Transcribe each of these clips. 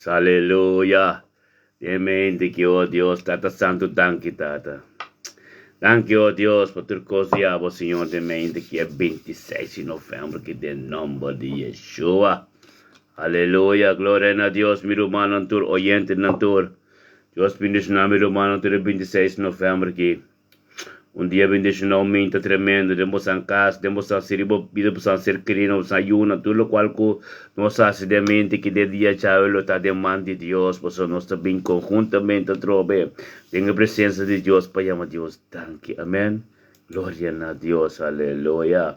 Aleluya! Den mente ki, o Dios, Tata Santu, danki, Tata. Danki, o Dios, pa tur kos di abo, Señor, den mente ki e 26 di november ki den nomber di Yeshua. Aleluya! Gloria na Dios, mi rumannan tur, oyentenan tur. Dios bendiciona mi rumannan tur e 26 di november ki. Un dia bendiciona un minta tremendo den bosan cas, den bosan ser bo bida bosan ser querido, bosan yuna, tur locual cu nos haci den mente ki den dia djawe lo ta den man di Dios, pasobra nos ta bin conhuntamente atrobe den e presencia di Dios pa yama Dios danki. Amen. Gloria na Dios. Aleluya.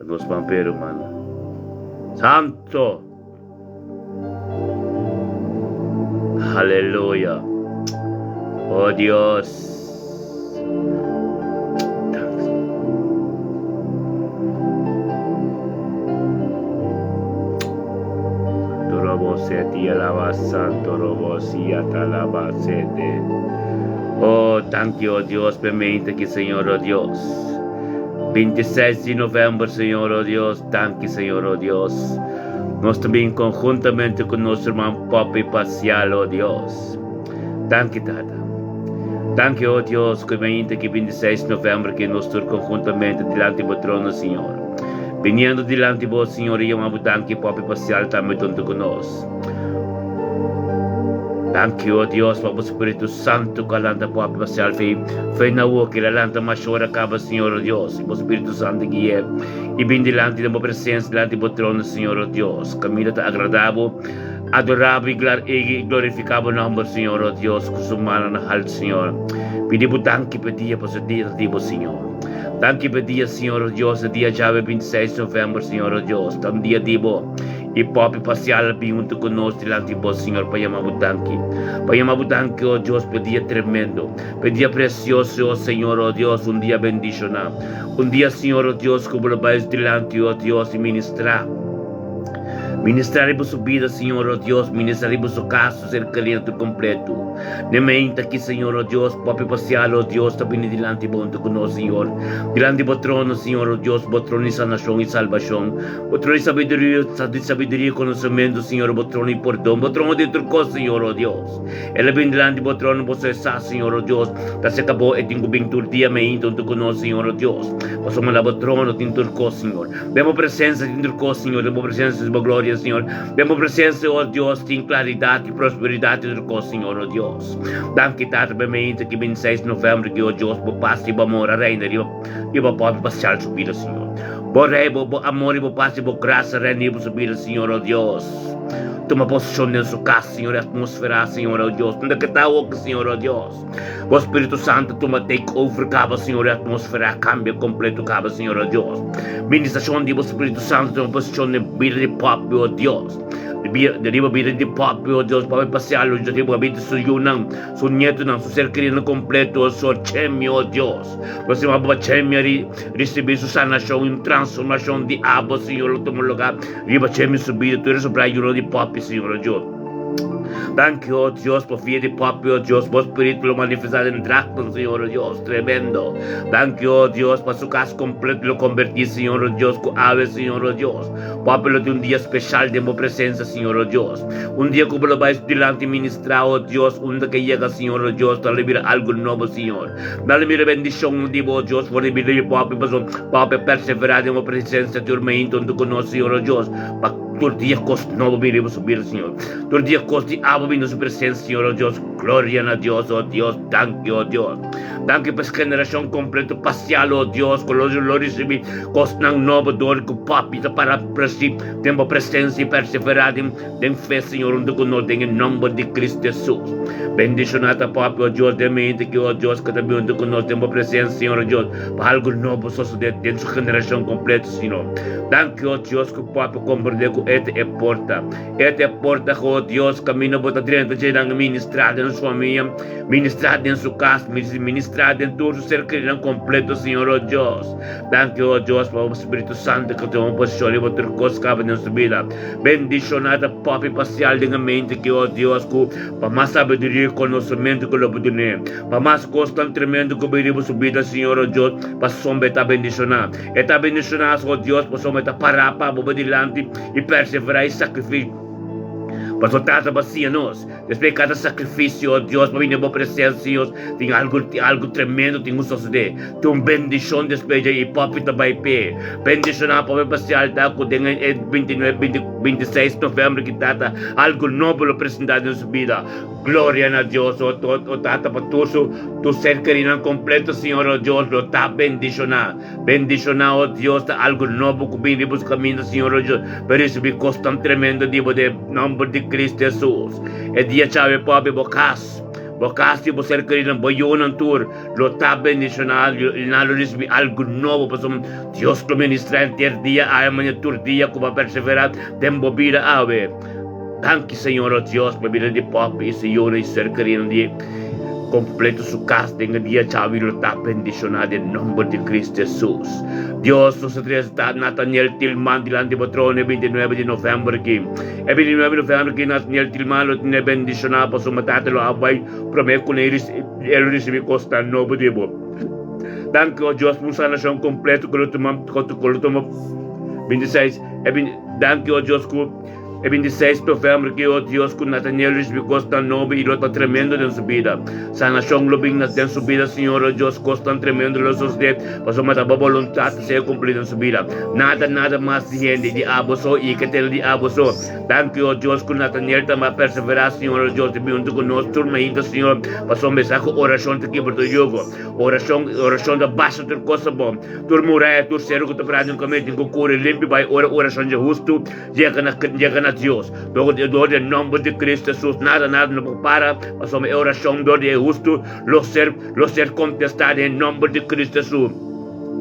Nos ban pe ruman. Santo! Aleluya. Oh Dios. Thanks. Santo robo seti alaba santo robo siata alaba sete. Oh, thank you, oh Dios, permite que Señor, oh Dios. 26 di november, Señor, oh Dios, danki, Señor, oh Dios. Nos ta bin conjuntamente cu nos herman Poppy Pacial, oh Dios. Danki, Tata. Danki, oh Dios, cu mainta ki 26 november ki nos tur conjuntamente dilanti bo trono, Señor. Biniendo dilanti bo, Señor, y yama bo danki, Poppy Pacial tambe hunto cu nos. Danki, o Dios, pa bo Spiritu Santu ku a lanta bo apasial fe fe na woki el a lanta mas ora kaba, Señor, o Dios, i bo Spiritu Santu gui'é i bin dilanti den bo presensia, dilanti bo trono, Señor, o Dios. Kaminda ta agradá bo, adorá bo i glorifiká bo nòmber, Señor, o Dios, ku su mannan na haltu, Señor. Pidi bo danki pa e dia, pasobra e dia ta di bo, Señor. Danki pa e dia, Señor, o Dios, e dia djawe 26 novèmber, Señor, o Dios, ta un dia di bo. I popi pasial a bin huntu ku nos dilanti bo, Señor, pa yama bo danki. Pa yama bo danki, o Dios, pa e dia tremendo, pa e dia presioso, o Señor, o Dios, un dia bendishoná. Un dia, Señor, o Dios, ku bo lo bai dilanti, o Dios, i ministrá. Ministrá riba su bida, Señor, o Dios, ministrá riba su kas, su ser kerido tur kompleto. Ne meinta aki, Señor, o Dios, popi pasial, o Dios, ta bini dilanti bo huntu ku nos, Señor. Dilanti bo trono, Señor, o Dios, bo trono di sanashon i salbashon. Bo trono di sabiduria, di sabiduria i konosementu, Señor, bo trono di pordon, bo trono di tur kos, Señor, o Dios. El a bin dilanti bo trono, bo so sa, Señor, o Dios, ta serka bo, e tin ku bin tur dia meinta huntu ku nos, Señor, o Dios. Pasobra na bo trono tin tur kos, Señor. Den bo presensia tin tur kos, Señor, den bo presensia tin bo gloria, Señor. Den bo presensia, o Dios, tin klaridat i prosperidat i tur kos, Señor, o Dios. Danki, Tata, pa e meinta ki 26 november ki, o Dios, bo pas i bo amor a reina riba, riba bo pober pasial su bida, Señor. Bo Rei, bo bo amor i bo pas i bo grasa reina riba su bida, Señor, o Dios. Tuma posishon den su kas, Señor, e atmosfera, Señor, o Dios. Unda ke ta awoki, Señor, o Dios. Bo Spiritu Santu tuma take over kaba, Señor, e atmosfera kambia kompleto kaba, Señor, o Dios. Ministrashon di bo Spiritu Santu tuma posishon den bida di popi, o Dios. Di riba bida di popi, o Dios, popi pasial, o Dios, riba bida di su yunan, su nietonan, su ser keridonan kompleto, o Sor, chemi, o Dios. Nos ta yama bo pa chemi ari. Risibí su sanashon i un transformashon di abo, Señor, lo tuma lugá riba dje mi su bida. Tur e sobrá yunan di popi, Señor, o Dios. Danki, o Dios, pa via di popi, o Dios, bo Spiritu lo manifestá den dragnan, Señor, o Dios. Tremendo. Danki, o Dios, pa su kas kompleto lo kombertí, Señor, o Dios, ku awe, Señor, o Dios. Popi lo tin un dia speshal den bo presensia, Señor, o Dios. Un dia ku bo lo bai su dilanti ministrá, o Dios, unda ke yega, Señor, o Dios, ta lo bira algu nobo, Señor. Dale mira bendicion di bo, Dios, for di bida di papi, paso papi persevera den bo presencia tur mainta hunto cu nos, Señor, oh Dios, pa tur dia cos nobo bini riba su bida, Señor. Tur dia cos di abo bini na su presencia, Señor, oh Dios. Gloria na Dios, oh Dios, danki, oh Dios. Danki pa es generacion completo pasial, oh Dios, cu lo lo ricibi cosnan nobo dor cu papi ta para presi den bo presencia y persevera den Den fe, Señor, huntu ku nos den e nomber di Cristo Jesus. Bendishoná ta Papi, o Dios, den mente ki, o Dios, ku ta bin huntu ku nos den bo presensia, Señor, o Dios, pa algu nobo sosodé den su generashon kompleto, Señor. Danki, o Dios, ku Papi komprendé ku e ta e porta. E ta e porta ku, o Dios, kaminda bo ta drenta dje nan ministrá den su famia, ministrá den su kas, ministrá den tur su ser kerinan kompleto, Señor, o Dios. Danki, o Dios, pa bo Spiritu Santu ku tuma posishon riba tur kos kaba den su bida. Bendishoná ta papi pasial den e mente ki, o Dios, ku pa mas sabiduria i konosementu ku lo bo dun'é, pa mas kosnan tremendo ku bin riba su bida, Señor, o Dios, pasobra e ta bendishoná. E ta bendishoná, o Dios, pasobra e ta pará pa bo dilanti i perseverá i sakrifisá. Pasobra Tata bo a siña nos, despues di kada sakrifisio, o Dios, pa bini den bo presensia, Dios, tin algu, tin algu tremendo tin ku sosodé. Tin un bendishon despues dje i pòpi ta bai p'e. Bendishoná pòpi spesial ta ku den e bintinuebe, binti, bintiseis novèmber ki Tata algu nobo lo presentá den su bida. Gloria na Dios, o, o, o Tata, pa tur su, tur ser kerinan kompleto, Señor, o Dios, lo ta bendishoná. Bendishoná, o Dios, ta algu nobo ku bin riba su kaminda, Señor, o Dios, pa risibí kos tan tremendo di bo den nòmber di Cristo Hesus. E dia chawe pòbi bo kas, bo kas i bo ser keridonan, bo yunan tur lo ta bendishoná, i nan lo risibí algu nobo, pasobra Dios lo ministrá henter dia awe, manera tur dia ku bo a perseverá den bo bida awe. Danki, Señor, o Dios, pa bida di pòbi i su yunan i ser keridonan di Completo su cas den e dia djawi lo ta bendiciona den nomber di Cristo Jesus. Dios nos a trece ta Nathaniel Tilman dilanti bo trono e 29 di november aki. E 29 di november aki Nathaniel Tilman lo tene bendiciona pasobra Tata lo a bay prome cu e lo ricibi cosnan nobo di bo. Danki o Dios pa un sanacion completo cu lo tuma cu lo tuma 26 e danki o Dios cu E 26 november ki o Dios ku Nathaniel ricibi cosnan nobo y lo ta tremendo den su bida. Sanacion lo bin den su bida Señor o Dios cosnan tremendo lo sosode pasobra ta bo boluntad ta ser cumpli den su bida. Nada nada mas di hende di abo so y ke tene di abo so. Danki o Dios ku Nathaniel ta a persevera Señor o Dios di bin hunto ku nos tur mainta Señor pasobra mesa ku oracion ta kibra tur yugo. Oracion oracion ta basa tur cosa bon. Tur muraya tur cero ku ta pra den camino tin ku curi limpi bay ora oracion dje hustu. Yega na, yega na Dios. Dor di, dor di e nomber di Cristo Jesus, nada, nada no por para, pasobra e oracion dor di e hustu lo ser, lo ser contestá den e nomber di Cristo Jesus.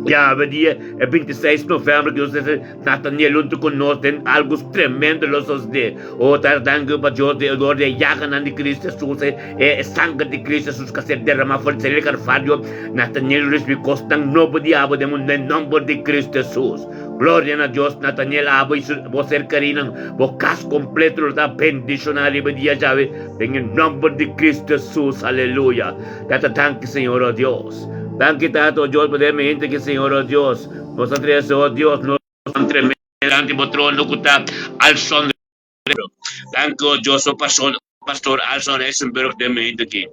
Djawe dia e 26 november ku Dios dese Nathaniel huntu ku nos den algu tremendo lo sosodé. O ta danki pa Dios di dor di e yaganan di Cristo Jesus, e, e sanger di Cristo Jesus ku a ser derramá for di Señor Calvario, Nathaniel lo ricibi kosnan nobo di abo den e nomber di Cristo Jesus. Gloria na Dios, Nathaniel, abo i bo ser kerinan, bo kas kompleto lo ta bendishoná riba e dia djawe, den e nòmber di Kristu Hesus, aleluya. Tata, danki Señor, o Dios. Danki, Tata, o Dios, pa den e mente aki, Señor, o Dios, nos a trese, o Dios, nos dilanti bo trono ku ta al son Danki, o Dios, o pastor, pastor Alson Eisenberg den mente aki.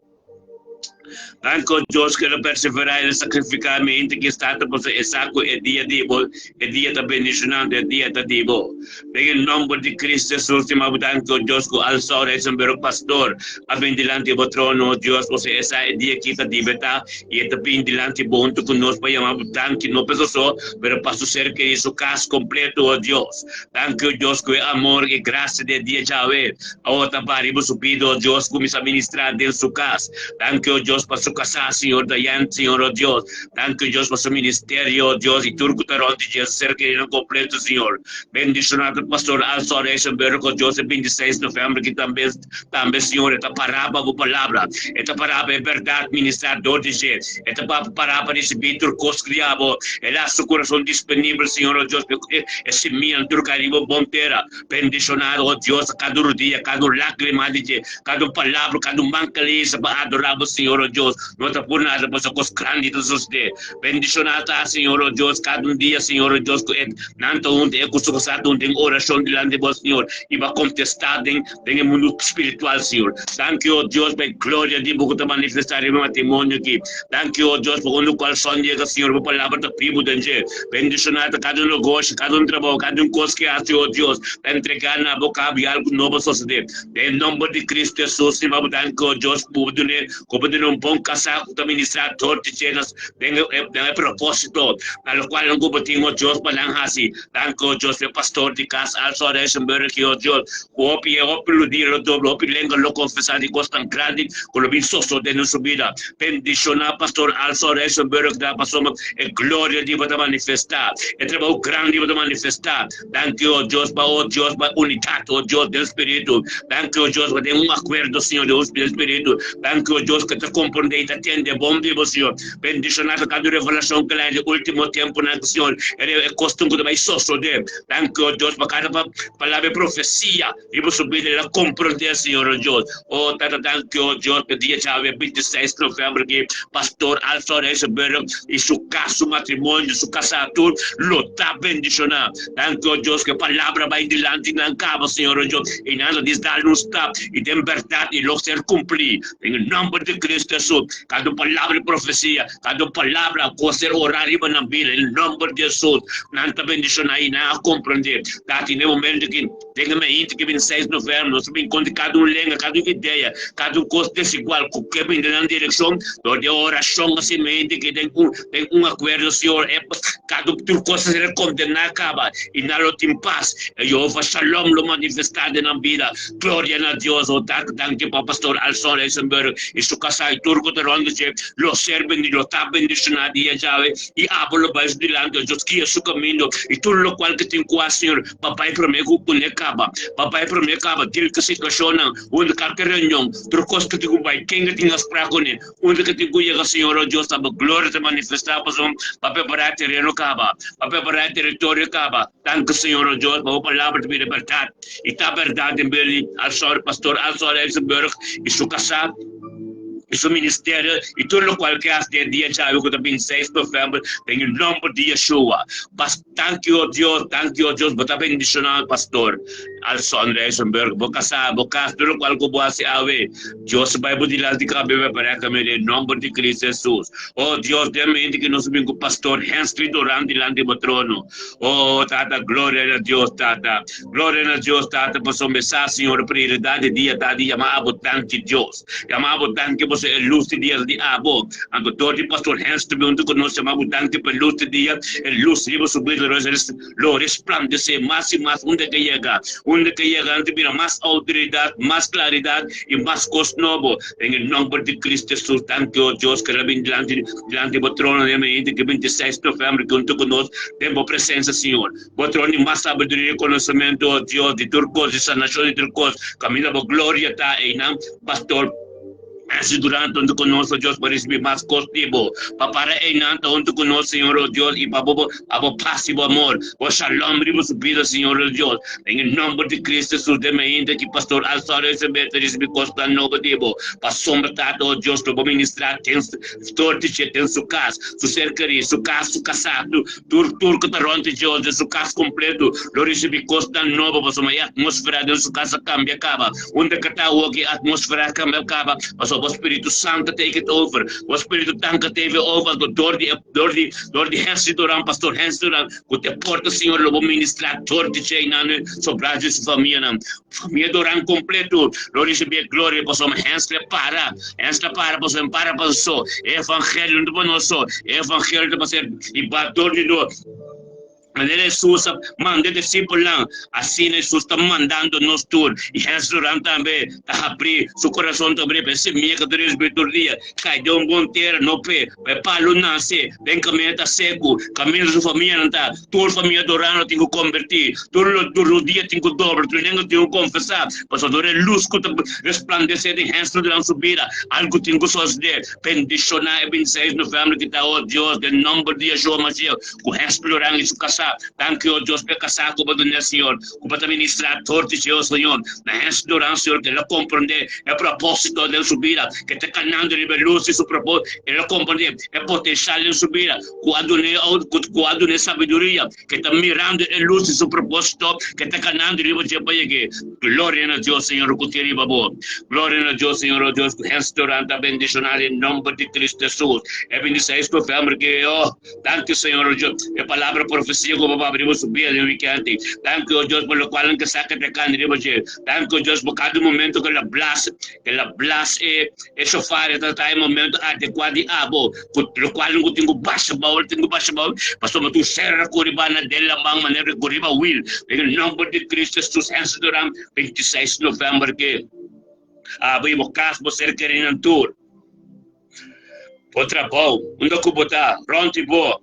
Danki, o Dios, ku el a perseverá, el a sakrifiká mente ki sta ta pasa e sa ku e dia di bo, e dia ta bendishonando, e dia ta di bo. Den e nòmber di Kristu Hesus, stima bo danki, o Dios, ku Alson Eisenberg, pastor, a bin dilanti bo trono, o Dios, pasobra e sa e dia ki ta di bo ta, i e ta bin dilanti bo huntu ku nos pa yama bo danki, no pa eso so, pero pa su ser kerí, su kas kompleto, o Dios. Danki, o Dios, ku e amor i grasia di e dia djawe awor ta baha riba su bida, o Dios, kuminsá ministrá den su kas. Danki, o Dios, pa su kasá, Señor Dayan, Señor, o Dios. Danki, o Dios, pa su ministerio, o Dios, i tur ku ta rònt di dje, su ser keridonan kompleto, Señor. Bendishoná tur pastor Alson Eisenberg, o Dios, e 26 novèmber ki tambe, tambe, Señor, e ta pará pa bo palabra, e ta pará pa e bèrdat ministrá dor di dje, e ta pará pa risibí tur kos ku di abo. El a su kurason disponibel, Señor, o Dios, pa e simianan tur kai riba bon tera. Bendishonado, o Dios, kada un rudia, kada un lágrima di dje, kada un palabra, kada un man kalisa pa adorá bo, Señor, o Dios. No ta por nada, pasobra kos grandi ta sosodé. Bendishoná ta, Señor, o Dios, kada un dia, Señor, o Dios, ku e nan ta huntu, e ku su kasá ta huntu den orashon dilanti bo, Señor, i bo a kontestá den den e mundu spiritual, Señor. Danki, o Dios, pa e gloria di bo ku ta manifestá riba e matrimonio aki. Danki, o Dios, pa unda kual son yega, Señor, bo palabra ta bibu den dje. Bendishoná ta kada un negoshi, kada un trabou, kada un kos ke hasi, o Dios, ta entregá na bo kab i algu nobo a sosodé. Den e nomber di Kristu Hesus, Señor, bo danki, o Dios, ku bo dun'é, ku bo dun'é un bon kasá ku ta ministrá dor di dje den e propósito na lokual nan ku bo tin, o Dios, pa nan hasi. Danki, o Dios, pa e pastor di kas Alson Eisenberg, o Dios, ku hopi e hopi rudia lo dobla, hopi lenga lo konfesá di kosnan grandi ku lo bin sosodé den su bida. Bendishoná pastor Alson Eisenberg da pasobra e gloria di bo ta manifestá, e trabou grandi bo ta manifestá. Danki, o Dios, pa, o Dios, pa unidat, o Dios, den spiritu. Danki, o Dios, pa den un akuerdo, Señor Dios, den spiritu. Danki, o Dios, ku ta. komprondé i ta tende bon di bo, Señor. Bendishoná ta kada un revelashon ku laña di último tempunan, Señor, e kosnan ku ta bai sosodé. Danki, o Dios, pa kada palabra di profesia riba su bida el a komprondé, Señor, o Dios. O Tata, danki, o Dios, pa e dia djawe, 26 novèmber aki, Pastor Alson Eisenberg i su kas, su matrimonio, su kasá tur lo ta bendishoná. Danki, o Dios, ku e palabra bai dilanti nan kaba, Señor, o Dios, i nan ta dis dal un stap i den bèrdat i lo ser kumplí. Den e nòmber di Cristo Hesus, kada un palabra di profesia, kada un palabra ku a ser orá riba nan bida, den e nòmber di Hesus, nan ta bendishoná i nan a komprendé. Tata, i na e momento aki, den e mainta ki bin seis novèmber, nos a bin kontra kada un lenga, kada un idea, kada un kos desigual ku ke bin den nan direkshon, dor di e orashon asi mainta aki den un den un akuerdo, Señor, e kada tur kos a ser kondená kaba i nan lo tin pas. E Jehová Shalom lo manifestá den nan bida. Gloria na Dios, o Tata, danki pa Pastor Alson Eisenberg i su kasá i tur ku ta rònt di dje. Lo ser bendi, lo ta bendishoná dia djawe i abo lo bai su dilanti, o Dios guia su kamindo i tur lokual ku tin ku hasi, Señor, pa bai promé ku kuné kaba, pa bai promé kaba dil ku situashonnan, unda kalke reunion, tur kos ku tin ku bai, ken ku tin asprá kuné, unda ku tin ku yega, Señor, o Dios, ta bo gloria ta manifestá pasobra pa prepará e tereno kaba, pa prepará e teritorio kaba. Danki, Señor, o Dios, pa bo palabra ta bira bèrdat. I ta bèrdat den bida di Alsor, Pastor Alsor Eisenberg i su kasá i su ministerio i tur lokual ke hasi den e dia djawe ku ta bin seis novèmber den e nòmber di Yeshua. Pas danki o Dios, danki o Dios, bo ta bendishoná Pastor Alsor Eisenberg, bo kasá, bo kas, tur lokual ku bo hasi awe. Dios bai bo dilanti kabe prepará kaminda den nòmber di Cristo Hesus. O Dios, den mente ku nos bin ku Pastor Hensley Duran dilanti bo trono. O Tata, gloria na Dios, Tata. Gloria na Dios, Tata, pasobra mi sa, Señor, prioridad di dia ta di yama abo danki, Dios. Yama abo danki pasobra e lus di dia ta di abo. Anto dor di Pastor Hensley huntu ku nos yama abo danki pa e lus di dia, e lus riba su bida lo resplandesé mas i mas unda ke yega. Unda ke yega nan ta bira mas outoridat, mas klaridat i mas kos nobo. Den e nòmber di Cristo Jesus, danki, o Dios, ku el a bin dilanti dilanti bo trono den e mainta di 26 novèmber huntu ku nos den bo presensia, Señor. Bo trono di mas sabiduria i konosementu, o Dios, di tur kos, di sanashon di tur kos. Kaminda bo gloria ta einan, Pastor. Hasi durante huntu ku nos, o Dios, pa risibí mas kos di bo. Pa para einan ta huntu ku nos, Señor, o Dios, i pa bo pa bo pas i bo amor, bo shalom riba su bida, Señor, o Dios. Den e nòmber di Cristo Jesus, den mainta ki Pastor Alzado Elisabeth ta risibí kosnan nobo di bo, pasobra, Tata, o Dios, lo bo ministrá den dor di dje, den su kas, su ser kerí, su kas, su kasá, tur tur ku ta rònt di dje, o den su kas kompleto, lo risibí kosnan nobo, pasobra e atmósfera den su kas a kambia kaba. Unda ka ta awor ki atmosfera kambia kaba, pasobra bo Spiritu Santu take it over, bo Spiritu Tanka take over, anto dor di dor di dor di Hensley Duran, Pastor Hensley Duran, ku te porta Señor lo bo ministra dor di dje nan sobra di su famianan. Famia Duran kompleto lo risibí e gloria pasobra Hensley a para, Hensley a para pasobra e para pa so, e evangelio no ta pa nos so, e evangelio ta pa ser hibá dor di dor. Manera Hesus a manda e disipelnan, asina Hesus ta mandando nos tur. I Hesus Duran tambe ta habrí su kurason ta abrí pa e simia ku ta risibí tur dia kai den un bon tera, no p'e, pa e palu nase den kaminda ta seku, kaminda su famianan ta. Tur famia Duran lo tin ku kombertí, tur lo tur rudia tin ku dobla, tur lenga tin ku konfesá, pasobra tur e lus ku ta resplandesé den Hesus Duran su bida, algu tin ku sosodé. Bendishoná e 26 novèmber ki ta, o Dios, den nòmber di Yeshua Mashiach. Ku Hesper Loran i su kasá. Danki, o Dios, p'e kasá ku bo dun'é, Señor, ku bo ta ministrá tur di dje, o Señor. Na Hesper Loran, Señor, ku el a komprondé e propósito den su bida, ku e ta kanando riba e lus di su propósito, el a komprondé e potenshal den su bida, ku a dun'é, ku a dun'é sabiduria, ku e ta mirando e lus di su propósito, ku e ta kanando riba dje pa yeg'é. Gloria na Dios, Señor, ku tin riba bo. Gloria na Dios, Señor, o Dios, ku Hesper Loran ta bendishoná den nòmber di Cristo Hesus. E 26 novèmber ke, o. Danki, Señor, o Dios, e palabra profesia ku bo papia riba su bida den wikènt. Danki, o Dios, pa lokual nan ke sa ke ta kanta riba dje. Danki, o Dios, pa kada momento ku el a blas, el a blas e e shofar, e ta ta e momento adekuá di abo, ku lokual nan ku tin ku basha bou, el tin ku basha bou, pasobra tur sera ku riba na den laman manera ku riba wil. Den e nòmber di Cristo Jesus, Hensley Duran, 26 novèmber ke abo i bo kas, bo ser kerinan tur. Bo trabou, unda ku bo ta, rònt di bo.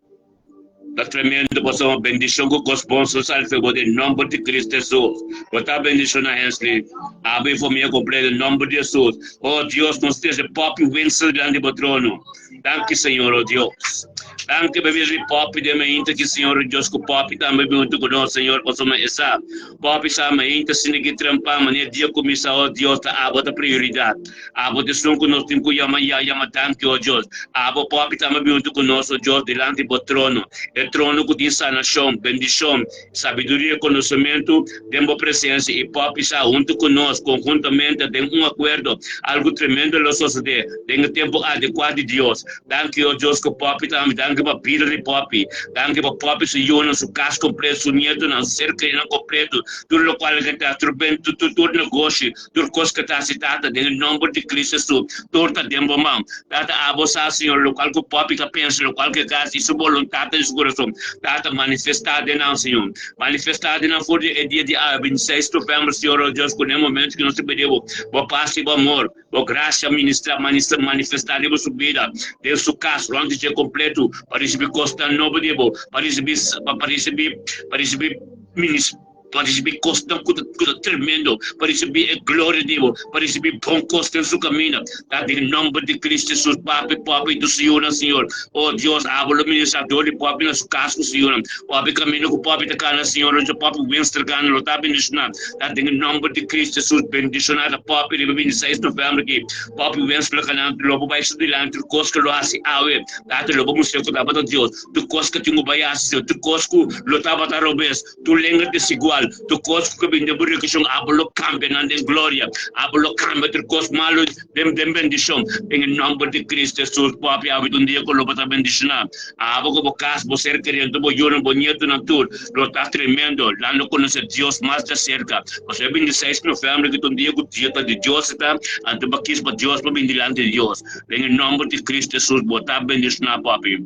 Ta tremendo pasobra bendishon ku kos bon so sali fe bo den nomber di Cristo Jesus. Bo ta bendishona Hensley, abo i famia kompleto den nomber di Jesus. Oh Dios, nos trese Poppy Winston dilanti bo trono. Danki Señor, oh Dios. Danki pa bida di Poppy den mainta ki Señor, oh Dios, ku Poppy tambe bin huntu ku nos, Señor, pasobra e sa. Poppy sa mainta asina ki trempa manera dia kuminsá, oh Dios, ta abo ta prioridat. Abo ta esun ku nos tin ku yama ya yama danki, o Dios. Abo Papi tambe bin huntu ku nos, o Dios, dilanti bo trono, e trono ku tin sanashon, bendishon, sabiduria i konosementu den bo presensia. I Papi sa huntu ku nos, konhuntamente, den un akuerdo, algu tremendo lo sosodé den e tempu adekuá di Dios. Danki, o Dios, ku Papi tambe. Danki pa bida di Papi. Danki pa Papi, su yunan, su kas kompleto, su nietonan, su ser kerinan kompleto, tur lokual ke ta, tur ben, tur negoshi, Tur kos ku ta hasi, Tata, den e nomber di Cristo Hesus, tur ta den bo man. Tata, abo sa, Señor, lokual ku Poppy ta pensa, lokual ku e ta hasi, i su boluntat den su kurason. Tata, manifestá den nan, Señor. Manifestá den nan for di e dia di awe, 26 november, Señor, o Dios, ku den e momento ku nos ta pidi bo, bo pas i bo amor, bo grasia ministrá, manifestá riba su bida, den su kas, rònt di dje kompletu, pa risibí kosnan nobo di bo, pa risibí, pa risibí, pa risibí minis. Pa risibí kosnan ku ta tremendo, pa risibí e gloria di bo, pa risibí bon kos den su kaminda. Ta den nòmber di Cristo Hesus, Papi, Popi i tur su yunan, Señor. O Dios, abo lo ministrá dor di Popi na su kas ku su yunan. Popi kaminda ku Popi ta kana, Señor, lo Popi Winston gana, lo ta bendishoná. Ta den nòmber di Cristo Hesus, bendishoná ta Popi riba 26 novèmber aki. Popi Winston lo kana, lo bo bai su dilanti, tur kos ku lo hasi awe, Tata lo bo mustra ku tabata Dios, tur kos ku tin ku bai hasi, Señor, tur kos ku lo tabata robes. Tur lenga desigual, tur kos ku bin den bo rekishon, abo lo kambia nan den gloria. Abo lo kambia tur kos malu den den bendishon. Den e nòmber di Kristu Hesus, papia abo ta un dia ku lo bo ta bendishoná. Abo ku bo kas, bo ser kerido, tur bo yunan, bo nietunan tur, lo ta tremendo. Nan lo konosé Dios mas djaserka. Pasobra e 26 novèmber ki ta un dia ku dia ta di Dios e ta, anto bo a kis pa Dios pa bin dilanti di Dios. Den e nòmber di Kristu Hesus, bo ta bendishoná, papi.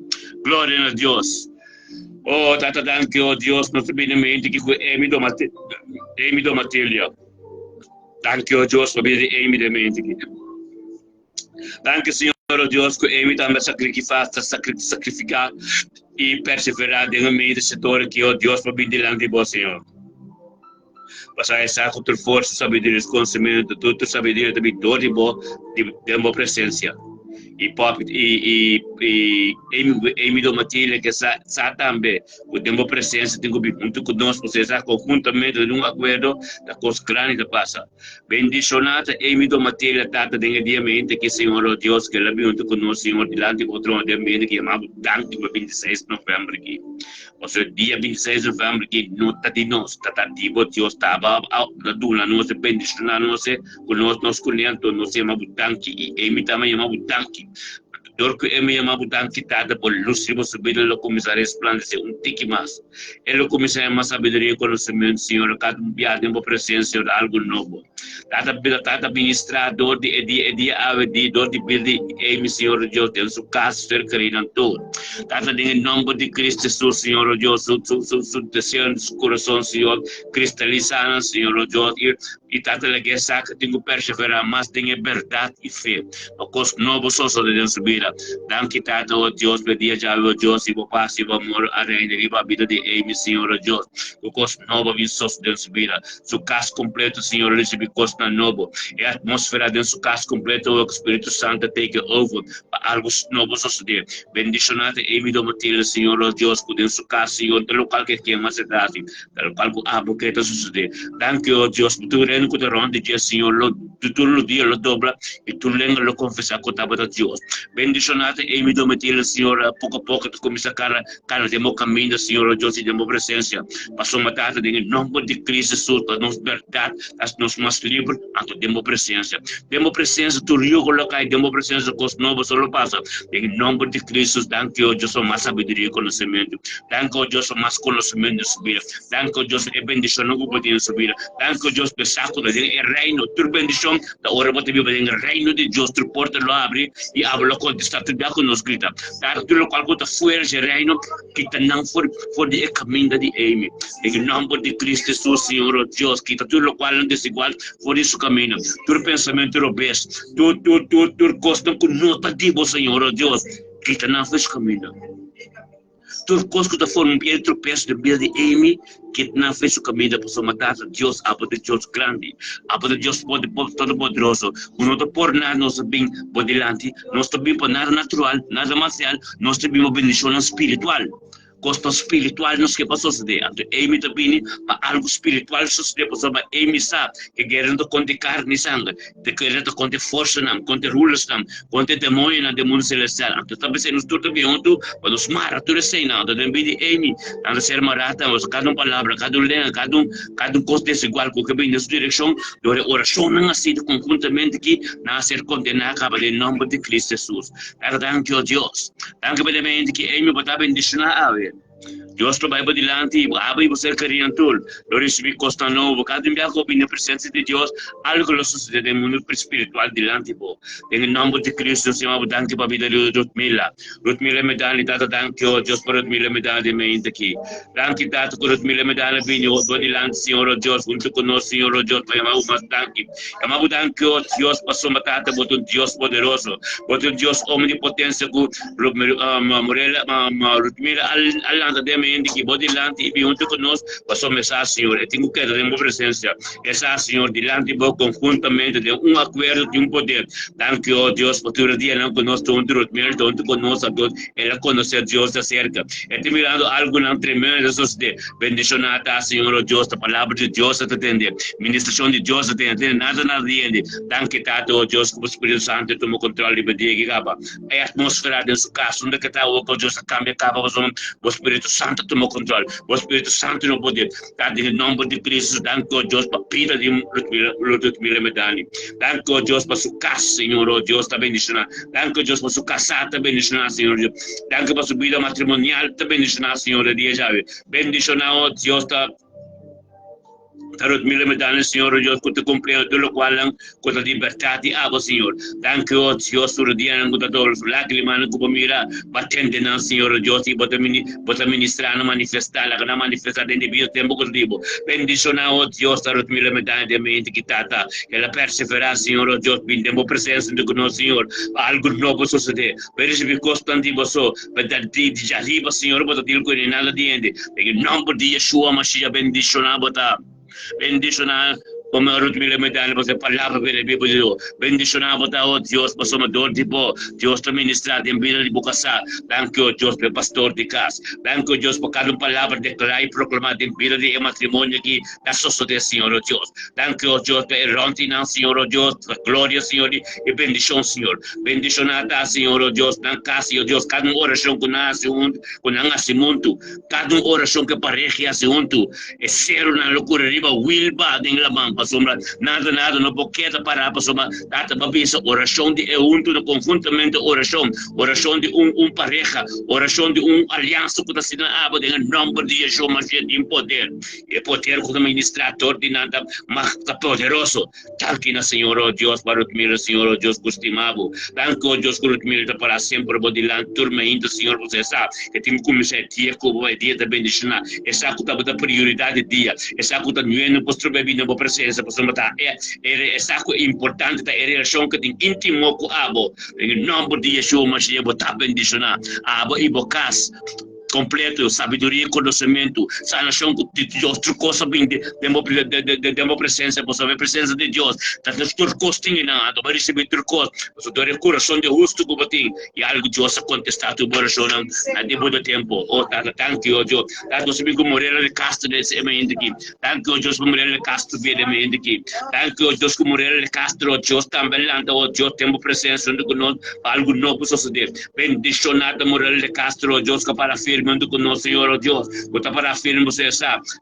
Gloria na Dios. Oh, Tata, danki, oh Dios, nos ta bini mente ki ku Amy Domate, Amy Domatelia. Danki, oh Dios, pa bida di Amy den mente ki. Danki, Señor, oh Dios, ku Amy tambe a sakrikifá, ta sakrifiká i perseverá den e medio sektor aki, oh Dios, pa bini dilanti bo, Señor. Pasobra e sa ku tur forsa, sabiduria, konosementu, tur tur sabiduria ta bin dor di bo, di den bo presensia. I pòp i i i Amy Amy Domatile ke sa sa tambe ku den bo presensia tin ku bin huntu ku nos, pasobra e sa konhuntamente den un akuerdo ta kos grandi ta pasa. Bendishoná ta Amy Domatile Tata den e dia mente ki Señor o Dios ke el a bin huntu ku nos Señor dilanti bo trono den mente ki yama bo danki pa 26 novèmber aki. Pasobra dia 26 novèmber ki no ta di nos, ta ta di bo. Dios taba a duna nos e bendishoná nos e ku nos nos kuné, anto nos yama bo danki i Amy tambe yama bo danki. Anto dor ku Amy yama bo danki Tata, bo lus riba su bida lo kuminsá resplandesé un tiki mas. E lo kuminsá haña mas sabiduria i konosementu, Señor, kada un biaha den bo presensia ora algu nobo. Tata bida tata ministrá dor di e dia e dia awe di dor di bida di Amy Señor o Dios den su kas su ser kerinan tur. Tata den e nomber di Cristo Jesus Señor o Dios su su su su deseo di su kurason Señor kristalisá nan Señor o Dios i i tata laga e sa ku tin ku perseverá mas den e bèrdat i fe pa kos nobo sosode den su bida. Danki Tata o Dios pa e dia djawe o Dios i bo pas i bo amor a reina riba bida di Amy Señor o Dios ku kos nobo a bin sosode den su bida. Su kas kompleto, Señor, a risibí kosnan nobo. E atmósfera den su kas kompleto ora ku Spiritu Santu a take over pa algu nobo sosodé. Bendishoná ta Amy Domatilde, Señor, o Dios, ku den su kas, Señor, ta lokal ku e kema se ta hasi, ta lokal ku abo ke ta sosodé. Danki, o Dios, pa tur hende ku ta rònt di dje, Señor, lo tur rudia lo dobla i tur lenga lo konfesá ku tabata Dios. Bendishoná ta Amy Domatilde, Señor, poko a poko ta kuminsá kana Kana den bo kaminda, Señor, o Dios, i den bo presensia. Pasobra, Tata, den e nomber di Cristo Jesus, pa nos berdad ta haci nos mas liber, anto den bo presensia. Den bo presensia tur yugo lo cai, den bo presensia cos nobo so lo pasa. Den e nomber di Cristo Jesus, danki, o Dios, pa mas sabiduria i conocimento. Danki, o Dios, pa mas conocimento den su bida. Danki, o Dios, pa e bendicionnan cu bo tin den su bida. Danki, o Dios, pa e sa cu ta den e reino. Tur bendicion ta ora bo ta biba den e reino di Dios. Tur porta lo abri i abo lo contesta tur bia cu nos grita. Tata, tur lokual ku ta fuera dje Reino, kita nan for for di e kaminda di Amy. Den e nòmber di Kristu Hesus, Señor o Dios, kita tur lokualnan desigual for di su kaminda, tur pensamentu robes, tur tur tur tur kosnan ku no ta di bo, Señor o Dios, kita nan for di su kaminda. Tur kos ku ta forma un piedra di tropeso den bida di Amy, kit nan fe su kaminda pasobra Tata Dios abo ta Dios grandi, abo ta Dios Todopoderoso, ku no ta por nada nos ta bin bo dilanti, nos ta bin pa nada natural, nada material, nos ta bin pa bendishonnan spiritual. Kosnan spiritual nos ke pa sosodé. Anto Amy ta bini pa algu spiritual sosodé pasobra Amy sa ke guera no ta kontra e karni ni sanger, e guera ta kontra e forsanan, kontra e rulersnan, kontra e demonionan den mundu selestial. Anto ta p'esei nos tur ta bin huntu pa nos mara tur eseinan. Anto den bida di Amy nan ta ser mará tambe, pasobra kada un palabra, kada un lenga, kada un kada un kos desigual ku ke bini den su direkshon, dor e orashonnan a sido konhuntamente aki, nan a ser kondená kaba den nòmber di Kristu Hesus. Tata danki o Dios. Danki pa demente ki Amy bo ta bendiciona awe. Dios lo bai bo dilanti y bo aba y bo ser cariño tur. Lo ricibi cosnan nobo. Cada un biaha cu bo bini na presencia di Dios, algo lo sucede den mundo spiritual dilanti bo. Den e nomber di Cristo nos yama bo danki pa bida di Ruthmila. Ruthmila Medani Tata danki o Dios pa Ruthmila Medani den mente aki. Danki Tata cu Ruthmila Medani a bini bo dilanti Señor o Dios hunto cu nos Señor o Dios pa yama bo mas danki. Yama bo danki o Dios pasobra Tata bo ta un Dios poderoso. Bo ta un Dios omnipotencia cu Morela Ruthmila a lanta den mente ki bo dilanti y bin hunto cu nos pasobra mesa Señor e tin cu keda den bo presencia. Esa Señor dilanti bo conhuntamente den un acuerdo tin un poder. Danki o Dios pa tur e dianan cu nos ta hunto Ruthmila ta hunto cu nos anto el a conoce Dios di acerca. E ta mirando algonan tremendo ta sosode. Bendiciona ta Señor o Dios ta palabra di Dios ta tende. Ministracion di Dios ta tende. Tende nada nada di hende. Danki Tata o Dios cu bo Spiritu Santo a tuma control riba dia ki caba. E atmosfera den su cas unda ke ta awo cu Dios a cambia caba pasobra bo Spiritu Santo a tuma control. Bo Spiritu Santo no poder. Tata den e nomber di Cristo danki o Dios pa bida di Ludmila Medani. Danki o Dios pa su cas Señor o Dios ta bendiciona. Danki o Dios pa su casá ta bendiciona Señor Dios. Danki pa su bida matrimonial ta bendiciona Señor de dia djawe. Bendiciona o Dios ta ta Ludmila Medani Señor o Dios cu ta cumpliendo tur locualnan cu ta di berdad di abo Señor. Danki o Dios tur dianan cu ta dobla su lagrimanan cu bo mira bo atende nan Señor o Dios y bo ta bo ta ministra nan manifesta laga nan manifesta den debido tempo cu ta di bo. Bendiciona o Dios ta Ludmila Medani den mente ki tata el a persevera Señor o Dios bin den bo presencia hunto cu nos Señor pa algo nobo sosode. Bo ricibi cosnan di bo so pa ta di djariba Señor bo ta deal cu nada di hende. Den e nomber di Yeshua Mashiach bendiciona bo ta. Bendishoná bo Ruth Miller Medani pasobra e palabra bira bibu di bo. Bendishoná bo ta, o Dios, pasobra dor di bo, Dios ta ministrá den bida di bo kasá. Danki, o Dios, pa e pastor di kas. Danki, o Dios, pa kada un palabra deklará i proklamá den bida di e matrimonio aki ta sosodé, Señor, o Dios. Danki, o Dios, pa e ròntinan, Señor, o Dios, pa gloria, Señor, i bendishon, Señor. Bendishoná ta, Señor, o Dios, nan kas, i, o Dios, kada un orashon ku nan hasi huntu, ku nan hasi muntu. Kada un orashon ku e pareha hasi huntu, e serunan lo kore riba wilba den laman, pasobra nada nada no por keda pará, pasobra Tata bo a bisa orashon di e huntu na konhuntamente orashon, orashon di un un pareha, orashon di un aliansa ku ta asina abo den e nòmber di Yeshua Mashiach tin poder. E poder ku ta ministrá dor di nan ta mas ta poderoso. Danki na Señor, o Dios, pa Rutmila, Señor, o Dios, ku stima bo. Danki, o Dios, ku Rutmila ta pará semper bo dilanti tur mainta, Señor, pasobra e sa e tin ku kuminsá e dia ku bo, e dia ta bendishoná. E sa ku tabata prioridat di dia, e sa ku ta nueno pa stroba e bini na bo presensia, pasobra ta e e sa ku e importante ta e relashon ku tin íntimo ku abo. Den e nòmber di Yeshua Mashiach bo ta bendishoná, abo i bo kas. Kompleto, sabiduria i konosementu, sanashon ku di Dios, tur kos a bin den bo den bo presensia, pasobra e presensia di Dios ta tur kos tin einan, anto bo a risibí tur kos, pasobra dor e kurason di hustu ku bo tin, i algu Dios a kontestá tur bo orashonnan na debido tempu. O Tata, danki, o Dios. Tata, nos a bin ku Morela de Castro den e mente aki. Danki, o Dios, pa Morela de Castro bia den e mente aki. Danki, o Dios, ku Morela de Castro, o Dios, tambe a lanta, o Dios, den bo presensia huntu ku nos, pa algu nobo sosodé. Bendishoná ta Morel de Castro, o Dios, ku a para firme huntu ku nos, Señor, o Dios, ku ta para firme bo sa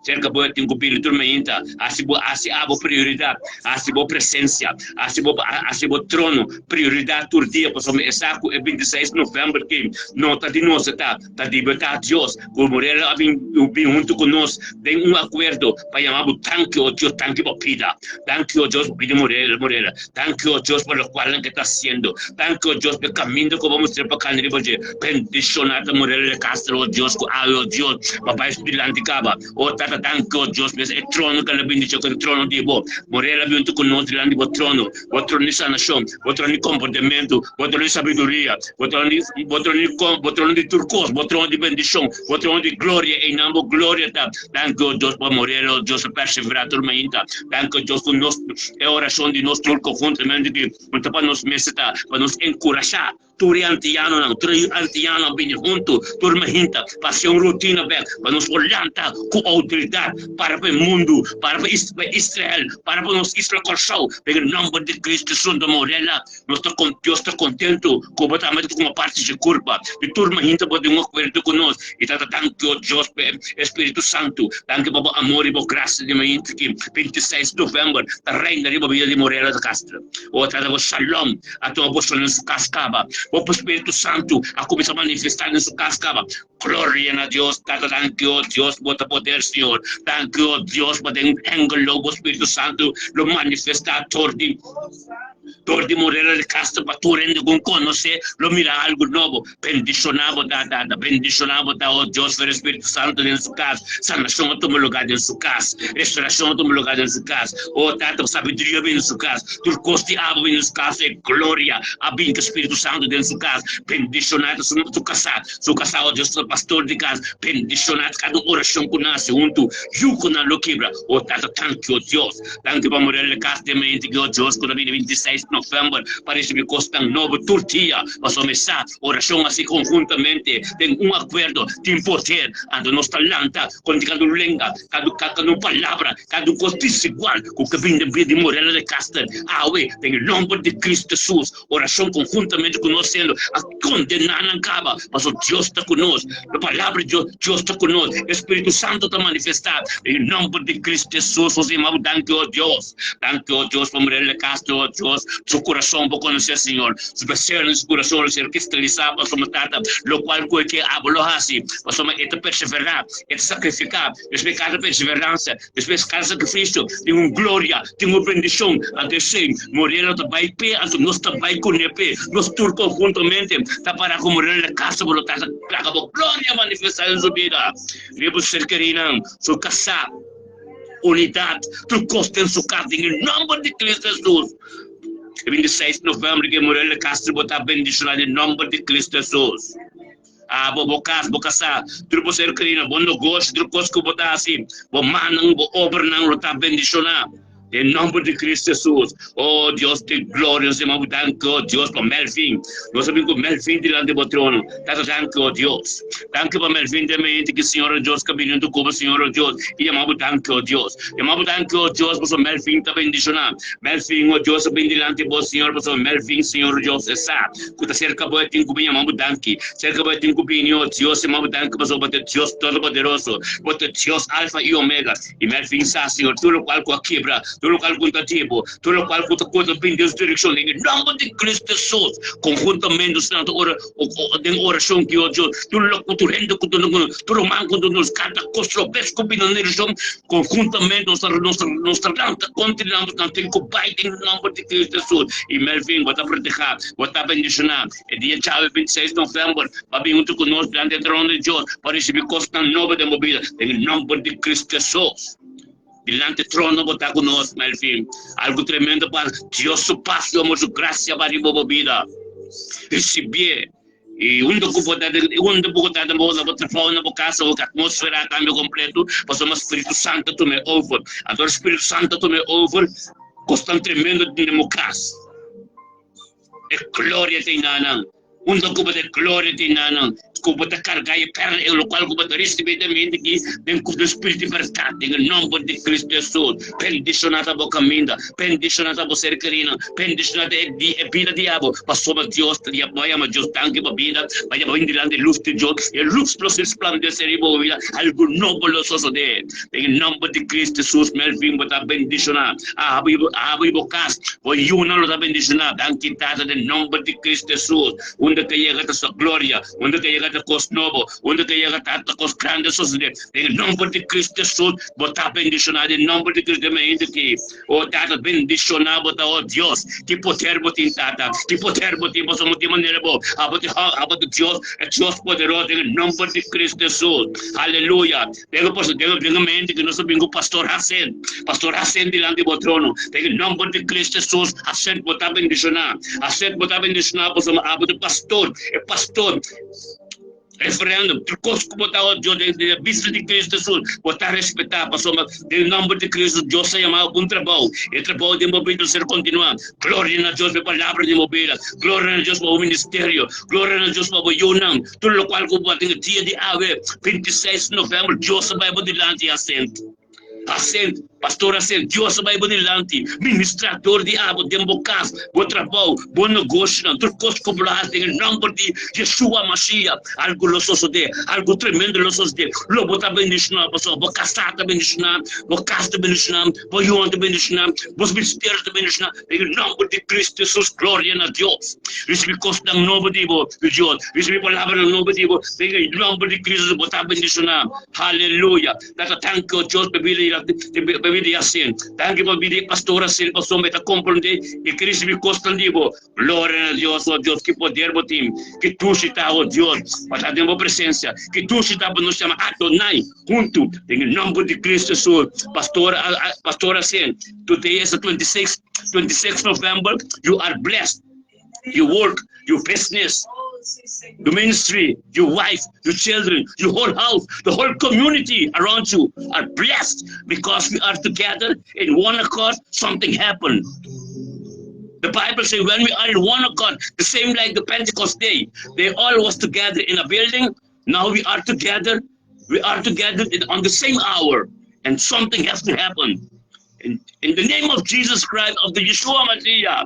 serka bo e tin ku bini tur mainta. Hasi bo, hasi abo prioridat, hasi bo presensia, hasi bo, hasi bo trono prioridat tur dia, pasobra e sa ku e 26 novèmber ki no ta di nos, e ta, ta di bo, ta Dios, ku Morel a bin, bin huntu ku nos den un akuerdo pa yama bo danki, o Dios, danki pa bida, danki, o Dios, pa bida Morel, Morel. Danki, o Dios, pa lokualnan ke ta hasiendo. Danki, o Dios, pa e kaminda ku bo a mustra pa kanda riba dje. Bendishoná ta Morel de Castro, o Dios, ku awe, o Dios, pa bai su dilanti kaba. O Tata, danki, o Dios, mes e trono ku el a bendicion ku e trono di bo. Morel a binti ku nos dilanti bo trono, bo trono di sanashon, bo trono di komportamentu, bo trono di sabiduria, bo trono di, bo trono di, bo trono di tur kos, bo trono di bendishon, bo trono di gloria, einan bo gloria ta. Danki, o Dios, pa Morel, o Dios, a perseverá tur mainta. Danki, o Dios, ku nos, e orashon di nos tur konhuntamente di, no ta pa nos mester ta, pa nos enkurashá. Tur e antianonan, tur e antianonan bini huntu, tur mahinta, pa hasi un rutina bek, pa nos por lanta ku outoridat para pa e mundu, para pa Israel, para pa nos isla Kòrsou, den e nòmber di Kristu Hesus ta morela. Nos ta Dios ta kontentu ku bo tambe ta tuma parti dje kurpa di tur mahinta bo den un akuerdo ku nos i ta ta danki o Dios pa e Spiritu Santu. Danki pa bo amor i bo grasia di mahinta ki 26 novèmber ta reina riba bida di Morela de Castro. O ta bo shalom a tuma posicion den su cas caba. Bo Spiritu Santu a cuminsa manifesta den su cas caba. Gloria na Dios Tata danki o Dios bo ta poder Señor. Danki o Dios pa den Hengelo bo Spiritu Santu lo manifesta tor di tor di Morera di Castro pa tur hende cu conoce lo mira algo nobo. Bendiciona bo ta Tata bendiciona bo ta o Dios pa e Spiritu Santu den su cas. Sanacion a tuma lugar den su cas. Restauracion a tuma lugar den su cas. O Tata sabiduria bin den su cas. Tur cos di abo bin den su cas. E gloria a bin cu Spiritu Santu den su cas. Bendiciona ta su casa. Su casa o Dios ta pastor di cas. Bendiciona cada un oracion cu nace huntu. Yu cu nan lo kibra. O Tata tanki o Dios. Danki pa Morel de Cas den mente ki o Dios cu ta bini 26 november pa ricibi cosnan nobo tur dia. Pasobra mi sa Orashon hasi konhuntamente den un akuerdo tin poder. Anto nos ta lanta kontra kada un lenga, kada kada un palabra, kada un kos desigual ku ke bin den bida di Morela de Caster awe den e nomber di Cristo Jesus. Orashon konhuntamente ku nos siendo a kondená nan kaba, pasobra Dios ta ku nos. E palabra di Dios, Dios ta ku nos. E Spiritu Santu ta manifestá den e nomber di Cristo Jesus. Nos yama bo danki, o Dios. Danki, o Dios, pa Morela de Castro, o Dios. Su kurason bo konosé, Señor. Su deseo den su kurason lo ser kristalisá pasobra Tata, lokual ku e ke abo lo hasi, pasobra e ta perseverá, e ta sakrifiká. Despues kada perseveransia, despues kada sakrifisio, tin un gloria, tin un bendishon. Anto esei, Moreno ta bai p'e, anto nos ta bai kuné p'e. Nos tur konhuntamente ta pará ku Moreno na kasa bo lo Tata laga bo gloria manifestá den su bida. Riba su ser kerinan, su kasá, unidat, tur kos den su kas, den e nòmber di Kristu Hesus. E 26 november ke Morel de Castro bo ta bendiciona den nomber di Cristo Jesus. Abo, bo cas, bo casa, tur bo ser querido, bo negoshi, tur cos cu bo ta haci, bo mannan, bo obranan lo ta bendiciona den nomber di Cristo Jesus. Oh Dios di gloria, nos yama bo danki, oh Dios, pa Melvin. Nos a bin cu Melvin dilanti bo trono. Tata danki, oh Dios. Danki pa Melvin den mente ki Señor oh Dios ka bini huntu cu bo, Señor oh Dios, y yama bo danki, oh Dios. Yama bo danki, oh Dios, pasobra Melvin ta bendishoná. Melvin, oh Dios, a bin dilanti bo, Señor, pasobra Melvin, Señor Dios, e sa ku ta serka bo, e tin ku bin yama bo danki. Serka bo e tin ku bini, oh Dios, yama bo danki, pasobra bo ta Dios Todopoderoso, bo ta Dios Alfa i Omega. I Melvin sa, Señor, tur lokual ku a kebra, tur lokual ku no ta di bo, tur lokual ku ta kontra bin den su direkshon, den e nòmber di Cristo Jesus, konhuntamente nos ta ora den orashon ki, oh Dios, tur loke tur hende ku ta tur ruman ku ta nos kanta kos robes ku bini na direkshon, konhuntamente nos ta nos ta nos ta lanta kontra nan, nan tin ku bai den e nòmber di Cristo Jesus. I Melvin, bo ta protehá, bo ta bendishoná. E dia djawe 26 novèmber, bo a bin huntu ku nos dilanti e trono di Dios pa risibí kosnan nobo den bo bida den e nòmber di Cristo Jesus. Dilanti trono bo ta ku nos, Melvin. Algu tremendo pa Dios su pas, su amor, su grasia ba riba bo bida. Risibié. I unda ku bo ta, unda bo ta den bo, na bo trabou, na bo kasa, bo atmósfera a kambia kompleto, pasobra Spiritu Santu a tuma e over. Anto ora Spiritu Santu a tuma e over, kosnan tremendo den bo kas. E gloria ta inanan. Unda ku bo ta e gloria ta inanan. Ku bo ta karga e pèrla e lokual ku bo ta risibí den mente aki den ku den spiritu di bèrdat den e nòmber di Kristu Hesus. Bendishoná ta bo kaminda, bendishoná ta bo ser kerinan, bendishoná ta e di e bida di abo, pasobra Dios ta bo a yama Dios danki pa bida, bo a yama bin dilanti e lus di Dios, e lus lo resplandesé riba bo bida, algu nobo lo sosodé. Den e nòmber di Kristu Hesus, Melvin, bo ta bendishoná. Abo i bo, abo i bo kas, bo yunan lo ta bendishoná. Danki Tata den nòmber di Kristu Hesus. Unda ke yega ta su gloria, unda ke yega. yega ta kos nobo, unda ku e yega ta ta kos grandi a sosodé. Den e nòmber di Kristu Hesus, bo ta bendishoná den nòmber di Kristu den hende aki. O Tata, bendishoná bo ta, o Dios. Ki poder bo tin, Tata! Ki poder bo tin! Pasobra bo tin manera bo. Abo ta abo ta Dios, e Dios poderoso den e nòmber di Kristu Hesus. Aleluya! Den e paso den den e mente ku nos a bin ku Pastor Hasen, Pastor Hasen dilanti bo trono. Den e nòmber di Kristu Hesus, Hasen bo ta bendishoná. Hasen bo ta bendishoná pasobra abo ta pastor, e pastor. Referendum, tur kos ku bo ta ora Dios den den bista di Cristo Jesus, bo ta respetá, pasobra den nomber di Cristo Dios a yama bo pa un trabou, e trabou den bo bida lo ser kontinuá. Gloria na Dios pa e palabra den bo bida, gloria na Dios pa bo ministerio, gloria na Dios pa bo yunan, tur lokual ku bo a tin e dia di awe, 26 november, Dios a bai bo dilanti asent. Asent, pastor asent, Dios a bai bo dilanti, ministrá dor di abo den bo kas, bo trabou, bo negoshonan, tur kos ku bo lo hasi den e nòmber di Yeshua Mashiach, algu lo sosodé, algu tremendo lo sosodé. Lo bo ta bendishoná pasobra bo kasá ta bendishoná, bo kas ta bendishoná, bo yunan ta bendishoná, bo ministerio ta bendishoná den e nòmber di Cristo Jesus. Gloria na Dios! Risibí kosnan nobo di bo, di Dios. Risibí palabranan nobo di bo den e nòmber di Cristo. Bo ta bendishoná. Haleluya! Tata tanki o Dios pa bida pa bida Yacen. Tanki pa bida e pastor Yacen pasobra e ta komprende i ke risibi kosnan di bo. Gloria na Dios, o Dios, ki poder bo tin, ki dushi ta, o Dios, pa ta den bo presensia, ki dushi ta pa nos chama Adonai huntu den e nomber di Cristo Jesus. Pastor Pastor Yacen, today is the 26 26 November, you are blessed. Your work, your business, your ministry, your wife, your children, your whole house, the whole community around you are blessed because we are together in one accord, something happened. The Bible says when we are in one accord, the same like the Pentecost day, they all was together in a building. Now we are together. We are together in, on the same hour, and something has to happen. In, in the name of Jesus Christ, of the Yeshua Mashiach,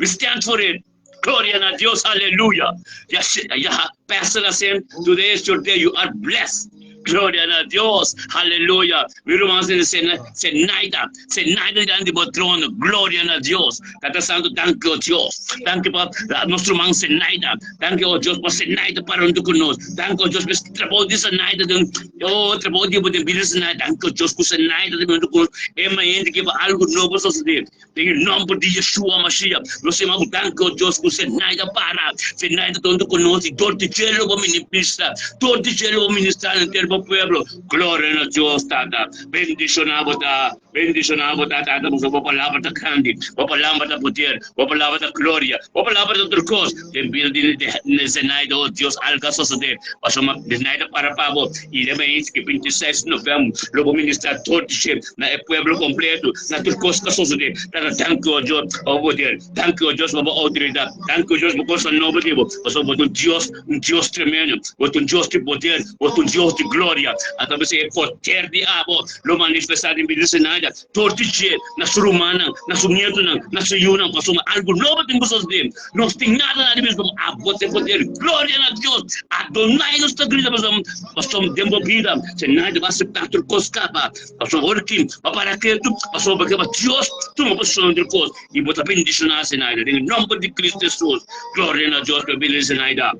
we stand for it. Gloria na Dios, hallelujah. Yes, yeah, Pastor Hassan, today is your day. You are blessed. Gloria na Dios, hallelujah. Mi ruman se se se naida, se naida dilanti bo trono. Gloria na Dios. Tata Santo, danki o Dios. Danki pa nos ruman Zenaida. Danki o Dios pa Zenaida para huntu ku nos. Danki o Dios pa trabou di Zenaida den o trabou di bo den bida di Zenaida. Danki o Dios ku Zenaida ta huntu ku nos. E mayente ke pa algu nobo sosodé. Den e nòmber di Yeshua Mashiach, nos yama bo danki o Dios ku Zenaida para. Zenaida ta huntu ku nos i dor di dje lo bo ministra. Dor di dje lo bo ministra na henter bo pueblo. Gloria na Dios Tata. Bendishoná bo ta. Bendishoná bo ta Tata pasobra bo palabra ta grandi, bo palabra ta poder, bo palabra ta gloria, bo palabra ta tur kos. Den bida di Zenaida, oh Dios, algu a sosodé. Pasobra Zenaida para pa bo i riba e inti 26 di novèmber lo bo ministrá tur di dje na e pueblo kompleto, na tur kos ku a sosodé. Tata, danki, oh Dios, pa bo poder. Danki, oh Dios, pa bo outoridat. Danki, oh Dios, pa kosnan nobo di bo. Pasobra bo ta un Dios, un Dios tremendo. Bo ta un Dios di poder. Bo ta un Dios di gloria. Atrabes di e poder di abo lo manifestá den bida Zenaida dor di dje na su rumannan, na su nietunan, na su yunan, pasobra algu nobo tin ku sosodé. Nos tin nada na di mes pasobra abo ta e poder. Gloria na Dios! Adonai nos ta grita pasobra pasobra den bo bida Zenaida bo aseptá tur kos kaba. Pasobra ora ki bo para ketu, pasobra bo ke pa Dios tuma posishon den tur kos i bo ta bendishoná Zenaida den e nòmber di Cristo Hesus. Gloria na Dios pa e bida di Zenaida.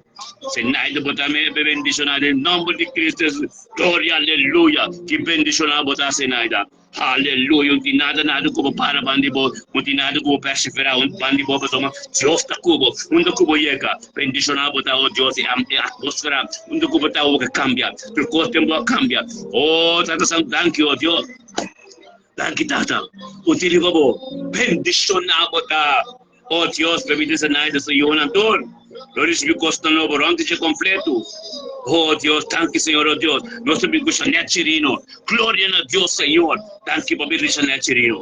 Zenaida bo ta bendishoná den nòmber di Cristo Hesus. Gloria aleluya ki bendiciona bo ta Zenaida aleluya un tin nada nada ku bo para bandi bo un tin nada ku bo persevera un bandi bo pasobra Dios ta ku bo unda ku bo yega bendiciona bo ta oh Dios e atmosfera unda ku bo ta bo ke cambia tur kos den bo a cambia oh tata santo danki oh Dios danki tata un tin riba bo bendiciona bo ta. O Dios, permiti Zenaida su yunan tur lo ricibi cosnan nobo rond di dje completo. O Dios, danki Señor, o Dios, nos ta bin cu Janet Chirino. Gloria na Dios, Señor. Danki pa bida di Janet Chirino.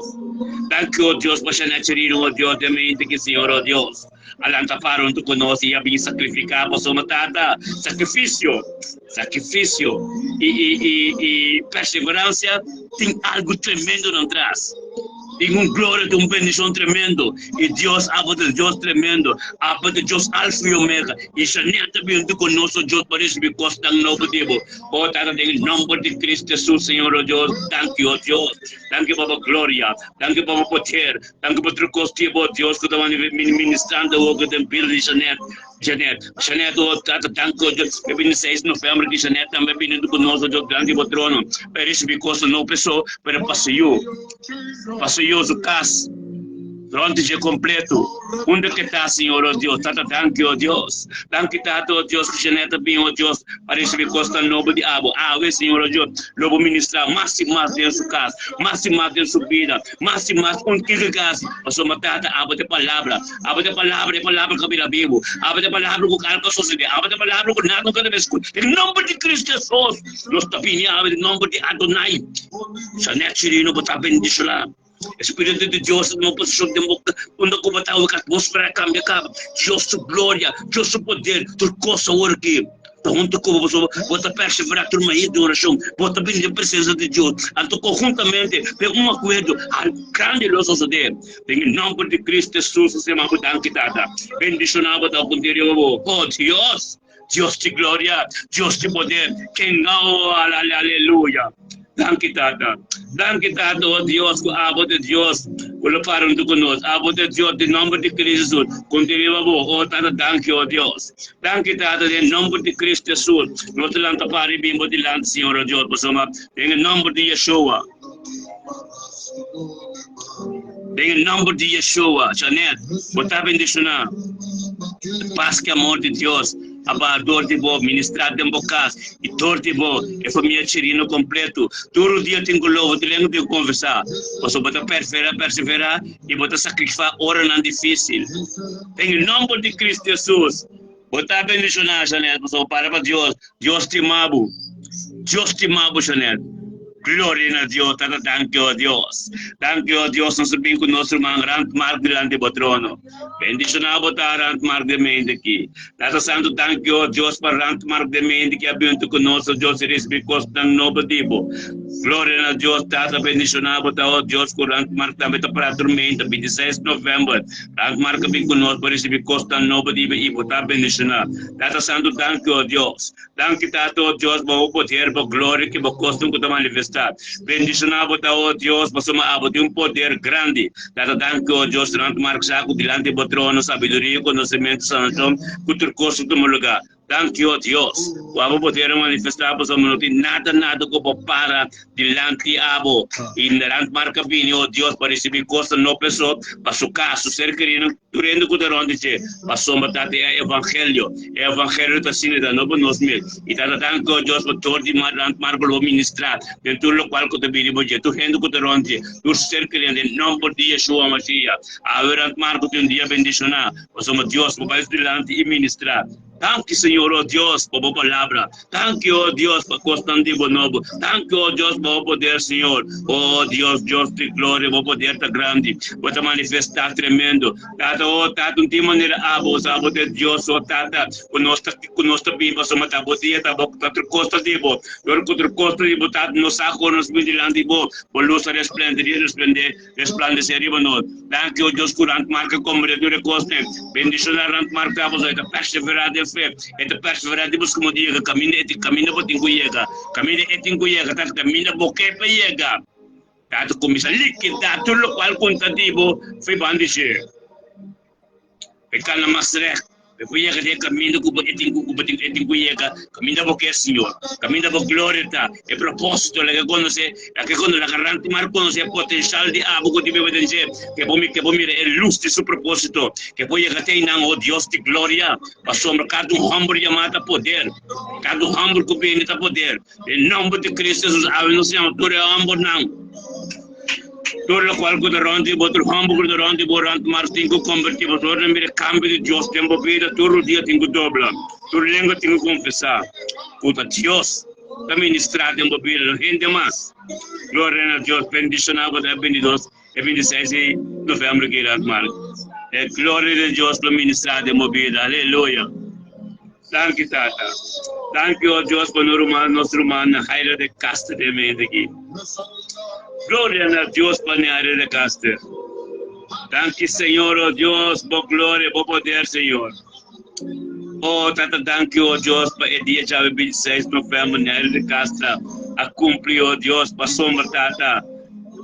Danki, o Dios, pa Janet Chirino, o Dios, den mente ki Señor, o Dios, a lanta para hunto cu nos y a bin sacrifica pasobra Tata, sacrificio, sacrificio y, y, y, y perseverancia tin algo tremendo nan tras. Tin un gloria, tin un bendicion tremendo. Y Dios abo ta Dios tremendo. Abo ta Dios Alfa y Omega. Y Chanel ta bin hunto cu nos, oh Dios, pa ricibi cosnan nobo di bo. Oh Tata, den e nomber di Cristo Jesus, Señor, oh Dios, danki, oh Dios. Danki pa bo gloria. Danki pa bo poder. Danki pa tur cos di bo, Dios, cu ta ministrando awor cu den bida di Chanel. Jeanette. Jeanette, oh Tata, danki, oh Dios. E 26 november ki Jeanette tambe bini huntu ku nos, oh Dios, dilanti bo trono pa e risibí kos no pa e so, pero pa su yu, pa su yu, su kas. Rond dje kompleto. Unda ke ta, Señor, oh Dios? Tata, danki, oh Dios. Danki, Tata, oh Dios, ku Jeanette a bin, oh Dios, pa risibí kosnan nobo di abo. Awe, Señor, oh Dios, lo bo ministrá mas i mas den su kas, mas i mas den su bida, mas i mas un kiko ke hasi. Pasobra, Tata, abo ta e Palabra. Abo ta e Palabra, e Palabra ku a bira bibu. Abo ta e Palabra ku algu a sosodé. Abo ta e Palabra ku nada no ka ta meskut. Den nomber di Cristo Jesus, nos ta bini awe den nomber di Adonai. Jeanette Chirino, bo ta bendishoná. Espíritu di Dios ta tuma posishon den bo unda ku bo ta awor ku atmósfera a kambia kaba. Dios su gloria, Dios su poder, tur kos awor aki ta huntu ku bo pasobra bo ta perseverá tur mainta den orashon, bo ta bini den presensia di Dios. Anto konhuntamente den un akuerdo algu grandi lo sosodé. Den e nòmber di Kristu Hesus nos yama bo danki Tata. Bendishoná bo ta apunta riba bo. O Dios! Dios di gloria, Dios di poder, ken oh aleluya. Danki Tata. Danki Tata, oh Dios, ku abo ta Dios ku lo para huntu ku nos. Abo ta Dios den nomber di Cristo Jesus. Konta riba bo, oh Tata, danki, oh Dios. Danki Tata, den nomber di Cristo Jesus. Nos ta lanta para i bin bo dilanti, Señor, oh Dios, pasobra den e nomber di Yeshua. Den e nomber di Yeshua, Janet, bo ta bendiciona. Pas ki amor di Dios a baha door di bo, ministra den bo cas y door di bo, e famia Chirino completo. Tur dia tin cu lobo, tin lenga tin cu conversa. Pasobra bo ta perfera, persevera y bo ta sacrifica oranan dificil. Den e nomber di Cristo Jesus, bo ta bendiciona, Janet, pasobra para pa Dios. Dios stima bo. Dios stima bo, Janet. Gloria na Dios. Tata, danki, oh Dios. Danki, oh Dios, nos a bin ku nos ruman Rand Mark dilanti bo trono. Bendishoná bo ta, Rand Mark de mente aki. Tata Santu, danki, oh Dios, pa Rand Mark de mente ki a bin huntu ku nos, oh Dios, i risibí kosnan nobo di bo. Gloria na Dios. Tata, bendishoná bo ta, oh Dios, ku Rand Mark tambe ta pará tur mente, 26 novèmber. Rand Mark a bin ku nos pa risibí kosnan nobo di bo i bo ta bendishoná. Tata Santu, danki, o Dios. Danki, Tata, o Dios, pa bo poder, bo gloria ki bo kosnan ku ta manifestá. Bendishoná bo ta, o Dios, pasobra abo tin un poder grandi. Tata, danki, o Dios, durante marksá ku dilanti bo trono, sabiduria, konosementu, sanashon, ku tur kos ta tuma lugá. Danki, o Dios, ku abo poder a manifestá, pasobra no tin nada, nada ku bo para dilanti abo. I durante marka bini, o Dios, pa risibí kosnan no pesó pa su kas, su ser kerinan, Tur hende ku ta rònt di dje, pasobra ta ta e evangelio. E evangelio ta asina ta no pa nos mes. I ta ta danki o Dios pa tur di rant Marko lo bo ministrá den tur lokual ku ta bini bo dje. Tur hende ku ta rònt dje, tur ser kreyente, den nòmber di Yeshua Mashiach. Awe rant Marko tin un dia bendishoná, pasobra Dios bo bai su dilanti i ministrá. Danki Señor, o Dios, pa bo palabra. Danki, o Dios, pa kosnan di bo nobo. Danki, o Dios, pa bo poder, Señor. O Dios, Dios di gloria, bo poder ta grandi. Bo ta manifestá tremendo. Tata, o Tata, un tin manera abo, sa bo ta e Dios, o Tata, ku nos ta, ku nos ta bin pasobra ta bo dia, ta bo, ta tur kos ta di bo. Dor ku tur kos ta di bo, Tata, nos sa ku ora nos bin dilanti bo, bo lus ta resplende, resplende. Resplandesé riba nos. Danki, o Dios, ku Randmark a komprendé tur e kosnan. Bendishoná Randmark ta pasobra e ta perseverá den fe. E ta perseverá di buska modo di yega kaminda e tin kaminda bo tin ku yega. Kaminda e tin ku yega ta kaminda bo ke pa yega. Ta ta kuminsá likidá tur lokual ku ta di bo fe ban di dje. E kana mas règt. E por yega den e kaminda ku bo e tin ku bo tin e tin ku yega, kaminda bo ke, Señor. Kaminda bo gloria ta. E propósito, laga konosé, laga kono, laga Randmar konosé e potenshal di abo ku tin biba den dje, ke bo ke bo mira e lus di su propósito, ke por yega te einan, o Dios di gloria. Pasobra kada un hòmber yamá ta poder. Kada un hòmber ku bini ta poder. Den nòmber di Cristo Jesus, awe nos yama tur e hòmbernan. Tur lokual ku ta rònt di bo, tur hòmber ku ta rònt di bo rònt mar tin ku kombertí. Pasobra nan mira kambio di Dios den bo bida, tur rudia tin ku dobla, tur lengua tin ku konfesá ku ta Dios ta ministrá den bo bida, no hende mas. Gloria na Dios! Bendishoná bo ta e bintidos, e bintiseis di novèmber aki rònt mar. E gloria di Dios lo ministrá den bo bida. Aleluya! Danki Tata. Danki o Dios pa no ruman, nos rumannan Jairo de Castro den mente aki. Gloria na Dios pa Jairo de Castro. Danki Señor o Dios, bo gloria, bo poder Señor. O Tata danki o Dios pa e dia djawe 26 november Jairo de Castro a cumpli o Dios pa sombra Tata.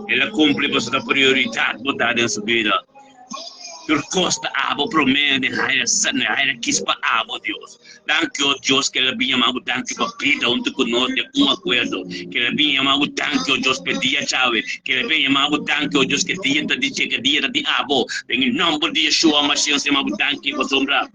El a cumpli pasobra ta prioridad bo ta den su bida. Tur kos ta abo promé den haira den haira kis pa abo, Dios. Danki, o Dios, ke el a bin yama bo danki pa bida huntu ku nos den un akuerdo. Ke el a bin yama bo danki, o Dios, pa e dia djawe. Ke el a bin yama bo danki, o Dios, ke dia ta di dje, ke dia ta di abo. Den e nòmber di Yeshua Mashiach nos yama bo danki pasobra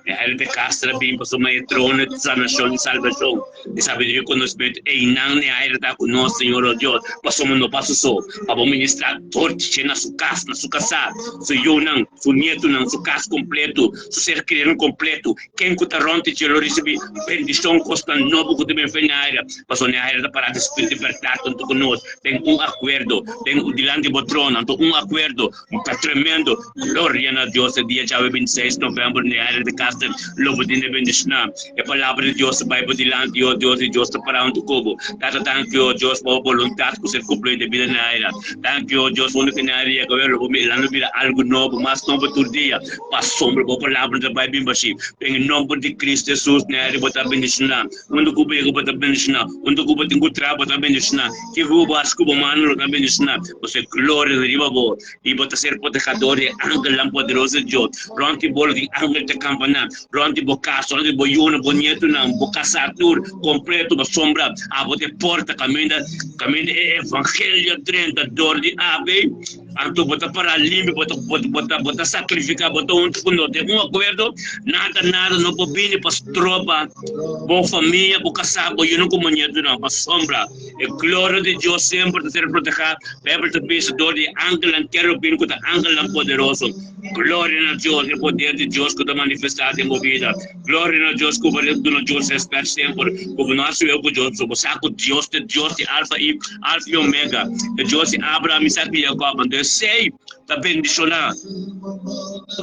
e haira di kas ta bin pasobra e trono di sanashon i salbashon. Di sabiduria i konosmentu einan ne aire ta ku nos, Señor o Dios, pasobra no paso so pa bo ministrá tur dje na su kas, na su kasá, su yunan, su nietunan, su kas kompletu, su ser keridonan kompletu. Ken ku ta rònt di dje lo risibí bendishon, kosnan nobo ku ta bin fen aire, pasobra ne aire ta pará di spiritu di bèrdat huntu ku nos den un akuerdo, den dilanti bo trono, anto un akuerdo. Ta tremendo! Gloria na Dios! E dia djawe 26 november na e área di Caster lo bo tin e bendiciona. E palabra di Dios ta bai bo dilanti, o Dios, i Dios ta para huntu ku bo. Tata, danki, o Dios, pa bo boluntat ku ser kumpli den bida na aira. Danki, o Dios, unda ku na aira yega lo bo mira lo bira algu nobo, mas nobo tur dia, pasobra bo palabra no ta bai bin bashi. Den e nomber di Cristo Jesus, na aira bo ta bendiciona. Unda ku bo yega bo ta bendiciona. Unda ku bo tin ku traha bo ta bendiciona. Kiko ku bo hasi ku bo mano lo ta bendiciona. Bo gloria ta riba bo, i bo ta ser protehador di e angelnan poderoso di Dios. Rònt di bo lo tin angel ta kampaná, rònt di bo kas, rònt di bo yunan, bo nietunan, bo kasá tur kompleto, pasobra abo ta e porta kaminda kaminda e evangelio drenta dor di abe. Anto bo ta pará limpi, bo ta bo ta bo ta sakrifiká, bo ta huntu ku nos den un akuerdo, nada nada no por bini pa stroba bo famia, bo kasá, bo yunan ku bo nietunan, pasobra. E gloria di Dios semper ta ser protehá. Bijbel ta bisa dor di angelnan kerubin ku ta angelnan poderoso. Gloria na Dios, e poder di Dios ku ta manifestá den bo bida. Gloria na Dios ku bo ta duna Dios rèspèt semper, ku bo no hasi weu ku Dios, pasobra bo sa ku Dios ta e Dios di Alfa i Alfa i Omega, e Dios di Abraham, Isaac i Jacob. Anto esei ta bendishoná.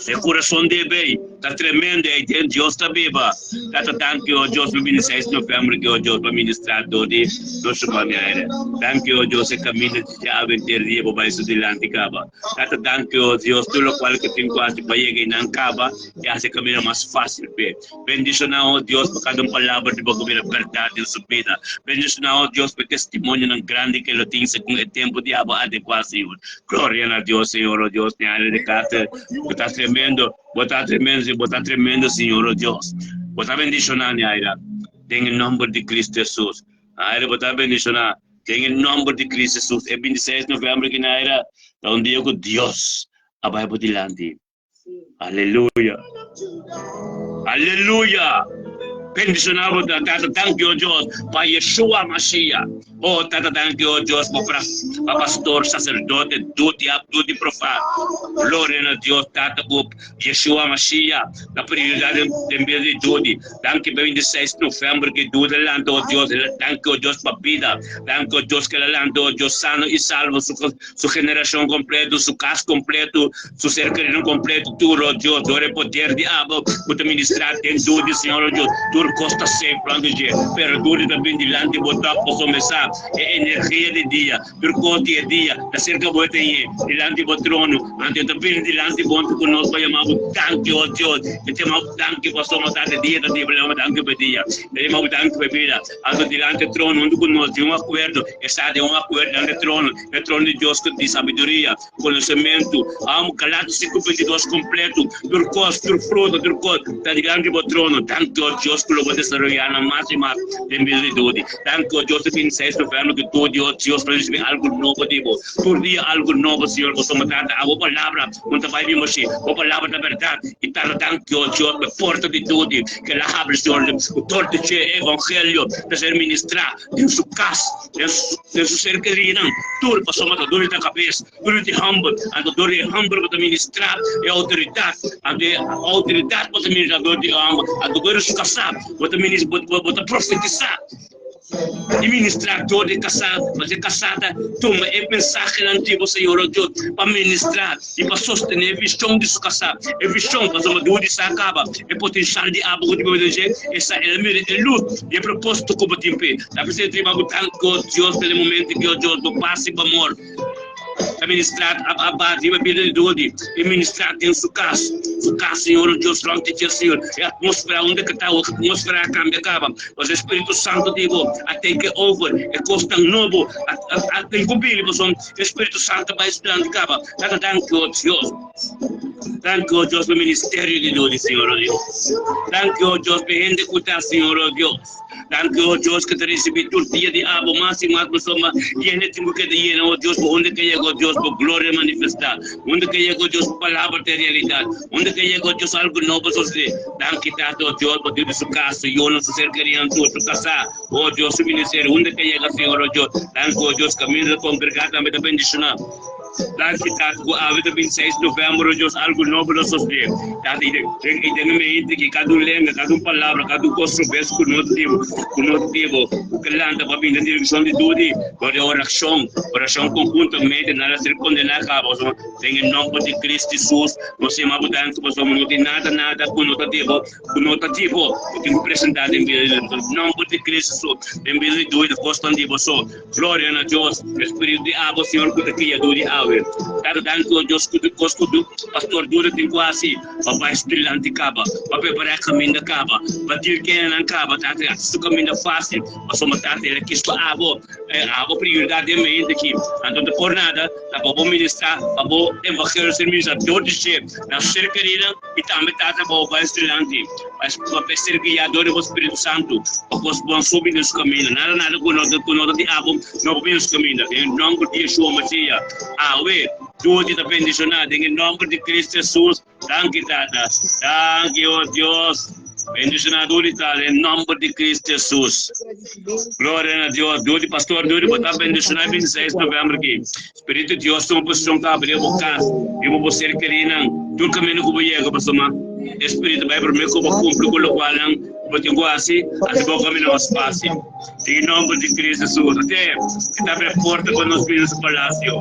E kurason di e bei ta tremendo ei den Dios ta biba. Tata danki o Dios pa bini 6 november ki o Dios pa ministra dor di nos ruman Yaira. Danki o Dios e kaminda di djawe henter dia bo bai su dilanti kaba. Tata danki o Dios tur lokual ku tin ku hasi pa yega einan kaba i hasi e kaminda mas fasil p'e. Bendishoná o Dios pa kada un palabra di bo ku bira bèrdat den su bida. Bendishoná o Dios pa e testimonionan grandi ku e lo tin segun e tempu di abo adekuá Señor. Gloria na Dios Señor o Dios mi área di karte bo ta tremendo bo ta tremendo bo ta tremendo Señor o Dios bo ta bendiciona mi aira den e nomber di Cristo Jesus aira bo ta bendiciona den e nomber di Cristo Jesus e 26 november ki na aira ta un dia ku Dios a bai bo dilanti Aleluya. Aleluya. Bendiciona bo ta Tata danki o Dios pa Yeshua Mashiach. Oh Tata danki o Dios pa pa pastor sacerdote duty ap duty profat. Gloria na Dios Tata ku Yeshua Mashiach na prioridad den den bida di duty. Danki pa 26 november ki duty a lanta o Dios. Danki o Dios pa bida. Danki o Dios ke la lanta o Dios sano y salvo su su generacion completo, su cas completo, su ser querido completo, tur, oh Dios, door e poder di abo cu ta ministra den dor di Señor, oh Dios, tur cos ta safe rond di dje, pero dor di ta bin dilanti bo tok pasobra mi sa e energia di dia, tur cos di e dia ta cerca bo e ta ye dilanti bo trono, anto e ta bini dilanti bo anto cu nos pa yama bo danki, oh Dios, e ta yama bo danki pasobra ta di dia ta di, pa yama bo danki pa e dia, ta yama bo danki pa e bida. Anto dilanti e trono huntu ku nos den un akuerdo, e sta den un akuerdo dilanti e trono, e trono di Dios ku di sabiduria, konosementu, amo, Galatas 5:22 kompletu, tur kos, tur fruta, tur kos ta dilanti bo trono. Danki o Dios ku lo bo desaroyá nan mas i mas den bida di Dodi. Danki o Dios di 26 november ku Dodi o Dios lo risibí algu nobo di bo. Tur dia algu nobo, Señor, pasobra tata abo palabra un ta bai bin bo shi. Bo palabra ta bèrdat i tata danki o Dios pa e porta di Dodi. Ke la habri Señor ku tur di dje evangelio ta ser ministrá den su kas, den su ser kerinan, tur pasobra ta dor di ta kabes, dor di hòmber, anto dor di e hòmber ku ta ministrá e outoridat, anto e outoridat ku ta ministrá dor di e hòmber, anto dor di su kasá bo ta bo ta profetisá. E ministrador di kasá, mas e kasá ta tuma e mensahenan di bo Señor o Dios pa ministrá i pa sostené e vishon di su kasá. E vishon, pasobra dor di sa kaba e potenshal di abo ku tin pa dje, e sa el a mira e lus di e propósito ku bo tin p'e. Ta presente riba bo. Danki, o Dios, pa e momento aki, o Dios, bo pas i bo amor. Ta ministrá Abba riba bida di Dodi i ministrá den su kas, su kas, Señor, o Dios, rònt di dje, Señor. E atmósfera unda ke ta, e atmósfera a kambia kaba. Pasobra e Spiritu Santu di bo a take over, e kosnan nobo a a tin ku bini, pasobra e Spiritu Santu a bai su dilanti kaba. Tata, danki, o Dios. Danki, o Dios, pa e ministerio di Dodi, Señor, o Dios. Danki, o Dios, pa e hende ku ta, Señor, o Dios. Danki, o Dios, ku ta risibí tur dia di abo mas i mas pasobra yena tin ku keda yena, o Dios, pa unda ke yega, o Dios, bo gloria manifestá. Unda ke yega, o Dios, bo palabra ta e realidat. Unda ke yega, o Dios, algu nobo sosodé. Danki, Tata, o Dios, pa Dios di su kas, su yunan, su ser kerinan tur, su kasá, o Dios, su ministerio. Unda ke yega, Señor, o Dios. Danki, o Dios, kaminda ta kongregá tambe ta bendishoná. Danki Tata ku awe ta 26 november o Dios algu nobo lo sosodé. Tata i den i den e mente ki kada un lenga, kada un palabra, kada un kos robes ku no ta dibo, ku no ta dibo, ku ke lanta pa bini den direkshon di Dudi dor di orashon, orashon konhuntamente nan a ser kondená kaba pasobra den e nomber di Cristo Jesus nos yama bo danki pasobra no tin nada nada ku no ta dibo ku no ta dibo ku tin ku presentá den bida di den nomber di Cristo Jesus den bida di Dudi kosnan dibo so. Gloria na Dios, Espiritu di abo, Señor, ku ta guia dor di awe. Tata, danki, o Dios, ku tur kos ku pastor Dura tin ku hasi pa bai su dilanti kaba, pa prepará e kaminda kaba, pa dil kenanan kaba, Tata, hasi su kaminda fásil, pasobra, Tata, el a kis pa abo, abo prioridat den mente aki. Anto ta por nada, ta pa bo ministrá, pa bo evangelio ser ministrá dor di dje na su ser kerinan, i tambe, Tata, pa bo bai su dilanti. Pa ser guiá dor di bo Spiritu Santu, pa kos bon subi den su kaminda. Nada nada ku no ku no ta di abo no por bini su kaminda. Den e nòmber di Yeshua Masiya, awe, tur di ta bendishoná den e nòmber di Kristu Hesus. Danki, Tata. Danki, o Dios. Bendishoná tur di ta den nòmber di Kristu Hesus. Gloria na Dios. Dor di pastor Duri bo ta bendishoná e 26 novèmber aki. Spiritu di Dios tuma posishon kaba den bo kas i bo bo ser kerinan tur kaminda ku bo yega, pasobra e Spiritu bai promé ku bo kumpli ku lokualnan ku bo tin ku hasi, hasi bo kaminda mas fásil. Den e nòmber di Kristu Hesus, ate e ta abri e porta pa nos bini na su palasio,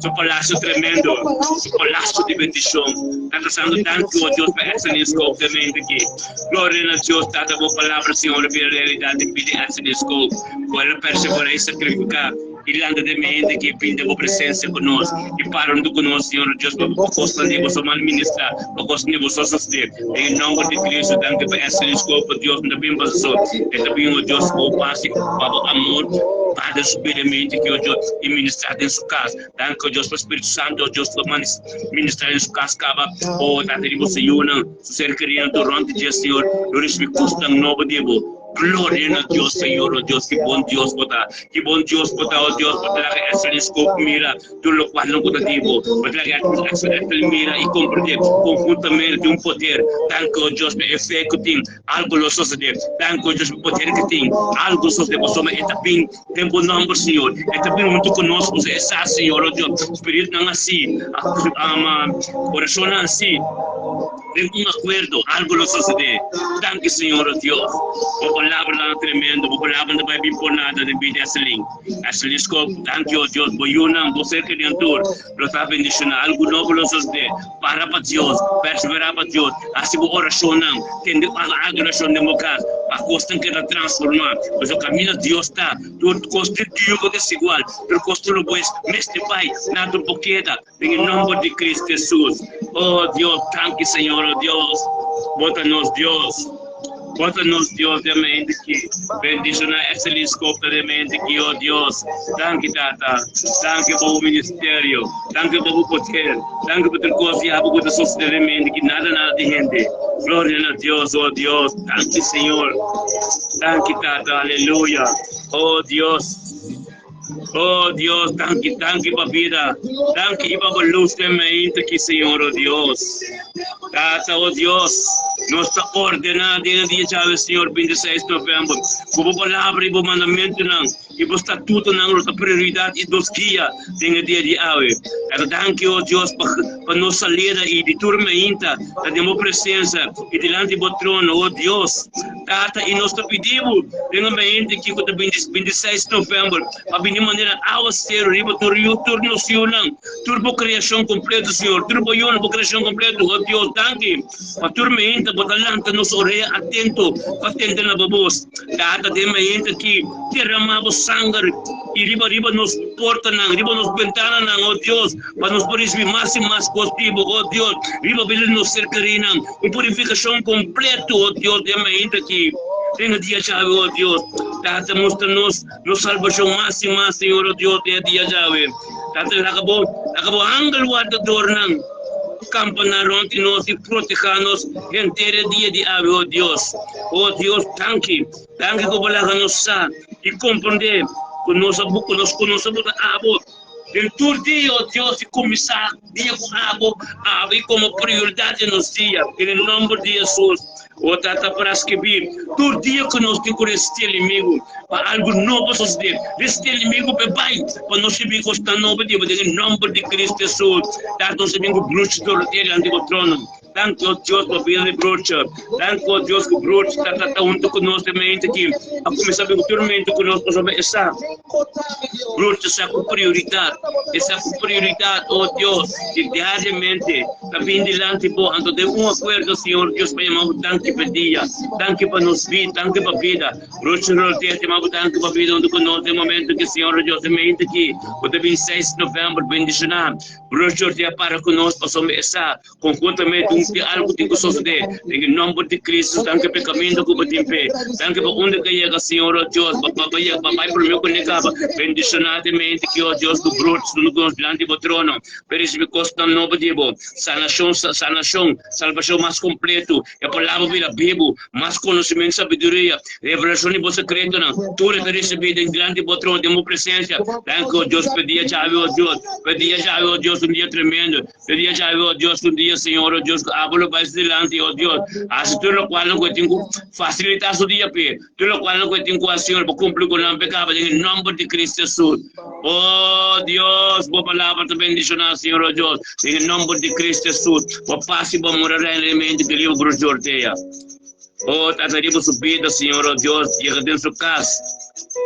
su palasio tremendo, su palasio di bendishon. Tata Santu, danki, o Dios, pa Excellence Scope den mente aki. Gloria na Dios, Tata, bo palabra, Señor, a bira realidat den bida di Excellence Scope, ku el a perseverá i sakrifiká. I lanta den mi hende ki bin den bo presensia ku nos, i para huntu ku nos, Señor Dios, pa bo kosnan di bo so ministrá, pa kosnan di bo so sosodé. Den e nòmber di Cristo, danki pa e scope, Dios, no ta bin pa so, e ta bin, o Dios, pa bo pas i pa bo amor, Padre, subi den mi hende ki, o Dios, i ministrá den su kas. Danki, o Dios, pa Spiritu Santu, o Dios, pa ministrá den su kas kaba, o Tata di bo Señornan, su ser kerinan tur rònt di dje, Señor, lo risibí kosnan nobo di bo. Gloria na Dios, Señor, oh Dios, ki bon Dios bo ta. Ki bon Dios bo ta, oh Dios, bo ta laga Excelenscope mira tur locual nan cu ta di bo. Bo ta laga Excel mira y comprende conjuntamente tin un poder. Danki, oh Dios, pa e fe cu tin, algo lo sosode. Danki, oh Dios, pa e poder cu tin, algo sosode. Pasobra e ta bin den bo nomber, Señor. E ta bin hunto cu nos, pasobra e sa, Señor, oh Dios, spiritunan asi, oracionnan asi. Den un akuerdo, algu lo sosodé. Danki, Señor, o Dios. Bo palabranan ta tremendo. Bo palabranan ta bai bin por nada den bida di Aselin. Aselin Skop, danki, o Dios. Bo yunan, bo ser kerinan tur lo ta bendishoná. Algu nobo lo sosodé. Para pa Dios. Perseverá pa Dios. Hasi bo orashonnan. Tende adorashon den bo kas pa kosnan keda transformá. Pasobra kaminda Dios ta, tur kos tin duru desigual. Tur kos tur lo bo mester bai. Nada por keda. Den e nomber di Cristo Jesus. Oh Dios, danki Señor, oh Dios. Bo ta nos Dios. Bo ta nos Dios den mente ki. Bendiciona Excelin Scope den mente ki, oh Dios. Danki Tata. Danki pa bo ministerio. Danki pa bo poder. Danki pa tur cos di abo cu ta sucede den mente ki. Nada nada di hende. Gloria na Dios, oh Dios. Danki Señor. Danki Tata. Aleluya. Oh Dios. Oh Dios, danki, danki pa vida. Danki pa bo luz den mainta ki, Señor, oh Dios. Tata, oh Dios, nos ta ordená den e dia djawe, Señor, 26 november, ku bo palabra i bo mandamentunan i bo statutonan lo ta prioridat i nos guia den e dia di awe. Tata, danki, oh Dios, pa, pa nos salida i di tur mainta ta den bo presensia i dilanti bo trono, oh Dios. Tata, i nos ta pidi bo den e mainta ki ku ta 26 november pa bini manera awaseru riba tur yu, tur nos yunan, tur bo kreashon kompleto, Señor, tur bo yunan, bo kreashon kompleto. O Dios, danki pa tur mainta. Tata, bo ta lanta nos orea atento pa tende na bo bos. Tata, den mainta aki, derama bo sanger i riba riba nos portanan, riba nos bentananan, o Dios, pa nos por risibi mas i mas kos di bo, o Dios, riba bida di nos ser kerinan, un purifikashon kompleto, o Dios, den mainta aki, den e dia djawe, o Dios. Tata, mustra nos nos salbashon mas i mas, Señor, o Dios, den e dia djawe. Tata, laga bo, laga bo angel wardadornan kampa nan rònt di nos i protehá nos henter e dia di awe, o Dios. O Dios, danki, danki ku bo laga nos sa i komprondé ku nos a ku nos ku nos a buta abo den tur dia, o Dios, i kuminsá dia ku abo, abo i komo prioridat den nos dia, den e nòmber di Hesus. O Tata, para skibí tur dia ku nos tin ku resistí enemigu pa algu nobo sosodé. Resistí enemigu pa e bai, pa nos ribí kosnan nobo di bo den e nòmber di Kristu Hesus. Tata, nos ta bin ku bruchi Dorotea dilanti bo trono. Danki, o Dios, pa bida di bruchi. Danki, o Dios, ku bruchi ta ta huntu ku nos den mente aki. A kuminsá bin ku tur mente ku nos pasobra e sa bruchi sa ku prioridat. E sa ku prioridat, o Dios, di diariamente. Ta bin dilanti bo, anto den un akuerdo, Señor Dios, pa yama bo danki pa dia, danki pa nos bida, danki pa bida. Rochi Rortea ta yama bo danki pa bida huntu ku nos den momento ki Señor Dios e mente ki bo ta bin seis november bendishoná. Rochi Rortea para ku nos pasobra e sa konhuntamente un tin algu tin ku sosodé. Den e nomber di Cristo, danki pa e kaminda ku bo tin p'e. Danki pa unda ku a yega, Señor Dios, pa pa yega pa bai promé ku ne kaba. Bendishoná den mente ki, o Dios, ku brochi huntu ku nos dilanti bo trono. Pero risibi kosnan nobo di bo, sanashon, sanashon, salbashon mas kompletu, e palabra bira bibu, mas konosementu, sabiduria, revelashon di bo sekretonan, tur e ta risibí den dilanti bo trono, den bo presensia. Danki, o Dios, p'e dia djawe, o Dios, p'e dia djawe, o Dios, un dia tremendo, p'e dia djawe, o Dios, un dia, Señor, o Dios, ku abo lo bai su dilanti, o Dios, hasi tur lokual ku e tin ku fasilitá su dia p'e, tur lokual ku e tin ku hasi, Señor, pa kumpli ku nan p'e kaba den e nòmber di Cristo Jesus. Oh Dios, bo palabra ta bendiciona, Señor, oh Dios, den e nomber di Cristo Jesus. Bo paz y bo amor a reina den mente di riba Bruce Dorothea. Oh Tata, riba su bida, Señor, oh Dios, yega den su cas.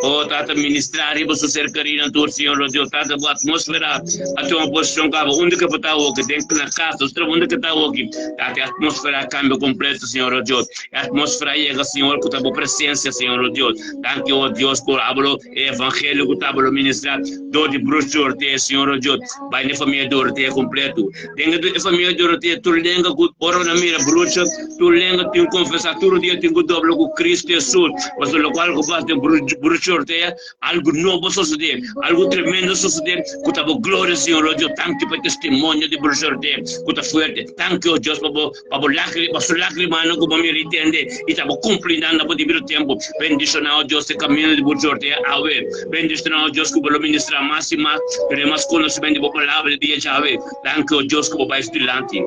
Oh Tata, ministra riba su ser querido tur, Señor, oh Dios. Tata, bo atmósfera a toma posicion caba. Unda que bo ta awoki, den na cas, nos traba unda que ta awoki. Tata, e atmósfera a cambia completo, Señor, oh Dios. E atmósfera yega, Señor, cu ta bo presencia, Señor, oh Dios. Danki, oh Dios, por abro E evangelio ku tabata lo ministrá dor di Bruce Dorothea, Señor o Dios, bai na e famia Dorothea kompletu. Den e famia Dorothea, tur lenga ku ora nan mira Bruce, tur lenga tin ku konfesá, tur dia tin ku dobla ku Cristo Hesus. Pasobra lokual ku pasa den Bruce Dorothea, algu nobo a sosodé, algu tremendo a sosodé ku ta bo gloria, Señor o Dios. Danki pa e testimonio di Bruce Dorothea ku ta fuerte. Danki, o Dios, pa bo. Pa bo lágrima, pa su lágrimanan ku bo mira i tende, i ta bo kumpli nan na bo debido tempu. Bendishoná, o Dios, e kamino di bo jortea awe. Bendishoná, o Dios, ku bo lo ministrá mas i mas, duna mas konosementu di bo palabra di dia djawe. Danki, o Dios, ku bo bai su dilanti.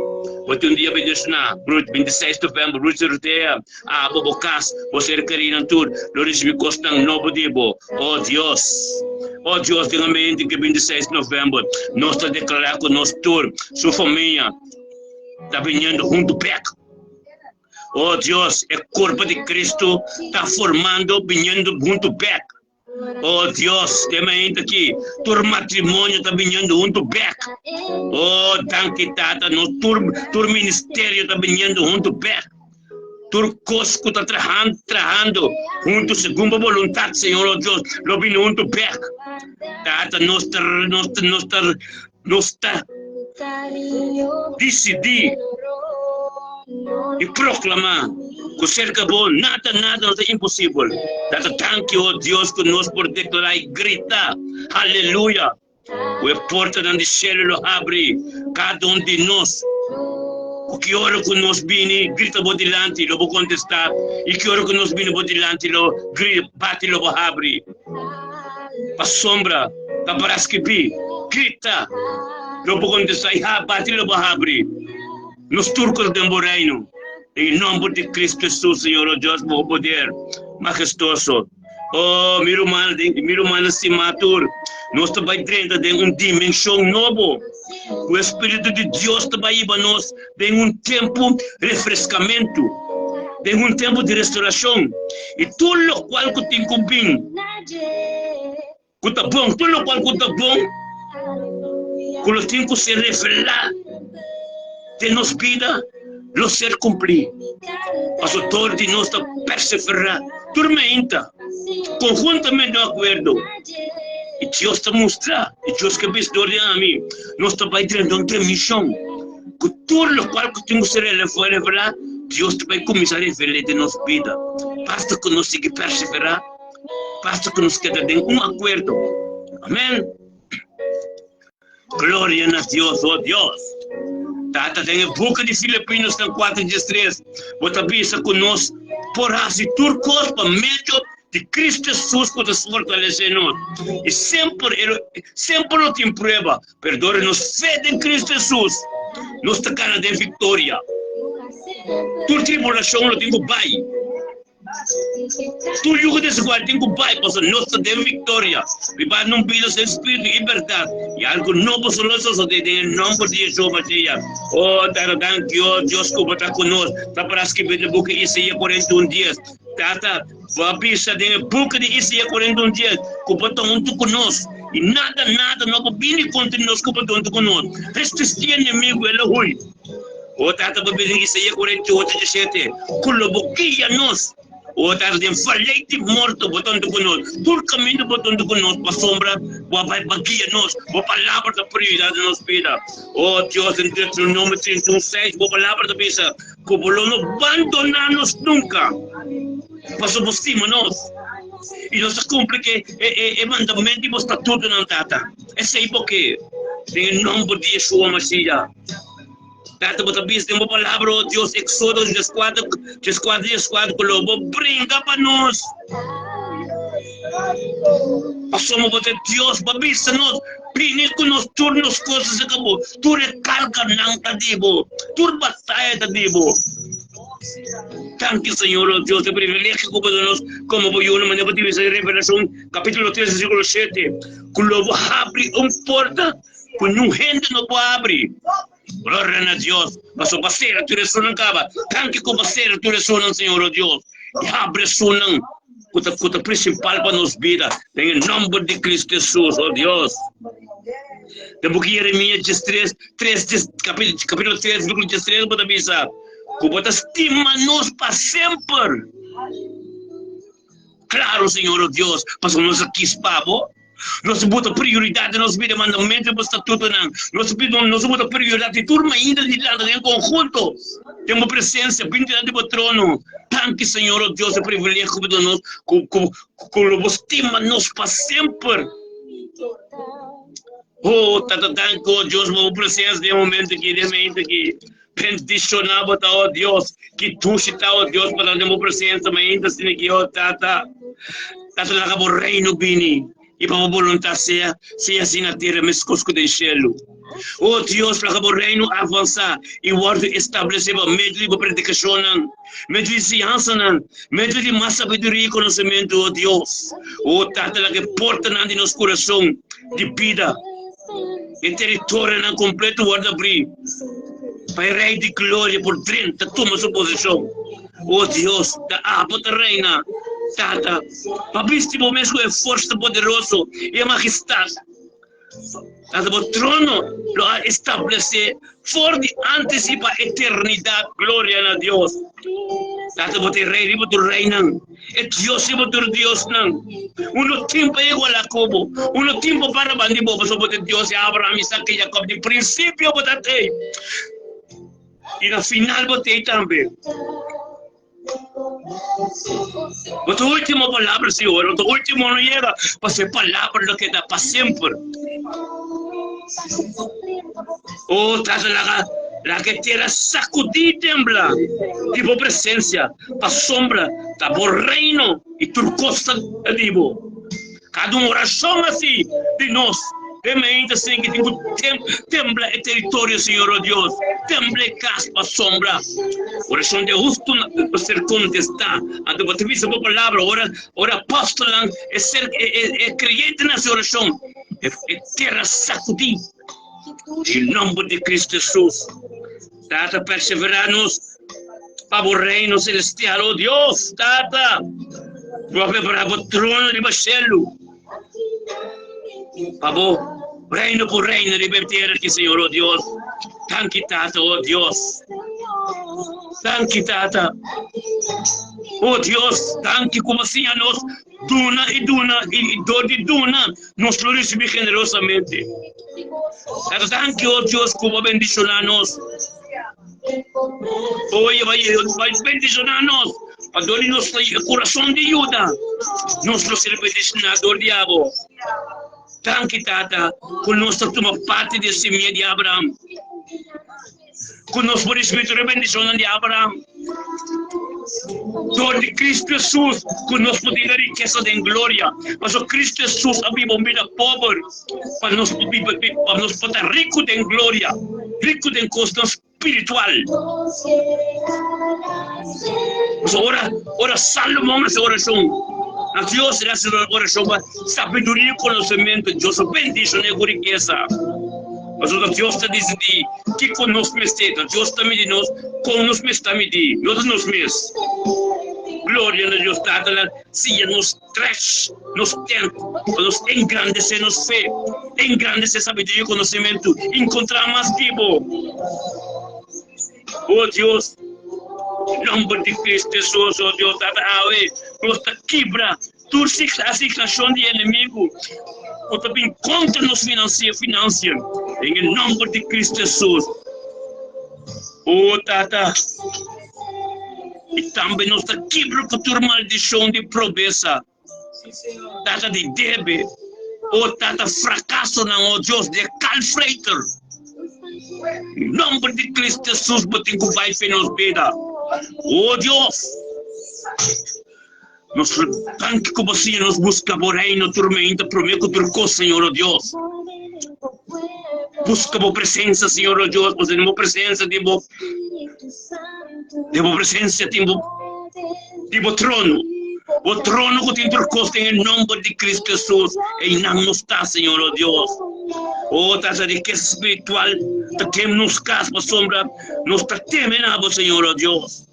Bo tin un dia bendishoná, Ruth, 26 november, Ruth Jortea, abo, bo kas, bo ser kerinan tur lo risibí kosnan nobo di bo, o Dios. O Dios, den ambiente ku e 26 november, nos ta deklará ku nos tur, su famia, ta biniendo huntu bek. Oh Dios, e cuerpo di Cristo ta formando, biniendo huntu bek. Oh Dios, den mainta aki, tur matrimonio ta biniendo huntu bek. Oh, danki Tata, nos tur, tur ministerio ta biniendo huntu bek. Tur kos ku ta trahando, trahando huntu segun bo boluntat, Señor, oh Dios, lo bini huntu bek. Tata, nos ta, nos ta, nos ta, nos ta disidí i proklamá ku serka bo nada, nada no ta imposibel. Tata, danki, oh Dios, ku nos por deklará i grita, Aleluya! Ku e portanan di shelu lo habri kada un di nos. Ku ki ora ku nos bini grita bo dilanti, lo bo kontestá, i ki ora ku nos bini bo dilanti, lo grita, bati, lo bo habri. Pasobra ta para skibí, Grita, lo bo kontestá, i bati, lo bo habri. Nos tur ku ta den bo Reino. Den e nòmber di Kristu Hesus, Señor, o Dios, bo poder mahestoso. Oh, mi rumannan, mi rumannan stimá tur, nos ta bai drenta den un dimenshon nobo ku e Spiritu di Dios ta bai hiba nos den un tempu refreskamentu, den un tempu di restorashon, i tur lokual ku tin ku bin ku ta bon, tur lokual ku ta bon ku lo tin ku ser revelá den nos bida. lo ser kumplí. Pasobra dor di nos ta perseverá tur meinta konhuntamente den akuerdo. I Dios ta mustra, i Dios ke bisa dor di ami, nos ta bai drenta un dimenshon ku tur lokual ku tin ku ser revelá, Dios ta bai kuminsá revel'é den nos bida. Basta ku nos sigui perseverá, basta ku nos keda den un akuerdo. Amèn. Gloria na Dios, o Dios. Tata, den e buki di Filipinosnan 4 13, bo ta bisa ku nos por hasi tur kos pa medio di Kristu Hesus ku ta fortalesé nos. I semper e semper lo tin prueba, pero dor di nos fe den Kristu Hesus, nos ta gana den viktoria. Tur tribulashon lo tin ku bai. Tur yugo desigual tin ku bai pasobra nos ta den viktoria. Biba nun bida den spiritu i bèrdat, i algu nobo so lo sosodé den e nòmber di Yeshua Mashiach. O Tata, danki, o Dios, ku bo ta ku nos. Ta para skibí den e buki Isaías 41 dies. Tata, bo a bisa den e buki di Isaías 41 dies ku bo ta huntu ku nos, i nada, nada no por bini kontra nos ku bo ta huntu ku nos. Resistí enemigu, el a hui. O Tata, bo bisa den Isaías 48, 17, ku lo bo guia nos. O Tata, den valei di morto bo ta huntu ku nos. Tur kaminda bo ta huntu ku nos, pasobra bo a bai pa guia nos. Bo palabra ta prioridat den nos bida. O Dios, den Deuteronomio 31, 6, bo palabra ta bisa ku bo lo no bandoná nos nunka, pasobra bo stima nos. I nos ta kumpli ku e mandamentu i bo statutonan, Tata. Esei bo ke, den e nòmber di Yeshua Mashiach. Tata, bo ta bisa den bo palabra, o Dios, Exodo 14, 14, 14, ku lo bo bringa pa nos. Pasobra bo ta Dios, bo a bisa nos, bini ku nos tur nos kosnan serka bo, tur e karganan ta di bo, tur bataya ta di bo. Danki, Señor, o Dios, e privilegio ku bo da nos komo bo yunan, manera bo ta bisa den Revelashon kapítulo 3, versíkulo 7, ku lo bo habri un porta Ku niun hende no por abri. Gloria na Dios, pasobra bo sera tur esunnan kaba. Danki ku bo sera tur esunnan, Señor, o Dios, i habri esunnan ku ta ku ta prinsipal pa nos bida, den e nòmber di Kristu Hesus, o Dios. Den buki Jeremias diestres, tres, dies, kapítulo, kapítulo tres, versíkulo diestres, bo ta bisa ku bo ta stima nos pa semper. Klaro, Señor, o Dios, pasobra nos a kis pa bo. Nos buta prioridat den nos bida, mandamentu i bo statutonan. Nos nos buta prioridat di tur mainta di lanta den konhunto den bo presensia, bin dilanti di bo trono. Danki, Señor, o Dios, e privilegio ku bo duna nos, ku ku ku lo bo stima nos pa semper. O Tata, danki, o Dios, pa bo presensia den e momento aki, den e mainta aki. Bendishoná bo ta, o Dios, ki dushi ta, o Dios, pa ta den bo presensia mainta asina aki, o Tata. Tata, laga bo reino bini, i pa bo boluntat sea, sea así na tera meskos ku den shelu. O Dios, laga bo reino avansá i wòrdu establesé pa medio di bo predikashonnan, medio di siñansanan, medio di mas sabiduria i konosementu, o Dios. O Tata, laga e portanan di nos kurason di bida, E teritorionan kompleto wòrdu abrí pa e Rei di Gloria por drenta tuma su posishon. O Dios, ta abo ta reina, Tata, pa bisti bo mes ku e forsa poderoso i e mahistat. Tata, bo trono lo a establesé for di ántes i pa eternidat. Gloria na Dios! Tata, bo ta e Rei riba tur reinan. E Dios riba tur diosnan. Un no tin pa igualá ku bo. Un no tin pa para banda di bo, pasobra bo ta e Dios di Abraham, Isaac i Jacob. Di prinsipio bo ta t'ei, i na final bo t'ei tambe. Bo ta último palabra, Señor. Bo ta último no yega, pasobra e palabra lo keda pa semper. O Tata, laga, laga e tera sakudí i tembla di bo presensia. Pasobra ta bo reino i tur kos ta di bo. Kada un orashon hasi di nos den mente sin ki tin ku tembla e teritorio, Señor, o Dios, tembla e kas pasobra orashon di e hustu ta ser kontestá. Anto bo ta bisa bo palabra ora ora apòstelnan e ser e kreyentenan hasi orashon, e tera sakudí. Den nòmber di Kristu Hesus, Tata, perseverá nos pa bo reino celestial, o Dios, Tata, bo a prepará bo trono riba shelu, pa bo reino por reina riba e tera aki, Señor, o Dios. Danki, Tata, o Dios. Danki Tata. O Dios, danki ku bo siña nos duna i duna i dor di duna nos lo risibí generosamente. Tata, danki o Dios ku bo bendishoná nos. O bai bendishoná nos pa dor di nos kurason di yuda nos lo ser bendishoná dor di abo. Danki Tata ku nos ta tuma parti di e simia di Abraham. Ku nos por risibí tur e bendishonnan di Abraham dor di Kristu Hesus, ku nos por tin e rikesa den gloria. Pasobra Kristu Hesus a biba un bida pober pa nos por biba, pa nos por ta riku den gloria, riku den kosnan spiritual. Pasobra ora, ora Salomon hasi orashon na Dios, el hasi orashon pa sabiduria i konosementu, Dios a bendishon'é ku rikesa. Pasobra Dios ta disidí kiko nos mester, ta Dios ta midi nos kon nos mester ta midí, no ta nos mes. Gloria na Dios Tata na siña nos stretch nos tent pa nos engrandesé nos fe, engrandesé sabiduria i konosementu, enkontrá mas di bo. O Dios, nomber di Cristo Jesus, o Dios Tata, awe nos ta kibra Tur asignashon di enemigu ku ta bin kontra nos finansia, den e nòmber di Kristu Hesus. O Tata, i tambe nos ta kibra ku tur maldishon di probesa, Tata, di debe, o Tata, frakasonan, o Dios, di e kalfreiter. Den nòmber di Kristu Hesus bo tin ku bai fe nos bida, o Dios. Nos lo danki ku bo siña nos buska bo reino tur meinta promé ku tur kos, Señor o Dios. Buska bo presensia, Señor o Dios, pasobra den bo presensia tin bo den bo presensia tin bo tin bo trono. Bo trono ku tin tur kos den e nòmber di Kristu Hesus, einan nos ta, Señor o Dios. O Tata, rikesa spiritual ta den nos kas pasobra nos ta teme na bo, Señor o Dios.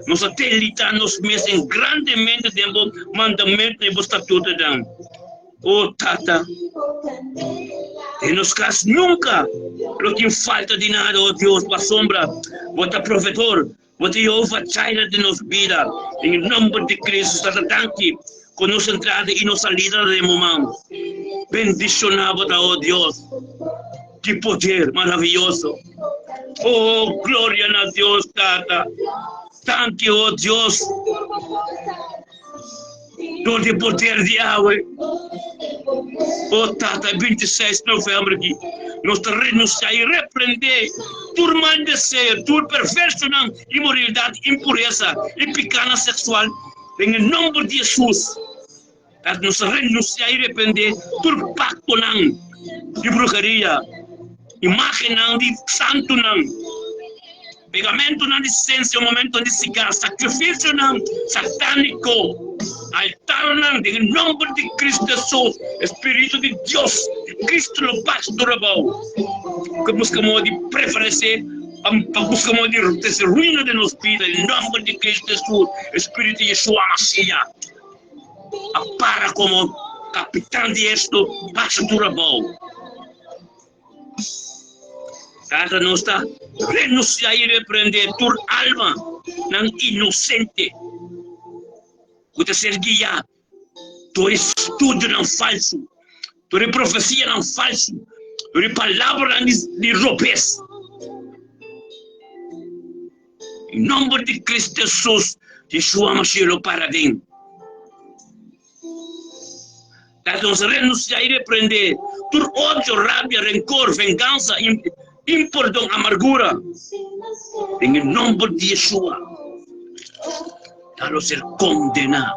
Nos a delitá nos mes en grandemente den bo mandamentunan i bo statutonan. O Tata, den nos kas nunka lo tin falta di nada, o Dios, pasobra bo ta Provedor, bo ta Jehová Jireh den nos bida. Den e nomber di Cristo, Tata, danki ku nos entrada i nos salida ta den bo man. Bendishoná bo ta, o Dios. Ki poder maraviyoso! Oh, gloria na Dios Tata! Danki, oh Dios, dor di poder di awe. Oh Tata, 26 november aki, nos ta renuncia i reprende tur mal deseo, tur perversonan, inmoralidad, impuresa i picanan sexual den e nomber di Jesus. Ta nos renuncia i reprende tur pactonan di bruheria, imagennan di santunan, pegamentonan di sensia, momentonan di sigar, sacrificionan satanico, altarnan den e nomber di Cristo Jesus, e Spiritu di Dios, di Cristo lo basa tur abao, cu busca modo di prevalece pa busca modo di trece ruina den nos bida, den nomber di Cristo Jesus, e Spiritu di Yeshua Mashiach. A para komo kapitan di esto pasa tur abou. Tata nos ta renunsiá i reprendé tur alma nan inosente ku ta ser guiá dor e studionan falsu, dor e profesianan falsu, dor e palabranan di robes. En nomber di Cristo Jesus, Yeshua Mashiach lo para den. Ta nos renuncia y reprende tur odio, rabia, rencor, venganza, impordon, amargura. Den e nomber di Yeshua, ta lo ser condena.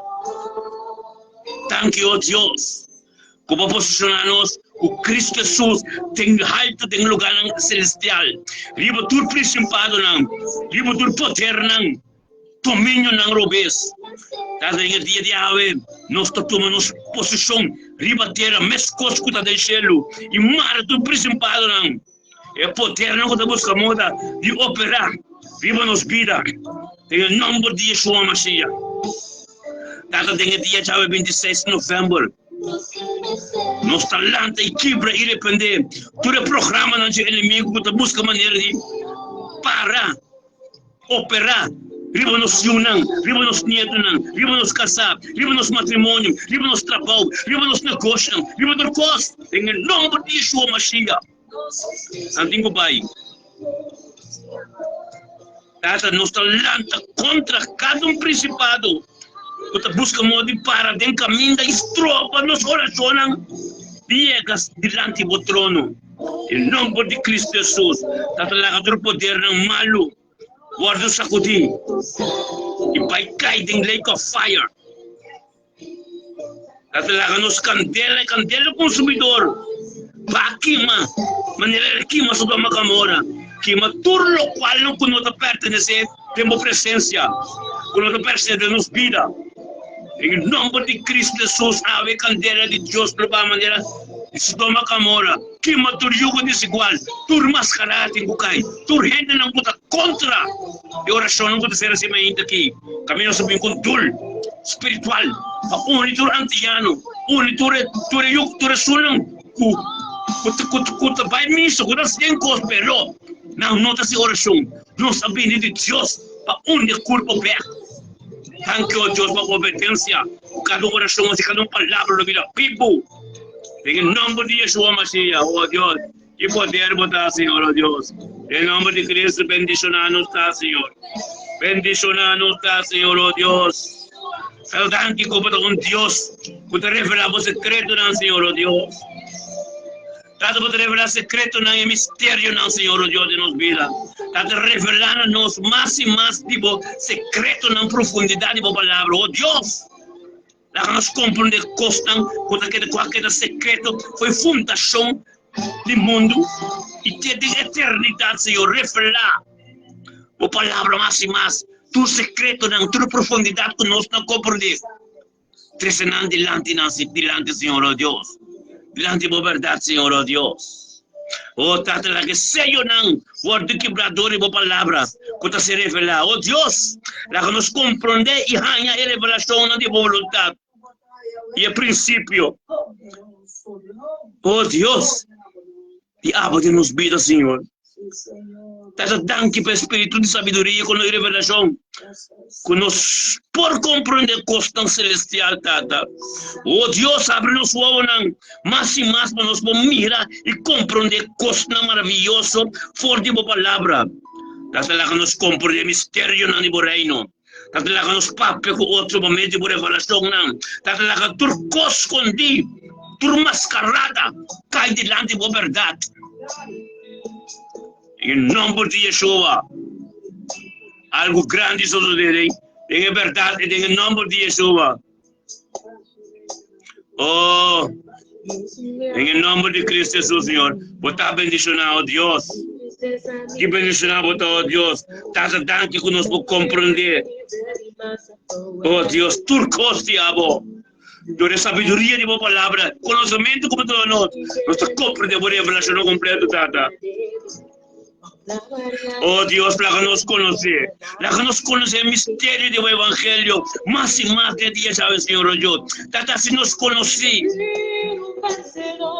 Danki, oh Dios. Ku bo posishoná nos ku Kristu Hesus den haltu den lugánan selestial, riba tur prinsipadonan, riba tur podernan, dominionan robes. Ta den e dia di awe nos ta tuma nos posishon riba tera meskos ku ta den shelu i mara tur prinsipadonan, e podernan ku ta buska moda di operá riba nos bida, den e nòmber di Yeshua Mashiach. Tata den e dia djawe 26 novèmber nos ta lanta i kibra i reprendé tur e programanan dje enemigu ku ta buska manera di para. Operá riba nos yunan, riba nos nietunan, riba nos kasá, riba nos matrimonio, riba nos trabou, riba nos negoshonan, riba tur kos, den e nòmber di Yeshua Mashiach. Nan tin ku bai. Tata, nos ta lanta kontra kada un prinsipado ku ta buska moda di para den kaminda i stroba nos orashonnan di yega dilanti bo trono. Den nòmber di Kristu Hesus, Tata, laga tur podernan malu wòrdu sakudí i bai kai den lake of fire. Tata, laga nos kandela, e kandela konsumidor, ba kima manera el a kima Sodoma Gomora, kima tur lokualnan ku no ta pertenesé den bo presensia, ku no ta pertenesé den nos bida. Den nòmber di Kristu Hesus, awe e kandela di Dios lo ba manera di Sodoma Gomora, kima tur yugo desigual, tur maskará tin ku kai, tur hendenan ku ta kontra e orashonnan ku ta ser hasi mainta aki. Kaminda nos a bin ku un dul spiritual pa uni tur antiano, uni tur e tur e yu tur esunnan ku ku ku ku ta bai misa, ku ta hasi den kos, pero nan no ta hasi orashon. Nos a bini di Dios pa uni e kurpo bèk. Danki, o Dios, pa bo obediensia ku kada un orashon hasi, kada un palabra lo bira bibu. Den e nòmber di Yeshua Mashiach, o Dios, ki poder bo ta, Señor, o Dios. Den nòmber di Cristo, bendishoná nos ta, Señor. Bendishoná nos ta, Señor, o Dios. Pero danki ku bo ta un Dios ku ta revelá bo sekretonan, Señor, o Dios. Tata, bo ta revelá sekretonan i misterionan, Señor, o Dios di nos bida. Tata, revelá na nos mas i mas di bo sekretonan, profundidat di bo Palabra, o Dios. Laga nos komprondé kosnan ku ta keda ku a keda sekreto for e fundashon di mundu i te den eternidat, Señor. Revelá bo Palabra mas i mas, tur sekretonan, tur profundidat ku nos no komprondé. Trese nan dilanti nan, dilanti Señor, o Dios. Dilanti bo bèrdat, Señor, o Dios. O Tata, laga e seyonan wòrdu kibrá dor di bo palabra ku ta ser revelá. O Dios, laga nos komprondé i haña e revelashonnan di bo boluntat i e prinsipio. O Dios, di abo den nos bida, Señor. Tata, danki pa e spiritu di sabiduria ku nos revelashon, ku nos por komprondé kosnan selestial, Tata. O Dios, abri nos wowonan mas i mas pa nos por mira i komprondé kosnan maravioso for di bo Palabra. Tata, laga nos komprondé misterionan di bo Reino. Tata, laga nos papia ku otro pa medio di bo revelashonnan. Tata, laga tur kos skondí, tur maskarada kai dilanti bo bèrdat. Den e nòmber di Yeshua, algu grandi sosodé den e bèrdat i den e nòmber di Yeshua. Oh, den e nòmber di Kristu Hesus, Señor, bo ta bendishoná, o Dios. Ki bendishoná bo ta, o Dios. Tata, danki ku nos por komprondé, o Dios, tur kos di abo. Dor e sabiduria di bo palabra, konosementu ku bo ta duna nos, nos ta komprondé bo revelashonnan kompleto, Tata. Oh Dios, laga nos konosé, laga nos konosé e misterio di bo evangelio mas i mas den dia djawe, Señor, oh Dios. Tata, si nos konosé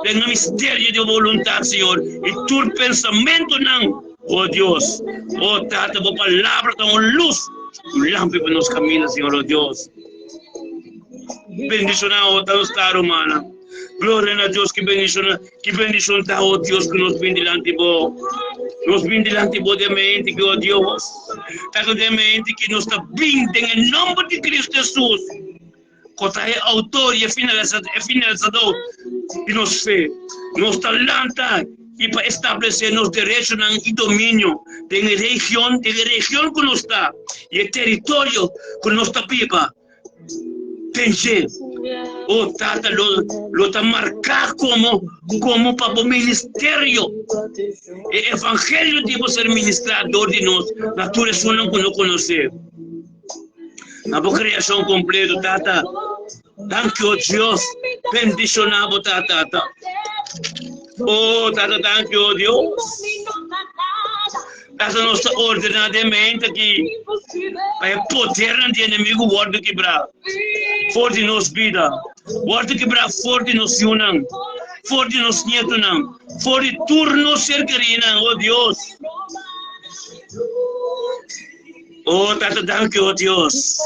den e misterio di bo boluntat, Señor, i tur pensamentonan, oh Dios, oh Tata, bo palabra ta un lus, un lampi pa nos kaminda, Señor, oh Dios. Bendishoná, oh, ta nos ta, rumannan. Gloria na Dios, ki bendishon, ki bendishon ta, oh Dios, ku nos bin dilanti bo. Nos bin dilanti bo den mente ki, oh Dios, ta den mente ki nos ta bin den e nomber di Cristo Jesus, ku ta e autor i e finalisador di nos fe. Nos ta lanta i pa establesé nos derechonan i dominio den e region, den e region ku nos ta i e teritorio ku nos ta biba. Pens'é, O Tata, lo, lo ta marká komo, komo pa bo ministerio. E evangelio di bo ser ministrá dor di nos na tur esunnan ku no konosé. Na bo kreashon kompleto, Tata. Danki, o Dios. Bendishoná bo ta, Tata. O Tata, danki, o Dios. Tata, nos ta ordená den mente aki pa e podernan di enemigu wòrdu kibrá for di nos bida, wòrdu kibrá for di nos yunan, for di nos nietunan, for di tur nos ser kerinan, o Dios. Oh, Tata, danki, oh Dios.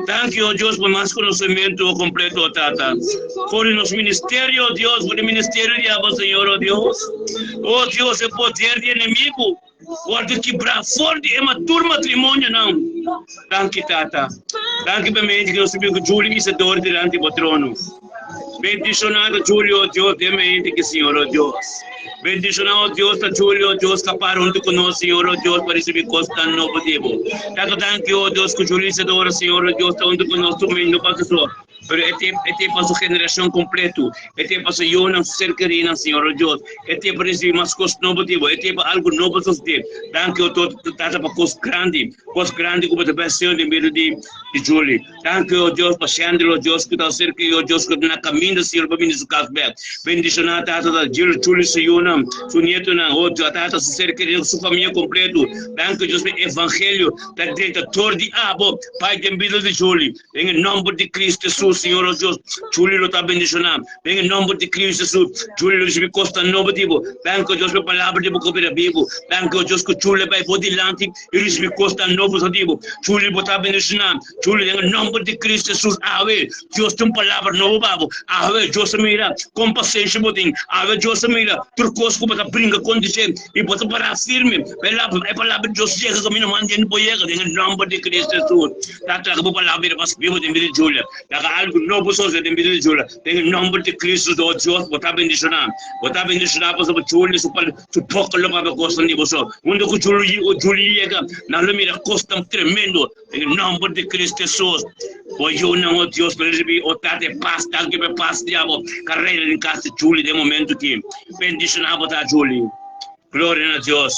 Danki, oh Dios, pa mas konosementu kompleto, oh Tata. For di nos ministerio, oh Dios, for di ministerio di abo, Señor, oh Dios. Oh Dios, e poder di enemigu wòrdu kibrá for di e tur matrimonionan. Danki, Tata. Danki pa mente ku nos ta bin ku Julie Isadora dilanti bo trono. Bendishoná ta Julio, oh Dios, den mente ki, Señor, oh Dios. Bendishoná, oh Dios, ta Julio, oh Dios, ka para huntu ku nos, Señor, oh Dios, pa risibí kosnan nobo di bo. Tata, danki, oh Dios, ku Julio Isadora, Señor, oh Dios, ta huntu ku nos tur mendo pa su so. Pero e te, e te pa su generashon kompletu. E te pa su yunan, su ser kerinan, Señor, oh Dios. E te pa risibí mas kos nobo di bo. E te pa algu nobo sosodé. Danki, oh Tata, pa kos grandi, kos grandi ku bo ta bai hasi den bida di, di Julio. Danki, o Dios, pa Shandel, o Dios, ku ta serka i, o Dios, ku ta na kaminda, Señor, pa bini su kas bek. Bendishoná Tata ta Jill, Julie, su yunan, su nietonan, o Dios, Tata, su ser kerido, su famia kompletu. Danki, Dios, pa e evangelio ta drenta dor di abo, Pai, den bida di Julie. Den e nòmber di Kristu Hesus, Señor, o Dios, Julie lo ta bendishoná. Den e nòmber di Kristu Hesus, Julie lo risibí kosnan nobo di bo. Danki, o Dios, pa e palabra di bo ku bira bibu. Danki, o Dios, ku Julie bai bo dilanti i risibí kosnan nobo for di bo. Julie, bo ta bendishoná. Julie, den e nòmber di Kristu Hesus, awe Dios tin un palabra nobo pa bo. Awe Dios ta mira kon pasenshi bo tin. Awe Dios ta mira tur kos ku bo ta bringa kontra dje i bo ta pará firme. E palabra di Dios yega kaminda mas hende por yega den e nòmber di Kristu Hesus. Tata, laga bo palabra bira mas bibu den bida di Julia. Laga algu nobo sosodé den bida di Julia. Den e nòmber di Kristu, o Dios, bo ta bendishoná. Bo ta bendishoná pasobra Julia su su boka lo papia kosnan di bo so. Unda ku Julia yega, nan lo mira kosnan tremendo. Den e nòmber di Kristu Hesus, bo yunan, o Dios, lo risibí, o Tata, e pas. Danki pa e pas di abo ka reina den kas di Julia den e momentu aki. Bendishoná bo ta, Julia. Gloria na Dios.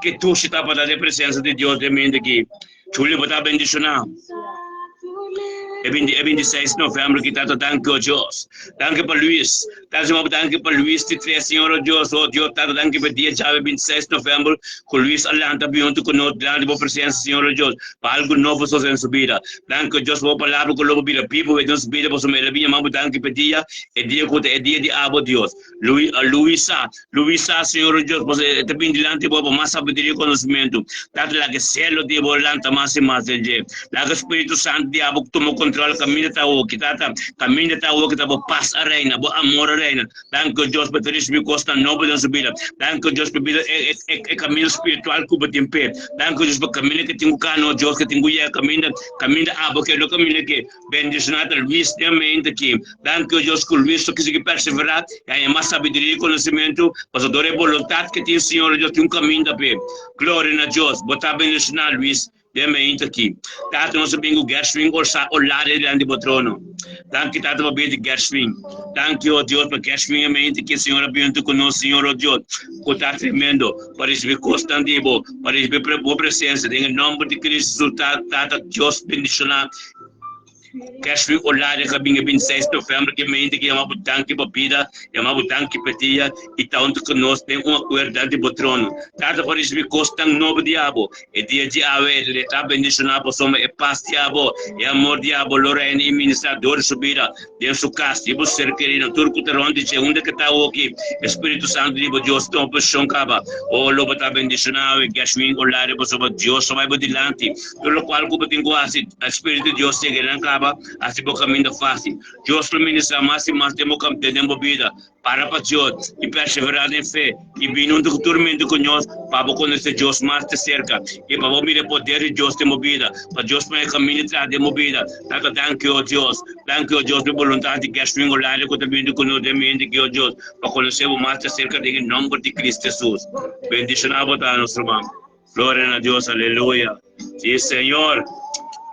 Ke dushi ta pa ta den presensia di Dios den mente aki. Julio bo ta bendishoná. E binti e 26 novembro ki tata danki o Dios. Danki pa Luis. Tata bo danki pa Luis di tres Señor o Dios o Dios tata danki pa dia djawe 26 novembro ku Luis a lanta bin huntu ku nos dilanti bo presensia Señor o Dios pa algu nobo sosode den su bida. Danki o Dios pa bo palabra ku lo bo bira bibu den su bida pasobra el a bin yama bo danki pa e dia e dia ku ta e dia di abo Dios. Luisa, Luisa, Señor Dios, pasobra e ta bin dilanti bo pa mas sabiduria i konosementu. Tata, laga e selo di bo lanta mas i mas den dje. Laga Spiritu Santu di abo tuma kontrol kaminda ta awoki. Tata, kaminda ta awoki ta bo pas a reina, bo amor a reina. Danki, o Dios, pa ta risibí kosnan nobo den su bida. Danki, o Dios, pa bida e e kaminda spiritual ku bo tin p'e. Danki, o Dios, pa kaminda ke tin ku kana, o Dios, ke tin ku yega kaminda, kaminda abo ke, no kaminda ke. Bendishoná ta Luis den mente aki. Danki o Dios ku Luis ta konsegui perseverá i haña mas sabiduria i konosementu, pasobra dor e boluntat ke tin Señor o Dios tin un kaminda p'e. Gloria na Dios! Bo ta bendishoná Luis den mente aki. Tata nos a bin ku Gershwin Orsa Olaria dilanti bo trono. Danki Tata pa bida di Gershwin. Danki o Dios pa Gershwin e mente aki Señor a bin huntu ku nos Señor o Dios ku ta tremendo pa risibi kosnan di bo, pa risibi bo presensia den e nomber di Cristo Jesus Tata Dios bendishoná Cashwin Olaria ka bin e 26 november ke mente ke yama bo danki pa bida, yama bo danki pa dia i ta huntu ku nos den un akuerdo dilanti bo trono. Tata pa risibi kosnan nobo di abo e dia di awe e ta bendishoná pasobra e pas di abo, e amor di abo lo reina i ministrá dor di su bida den su kas i bo ser kerido tur ku ta rònt di dje unda ke ta awoki e Spiritu Santu di bo Dios tuma posishon kaba. O lo bo ta bendishoná awe Cashwin Olaria pasobra Dios ta bai bo dilanti. Tur lokual ku bo tin ku hasi, Spiritu di Dios sigue nan kaba, hasi bo kaminda fásil. Dios lo ministrá mas i mas den bo den bo bida. Para pa Dios i perseverá den fe i bini huntu ku tur mente ku nos pa bo konosé Dios mas di serka i pa bo mira e poder di Dios den bo bida, pa Dios pone e kaminda tras den bo bida. Tata, danki, o Dios. Danki, o Dios, pa e boluntat di Gershwin Olaria ku ta bini ku nos den mente aki, o Dios, pa konosé bo mas di serka den e nòmber di Kristu Hesus. Bendishoná bo ta, nos ruman. Gloria na Dios, aleluya. Sí, Señor.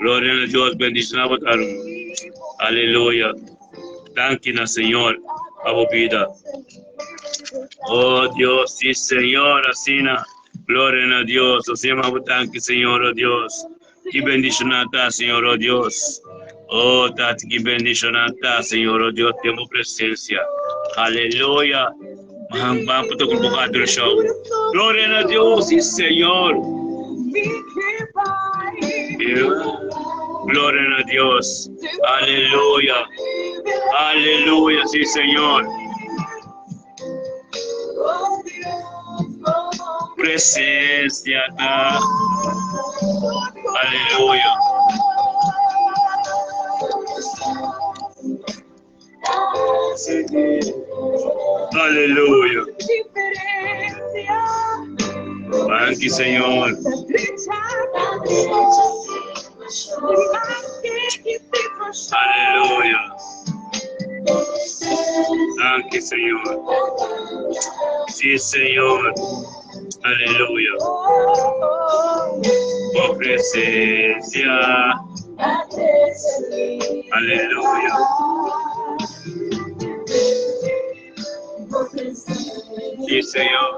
Gloria na Dios, bendiciona bo ta Aleluya. Danki na Señor pa bo vida. Oh Dios, sí, Señor, asina. Gloria na Dios. O Señor, bo danki, Señor, oh Dios. Ki bendiciona ta, Señor, oh Dios. Oh, tati, ki bendiciona ta, Señor, oh Dios, den bo presencia. Aleluya. Mahang pa to kung buka show. Gloria na Dios, sí, Señor. Gloria na Dios. Aleluya. Aleluya, sí, Señor. Presencia ta. Aleluya. Aleluya. Danki, Señor. Aleluya. Danki, Señor. Sí, Señor. Aleluya. Bo presencia. Aleluya. Sí, Señor.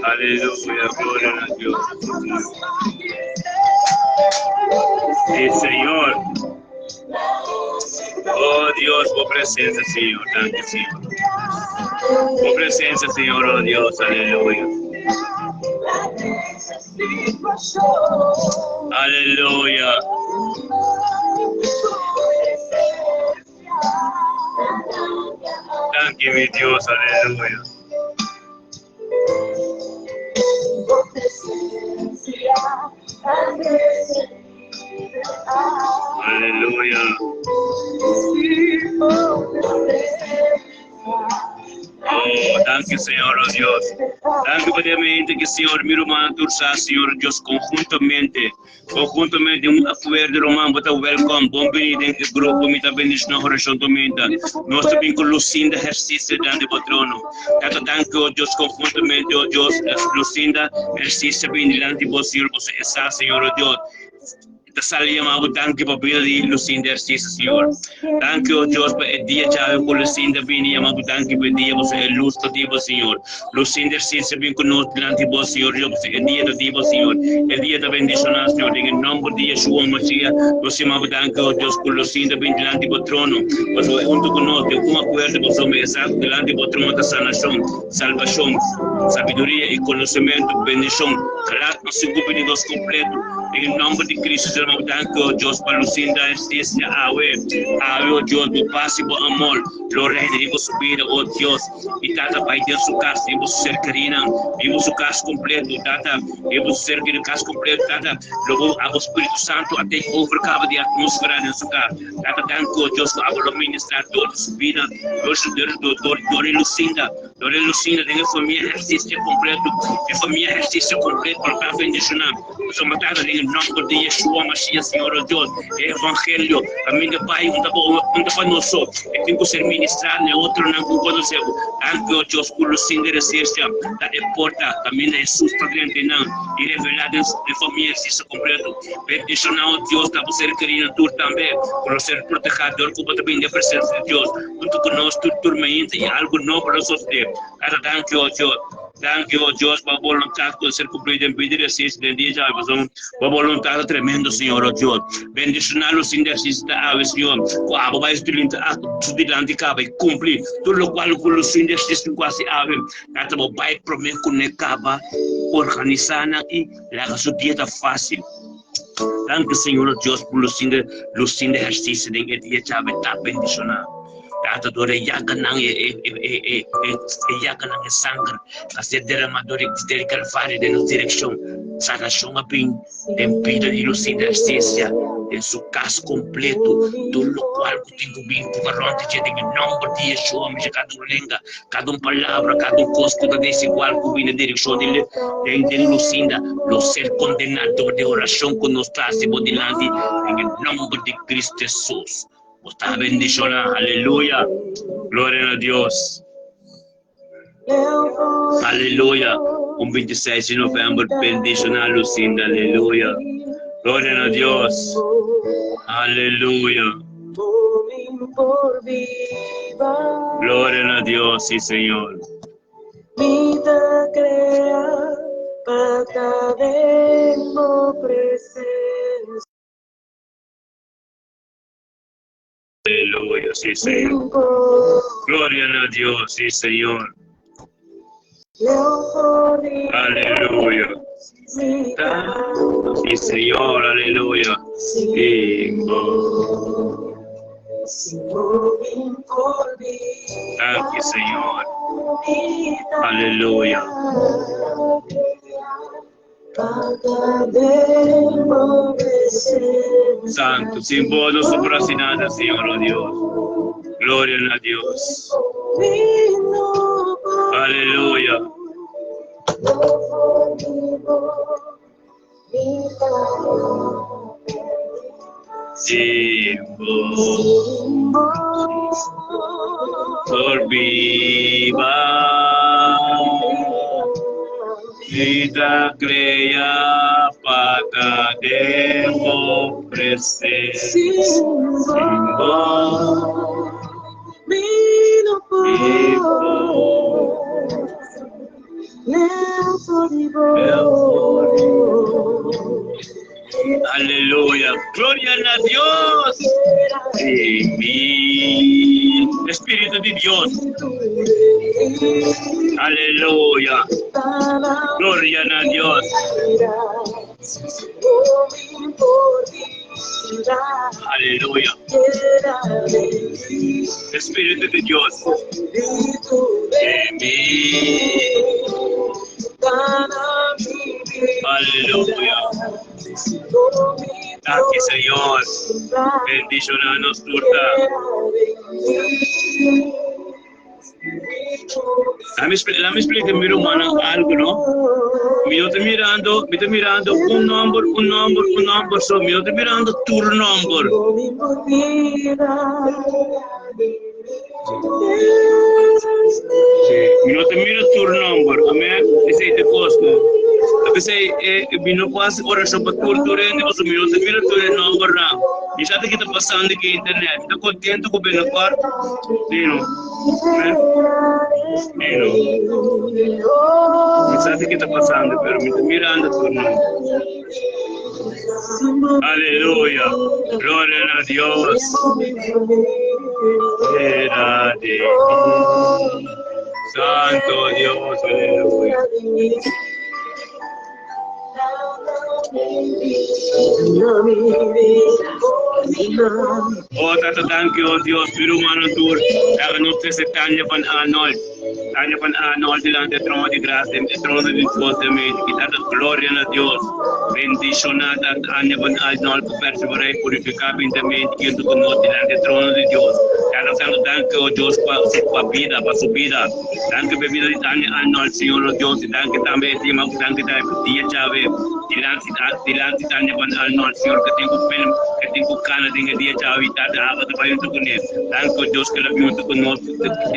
Aleluya. Gloria a Dios. Sí, Señor. Oh Dios, bo presencia, Señor. Danki, Señor. Bo presencia, Señor, oh Dios. Aleluya. Aleluya. Danki, mi Dios. Aleluya. Aleluya. Oh, danki, Señor, oh Dios. Danki pa e mente ku Señor, mi ruman tur sa, Señor Dios, konhuntamente, konhuntamente un akuerdo ruman, bo ta welcome, bon bini den e grupo, mi ta bendishoná orashon tormenta. Nos ta bin ku Lucinda Ejercicio dilanti bo trono. Tata, danki, oh Dios, konhuntamente, oh Dios, Lucinda Ejercicio bin dilanti bo, Señor, bo sa, Señor, oh Dios. Ta sali yama bo danki pa bida di Lucinda Ercisa, Señor. Danki, oh Dios, pa e dia djawe ku Lucinda bini yama bo danki pa e dia pasobra e lus ta di bo, Señor. Lucinda Ercisa bin ku nos dilanti bo, Señor Dios, pasobra e dia ta di bo, Señor. E dia ta bendishoná, Señor. Den e nòmber di Yeshua Mashiach, nos yama bo danki, oh Dios, ku Lucinda bin dilanti bo trono, pasobra e huntu ku nos den un akuerdo, pasobra e sa ku dilanti bo trono ta sanashon, salbashon, sabiduria i konosementu, bendishon, gras pa su gubernador kompleto. Den e nòmber di Kristu Señor bo danki, o Dios, pa Lucinda Justicia awe. Awe, o Dios, bo pas i bo amor lo reina riba su bida, o Dios. I Tata, bai den su kas, riba su ser kerinan, riba su kas kompleto, Tata, riba su ser kerinan, kas kompleto, Tata. Lo bo abo Spiritu Santu a take over kaba di atmósfera den su kas. Tata, danki, o Dios, ku abo lo ministrá dor di su bida, dor su dor dor dor di Lucinda. Dor di Lucinda den e famia ehercicio completo, e famia ehercicio completo lo ta bendiciona. Pasobra Tata, den e nomber di Yeshua Mashiach, Señor o Dios, e evangelio caminda bai un ta pa un ta pa nos so, e tin cu ser ministra na e otronan cu conoce bo. Danki, o Dios, cu Lucinda Ehercicio ta e porta caminda Jesus ta drenta nan y revela den e famia ehercicio completo. Bendiciona, o Dios, ta bo ser querido tur tambe, cu lo ser proteha dor cu bo ta bini den presencia di Dios. Huntu ku nos tur turmenta i algu nobo lo sosodé. Tata, danki, o Dios. Danki, o Dios, pa bo boluntat ku a ser kumplí den bida di Asís den dia djawe. Pasobra bo boluntat ta tremendo, Señor, o Dios. Bendishoná los sin di Asís ta awe, Señor, ku abo bai su su dilanti kaba i kumpli tur lokual ku los sin di Asís tin ku hasi awe. Tata, bo bai promé kuné kaba organisá nan i laga su dia ta fásil. Danki Señor nos Dios por Lucinda Lucinda ehercicio den e dia djawe ta bendiciona. Tata dor e yaganan e e e e e e e yaganan e sanger a ser derama dor e del Calvario den nos direccion. Sanacion a bin den bida di Lucinda Ehercicia den su cas completo tur locual cu tin cu bin cu ta rond di dje den e nomber di Yeshua Mashiach cada un lenga Kada un palabra, kada un kos ku ta desigual ku bini direkshon di den den Lucinda lo ser kondená dor di orashon ku nos ta hasi bo dilanti den e nòmber di Kristu Hesus. Bo ta bendishoná. Aleluya! Gloria na Dios! Aleluya! Un 26 di novèmber bendishoná Lucinda. Aleluya! Gloria na Dios! Aleluya! Gloria na Dios, sí Señor. Aleluya, sí Señor. Gloria na Dios, sí Señor. Aleluya. Sí, Señor, aleluya. Danki, Señor. Aleluya. Santo, sin bo no so por haci nada, Señor, oh Dios. Gloria na Dios. Aleluya. Sin bo por biba. Mi ta crea pa ta den bo presencia. Sin bo mi por. Aleluya. Gloria a Dios. En mi Espíritu de Dios. Aleluya. Gloria a Dios. Aleluya. Espíritu de Dios. En mí. Aleluya. Danki, Señor. Bendicionanos turta. Lami lami explica mi rumannan algo, no? Mi no ta mirando, mi ta mirando un nomber, un nomber, un nomber so. Mi no ta mirando tur nomber. Sí, mi no ta mira tur nomber. Amen. Esei ta kos ku. P'esei eh, mi no por hasi orashon pa tur tur hende, pasobra mi no ta mira tur e nombernan. Mi sa ta ki ta pasando ku internet. Mi ta kontento ku binnenkort. Sí, no. Mira. Mi sa ki ta pasando, pero mi ta mirando tur nan. Aleluya. Gloria a Dios. Era de mí. Santo Dios, aleluya. O Tata, danki, o Dios, mi rumannan tur, laga nos trese Tania van Arnold, Tania van Arnold dilanti e trono di gracia, e trono di Dios den medio. I Tata, gloria na Dios. Bendiciona Tania van Arnold ku perseverá i purifiká bintamente kientu ku nos dilanti e trono di Dios. Tata Santo, danki, o Dios, pa su pa bida, pa su bida. Danki pa e bida di Tania Arnold, Señor, o Dios, i danki tambe e tema ku danki ta e dia djawe dilanti dilanti Tania van Arnold, Señor, ke tin ku pen ke tin ku kana den e dia djawe i Tata Abba ta bai huntu kuné. Danki, o Dios, ke el a bin huntu ku nos den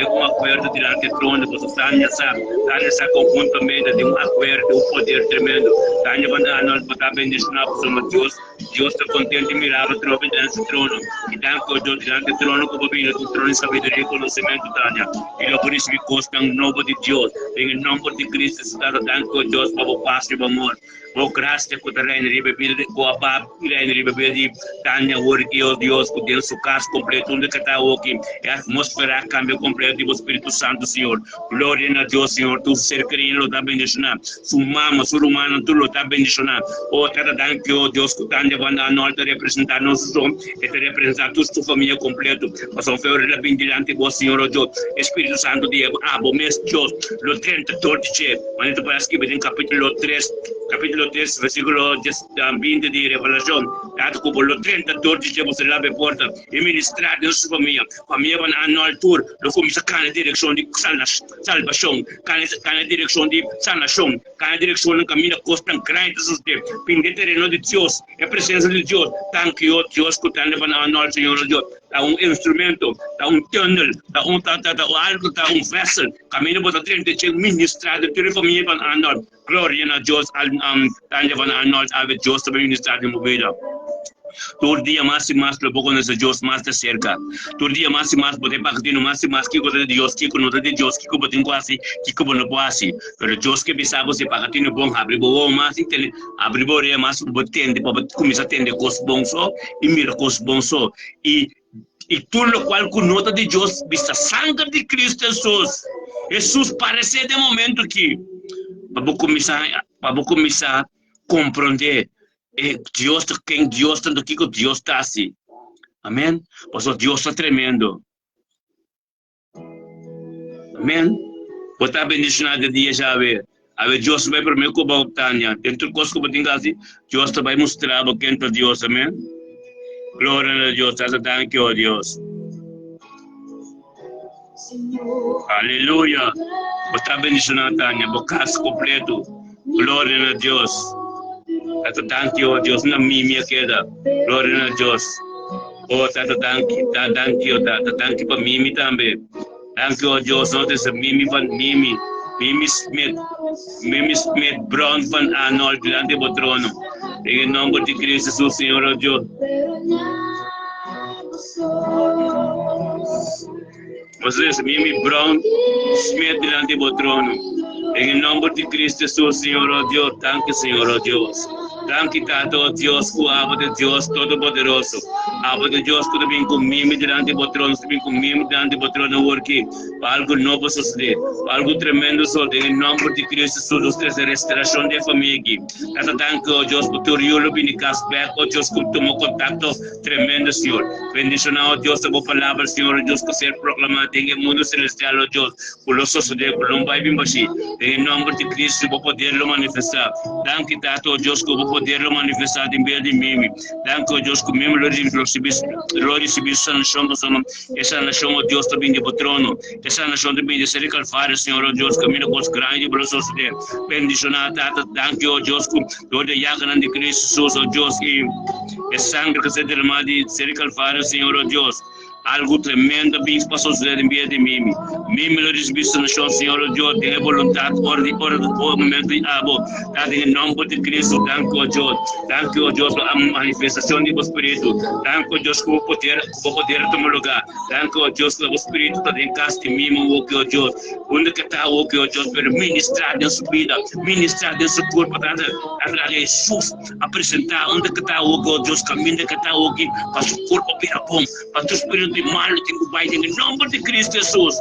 un akuerdo dilanti e trono, pasobra Tania sa Tania sa konhuntamente den un akuerdo, un poder tremendo. Tania van Arnold bo ta bendishoná pasobra Dios Dios ta kontento di mira bo trobe den su trono. I danki, o Dios, dilanti e trono ku bo bini, un trono di sabiduria i konosementu, Tania, i lo bo risibí kosnan nobo di Dios. Den e nòmber di Cristo Jesus, Tata, danki, o Dios, pa bo pas i bo amor, bo grasia ku ta reina riba e bida di, ku a ba reina riba e bida di Tania awor aki, o Dios, ku den su kas kompleto unda ke ta awoki, e atmósfera a kambia kompleto di bo Spiritu Santu, Señor. Gloria na Dios, Señor, tur ser kerido lo ta bendishoná, su mama, su rumannan, tur lo ta bendishoná. O Tata, danki, o Dios, ku Tania Van Arnold ta representá nos so, e ta representá tur su famia kompleto. Pasobra fe ora el a bin dilanti bo, Señor, o Dios, e Spiritu Santu di abo mes, Dios, lo drenta dor di dje. Manera ta por skibi den kapítulo tres, kapítulo tres, versíkulo 20 di Revelashon, Tata, ku bo lo drenta dor di dje, bo ta laba e porta i ministrá den su famia. Famia van Arnold tur lo kuminsá kana direkshon di salbashon, kana direkshon di sanashon, kana direkshon nan kaminda kosnan grandi ta sosodé. Bini den tereno di Dios, e presensia di Dios. Danki o Dios ku tanda van Arnold, Señor o Dios, ta un instrumento, ta un tunnel, ta un ta ta algu, ta un vessel kaminda bo ta drenta dje ministrá den tur e famia van Arnold. Gloria na Dios, Tanja van Arnold, awe Dios ta ministrá den bo bida. Tur dia mas i mas lo bo konosé Dios mas de serka. Tur dia mas i mas bo ta pakatino mas i mas kiko ta di Dios, kiko no ta di Dios, kiko bo tin ku hasi, kiko bo no por hasi. Pero Dios ke bisa bo si pakatino bon, habri bo wowo mas i tene, habri bo orea mas pa bo tende, pa bo kuminsá tende kos bon so i mira kos bon so. I I tur lokual ku no ta di Dios bisa sanger di Kristu Hesus. Hesus paresé den momentu aki pa bo kuminsá pa bo kuminsá komprondé e Dios ta ken Dios ta anto kiko Dios ta hasi. Amen. Pasobra Dios ta tremendo. Amen. Bo ta bendishoná den dia djawe. Awe Dios ta bai promé ku bo, Tania. Den tur kos ku bo tin ku hasi, Dios ta bai mustra bo ken ta Dios. Amèn. Gloria na Dios. Tata, danki, o Dios. Aleluya. Bo ta bendishoná, Tania, bo kas kompleto. Gloria na Dios. Tata, danki, o Dios. Na mi, mi a keda. Gloria na Dios. O Tata, danki. Ta, danki, o Tata. Danki pa Mimi tambe. Danki, o Dios. No ta Mimi van Mimi. Mimi Smith. Mimi Smith Brown van Arnold dilanti bo trono. Den e nomber di Cristo Jesus, Señor, o Dios. Moses, Mimi Brown Smith dilanti bo trono. Den e nomber di Cristo Jesus, Señor, o Dios. Danki, Señor, o Dios. Danki, Tata, o Dios, ku abo ta Dios Todopoderoso. Abo ta Dios ku ta bin ku Mimi dilanti bo trono, ta bin ku Mimi dilanti bo trono awor ki, pa algu nobo sosodé, pa algu tremendo sosodé. Den e nomber di Cristo Jesus, nos trese restauracion den e famia aki. Tata, danki, o Dios, pa tur yu lo bini kas bek, o Dios, ku tuma kontakto Tremendo, Señor. Bendiciona, oh Dios, ta bo palabra, Señor, oh Dios, cu ser proclama den e mundo celestial, oh Dios, cu lo sosode, cu lo bai bin bashi. Den e nomber di Cristo, bo poder lo manifesta. Danki, Tata, oh Dios, cu bo poder lo manifesta den bida di Mimi. Danki, oh Dios, cu Mimi lo ricibi, lo ricibi su sanacion, pasobra e sanacion, oh Dios, ta bin di bo trono. E sanacion ta bin di ser di Calvario, Señor, oh Dios, caminda cos grandi bo lo sosode. Bendiciona, Tata, danki, oh Dios, cu Dor di e yaganan di Cristo Jesus, o Dios, i e sangre ku ser derramá di ser di Calvario, Señor, o Dios, algu tremendo a bin pa sosodé den bida di Mimi. Mimi lo risibí sanashon, Señor, o Dios, den e boluntat ora di ora o momento di abo ta den e nomber di Cristo. Danki, o Dios. Danki, o Dios, pa e manifestacion di bo Spiritu. Danki, o Dios, ku bo poder, ku bo poder a tuma lugá. Danki, o Dios, ku bo Spiritu ta den kas di Mimi awoki, o Dios. Unda ke ta awoki, o Dios, pero ministrá den su bida, ministrá den su kurpo, tata, tata laga Hesus a presentá unda ke ta awoki, o Dios, kaminda ke ta awoki, pa su kurpo bira bon, pa tur spiritu di malu tin ku bai den e nomber di Kristu Hesus.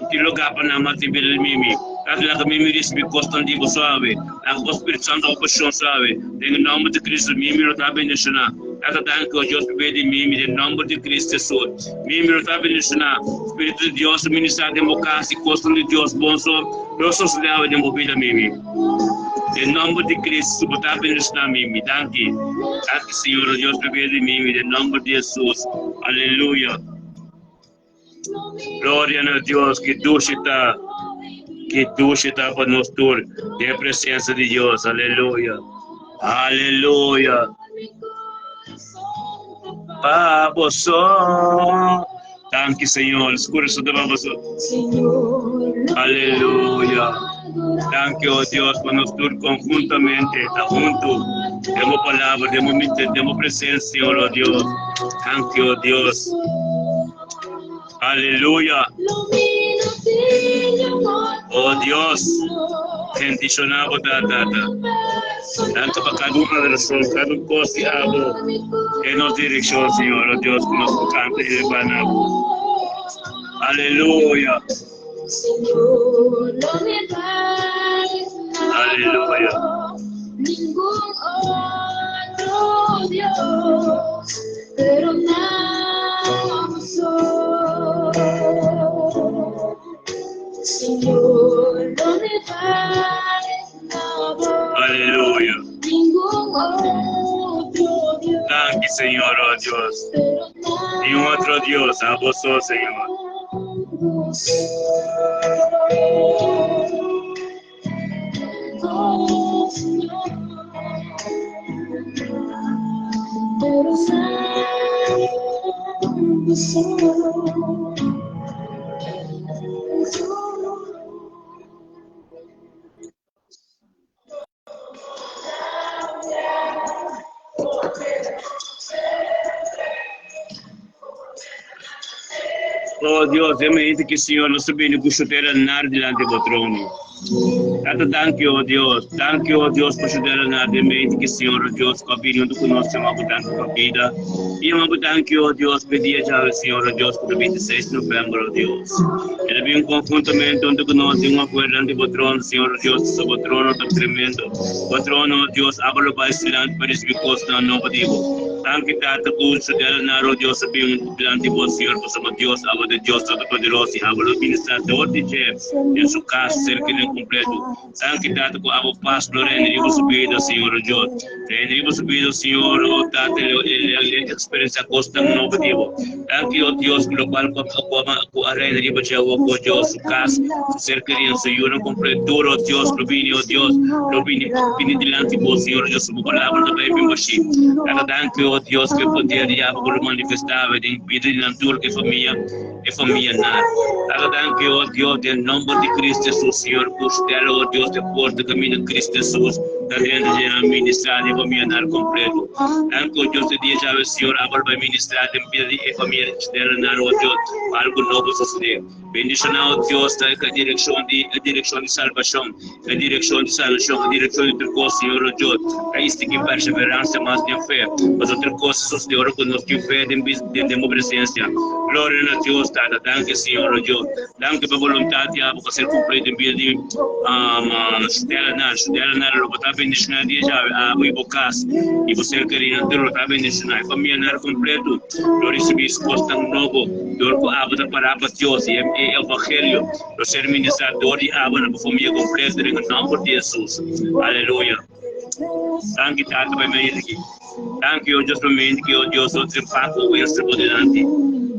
I tin lugá pa nan mas den bida di Mimi. Tata, laga Mimi risibí kosnan di bo suave. Laga bo Spiritu Santu haña pashon suave. Den e nomber di Kristu, Mimi lo ta bendishoná. Tata, danki, o Dios, pa bida di Mimi, den nomber di Kristu Hesus. Mimi lo ta bendishoná. Spiritu di Dios ta ministrá den bo kas i kosnan di Dios bon so lo sosodé awe den bo bida, Mimi. Den nomber di Kristu bo ta bendishoná, Mimi. Danki. Danki, Señor, o Dios, pa bida di Mimi, den nomber di Hesus. Aleluya. Gloria na Dios, ki dushi ta, ki dushi ta pa nos tur den e presencia di Dios. Aleluya. Aleluya. Pa boso. Danki, Señor. Skura su ta pa boso. Aleluya. Danki, oh Dios, pa nos tur conjuntamente ta huntu den bo palabra, den bo mister, den bo presencia, Señor, oh Dios. Danki, oh Dios. Aleluya. Oh Dios, bendiciona bo ta, Tata. Danki pa cada un adoracion, cada un cos di abo den nos direccion, Señor, oh Dios, cu nos por canta y eleva na bo. Aleluya. Aleluya. Aleluya. Danki, Señor, oh Dios. Ni un otro Dios, abo so, Señor. Oh Dios, e mente que Señor nos bini ku chutera nar dilanti bo trono. Tata, danki, oh Dios. Danki, oh Dios, pa chutera nar de mente que Señor, oh Dios, ku a bini huntu ku nos, chama bo danki pa bida. I yama bo danki, oh Dios, pa e dia djawe, Señor, oh Dios, ku ta 26 di november, oh Dios. E ta bin conjuntamente huntu ku nos den un acuerdo dilanti bo trono, Señor, oh Dios, pasobra bo trono ta tremendo. Bo trono, oh Dios, abo lo bai dilanti pa ricibi cosnan nobo di bo. Danki Tata ku su dela naro Dios a bin dilanti bo Señor pasobra Dios abo ta Dios Todopoderoso i abo lo ministra dor di dje den su kas ser keren kompleto. Danki Tata ku abo pas lo reina riba su bida Señor o Dios. Reina riba su bida Señor o Tata lo e eksperensia kosnan nobo di bo. Danki o Dios ku lokual ku ku a reina riba dje awor ku o Dios su kas su ser kerido su yunan kompleto tur o Dios lo bini o Dios lo bini bini dilanti bo Señor o Dios su bo palabra ta bai bin bashí. Tata danki o Dios ku e poder di abo ku lo manifestá den bida di nan tur ku e famia e famia nan. Tata danki o Dios den nomber di Cristo Jesus Señor ku stela o Dios de porta kaminda Cristo Jesus ta drenta dje nan ministra den famia nan kompleto. Danki o Dios de dia djawe Señor abo lo bai ministra den bida di e famia stela nan o Dios pa algu nobo sosode. Bendiciona o Dios ta e direccion di e direccion di salbacion e direccion di sanacion e direccion di tur cos Señor o Dios ta isti ki perseverancia mas den fe pasobra tur cos ta sosode ora cu nos tin fe den den bo presencia. Gloria na Dios Tata danki Señor o Dios danki pa boluntad di abo cu a ser cumpli den bida di Stella Nash Stella Nash lo bo ta bendiciona dia djawe abo y bo cas y bo ser kerido tur lo ta bendiciona e famia nar completo lo ricibi cosnan nobo. Dor ku abo ta pará pa Dios i e evangelio lo ser ministrá dor di abo na bo famia kompleto den e nòmber di Hesus. Aleluya. Danki Tata pa e mente aki. Danki o Dios pa e mente ki o Dios lo tin Paco Winston bo dilanti.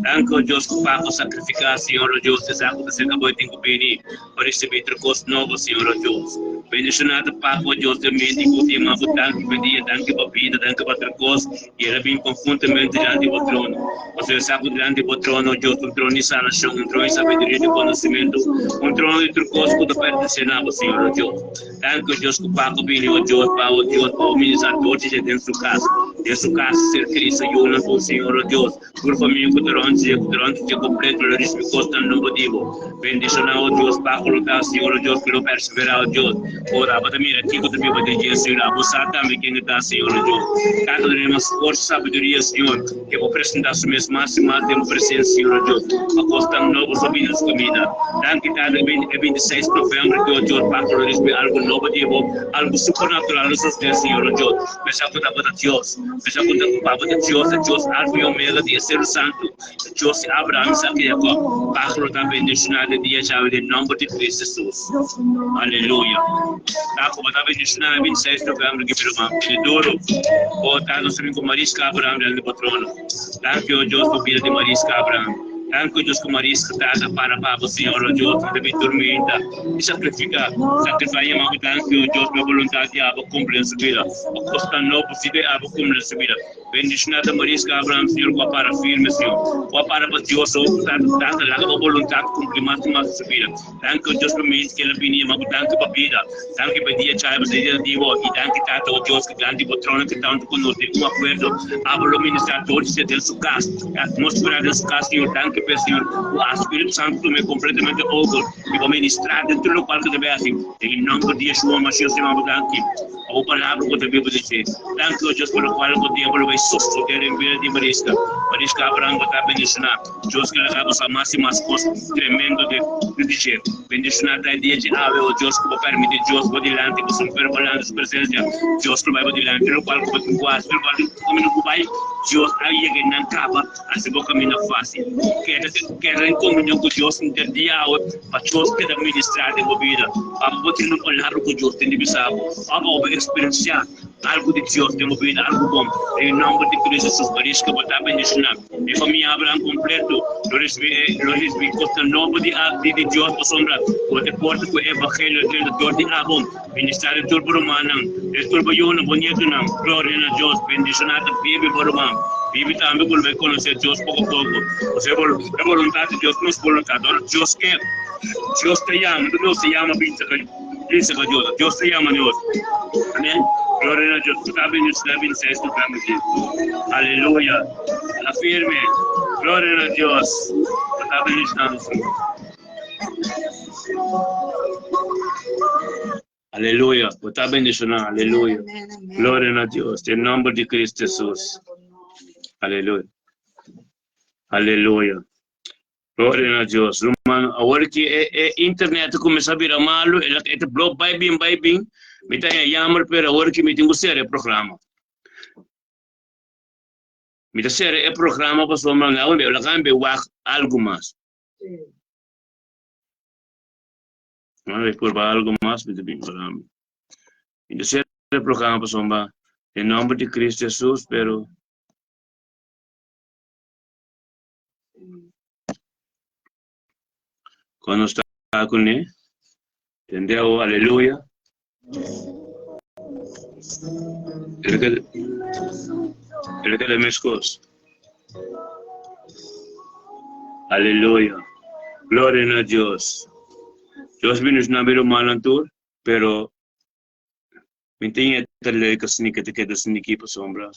Danki o Dios ku Paco sakrifiká Señor o Dios esaki ku ta serka bo e tin ku bini pa risibí tur kos nobo Señor o Dios. Bendishoná ta Paco o Dios den mente ku tin mas bo danki pa e dia, danki pa bida, danki pa tur kos. I el a bin konhuntamente dilanti bo trono. Pasobra el sa ku dilanti bo trono, Dios, un trono di sanashon, un trono di sabiduria i di konosementu, un trono di tur kos ku ta pertenesé na bo, Señor, o Dios. Danki, o Dios, ku Paco bini, o Dios, pa, o Dios, pa bo ministrá tur dje den su kas, den su kas, ser keri su yunan tur, Señor, o Dios. Tur famia ku ta rònt dje, ku ta rònt dje kompleto lo risibí kosnan nobo di bo. Bendishoná, o Dios, Paco lo ta, Señor, o Dios, ku lo perseverá, o Dios. Ora abo ta mira kiko ta biba den dje, Señor, abo sa tambe ken e ta, Señor, o Dios. Tata, dun'é mas forsa, sabiduria, Señor, ke por presentá su mes mas i mas den bo presensia, Señor, o Dios, pa kosnan nobo so bini na su kaminda. Danki, Tata, e 26 november ke, o Dios, Paco lo risibí algu nobo di bo, algu supernatural lo sosodé, Señor, o Dios. Mester ku tabata Dios. Mester ku tabata Dios, e Dios Alfa i Omega di e Seru Santu, e Dios di Abraham, Isaac i Jacob. Pagro ta bendishoná den dia djawe den nòmber di Cristo Jesus. Aleluya. Ta ku bo ta bendishoná e 26 novèmber ki mi ruman. Pidi duru. O Tata nos ta bin ku Mariska Abraham dilanti bo trono. Danki, o Dios, pa bida di Mariska Abraham. Danki, o Dios, ku Mariska Tata para pa bo, Señor, o Dios, no ta bin turmenta. I sakrifika, sakrifá yama ku danki, o Dios, pa e boluntat di abo kumpli den su bida. Pa kosnan no posibel abo kumpli den su bida. Bendishoná ta Mariska Abraham, Señor, ku a para firme, Señor. Ku a para pa Dios, o Tata, Tata, laga bo boluntat kumpli mas i mas den su bida. Danki, o Dios, pa mente ku el a bini yama ku danki pa bida. Danki pa dia djawe pa dia di bo. I danki, Tata, o Dios, ku dilanti bo trono ku tantu ku nos den un akuerdo abo lo ministrá tur di den su kas. E atmósfera den su kas, Señor, danki p'e, Señor, ku a Spiritu Santu tum'é kompletamente over. I bo ministrá den tur lokual ku ta bai hasi. Den e nòmber di Yeshua Mashiach, Señor, bo danki pa bo palabra ku ta biba den dje. Danki, o Dios, pa lokual ku tempu lo bai sosodé den bida di Mariska. Mariska Abraham, bo ta bendishoná. Dios ke laga bo sa mas i mas kos tremendo di dje. Bendishoná ta e dia dje awe, o Dios, ku bo permití Dios bo dilanti, bo semper bo lanta su presensia. Dios lo bai bo dilanti, lokual ku bo tin ku hasi, lokual ku kaminda ku bai, Dios a yega i nan kaba. Hasi bo kaminda fásil. Keda keda den komunion ku Dios henter dia awe pa Dios keda ministrá den bo bida. Pa bo tin un palabra ku Dios tin di bisa bo òf pa bo eksperensiá algu di Dios den bo bida, algu bon. Den e nòmber di Cristo Jesus, Mariska, bo ta bendishoná. E famia Abraham kompleto lo risibí e lo risibí kosnan nobo di di Dios pasobra bo ta e porta ku e evangelio a drenta dor di abo. Ministrá den tur bo rumannan, den tur bo yunan, bo nietunan. Gloria na Dios! Bendishoná ta bibi bo ruman. Bibi tambe ku lo bai konosé Dios poko poko. Pasobra e boluntat di Dios no es boluntat. Ora Dios ke, Dios ta yama. Enton nos ta yama bin saka bin saka Dios. Dios ta yama nos. Amen. Gloria na Dios. Bo ta bendishoná 26 november aki. Aleluya. La firme. Gloria na Dios. Bo ta bendishoná nos ruman. Aleluya. Bo ta bendishoná. Aleluya. Gloria na Dios. Den nomber di Cristo Jesus. Aleluya. Aleluya. Gloria na Dios. Ruman, awor ki e, e internet kuminsá bira malu, e e ta blok bai bin, bai bin. Mi ta haña jammer, pero awor ki mi tin ku sera e programa. Mi ta sera e programa pasobra mi a laga mi wak algu mas. Mi purba algu mas mi ta bin para mi. Mi ta sera e programa pasobra den nomber di Cristo Jesus pero Kon nos ta kuné? Tendeu, aleluya. El keda, el keda meskos. Aleluya. Gloria na Dios. Dios bendiciona mi rumannan tur, pero mi tin e ta leuk asina ke ta keda asina aki pasobra.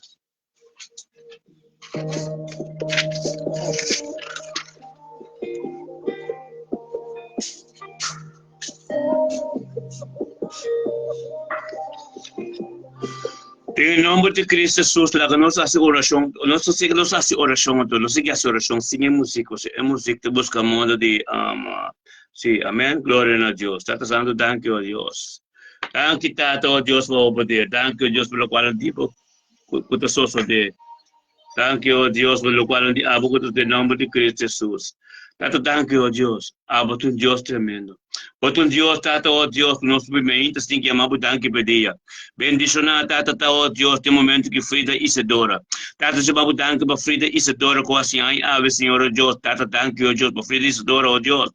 Den e nomber di Cristo Jesus, laga nos hasi orashon. Nos ta sigui nos hasi orashon anto, nos sigui hasi orashon sin e muzik, pasobra e muzik ta buska modo di si, amen. Gloria na Dios. Tata Santo, danki, o Dios. Danki, Tata, o Dios, pa bo poder. Danki, o Dios, pa lokual nan tipo ku ta sosodé. Danki, o Dios, pa lokual nan di abo ku ta den nomber di Cristo Jesus. Tata, danki, o Dios. Abo ta un Dios tremendo. Bo ta un Dios, Tata, o Dios, ku nos primeita sin ku yama bo danki pa e dia. Bendishoná, Tata, ta, o Dios, den momento ku Frida Isadora. Tata, yama bo danki pa Frida Isadora ku hasi aña awe, Señor, o Dios. Tata, danki, o Dios, pa Frida Isadora, o Dios.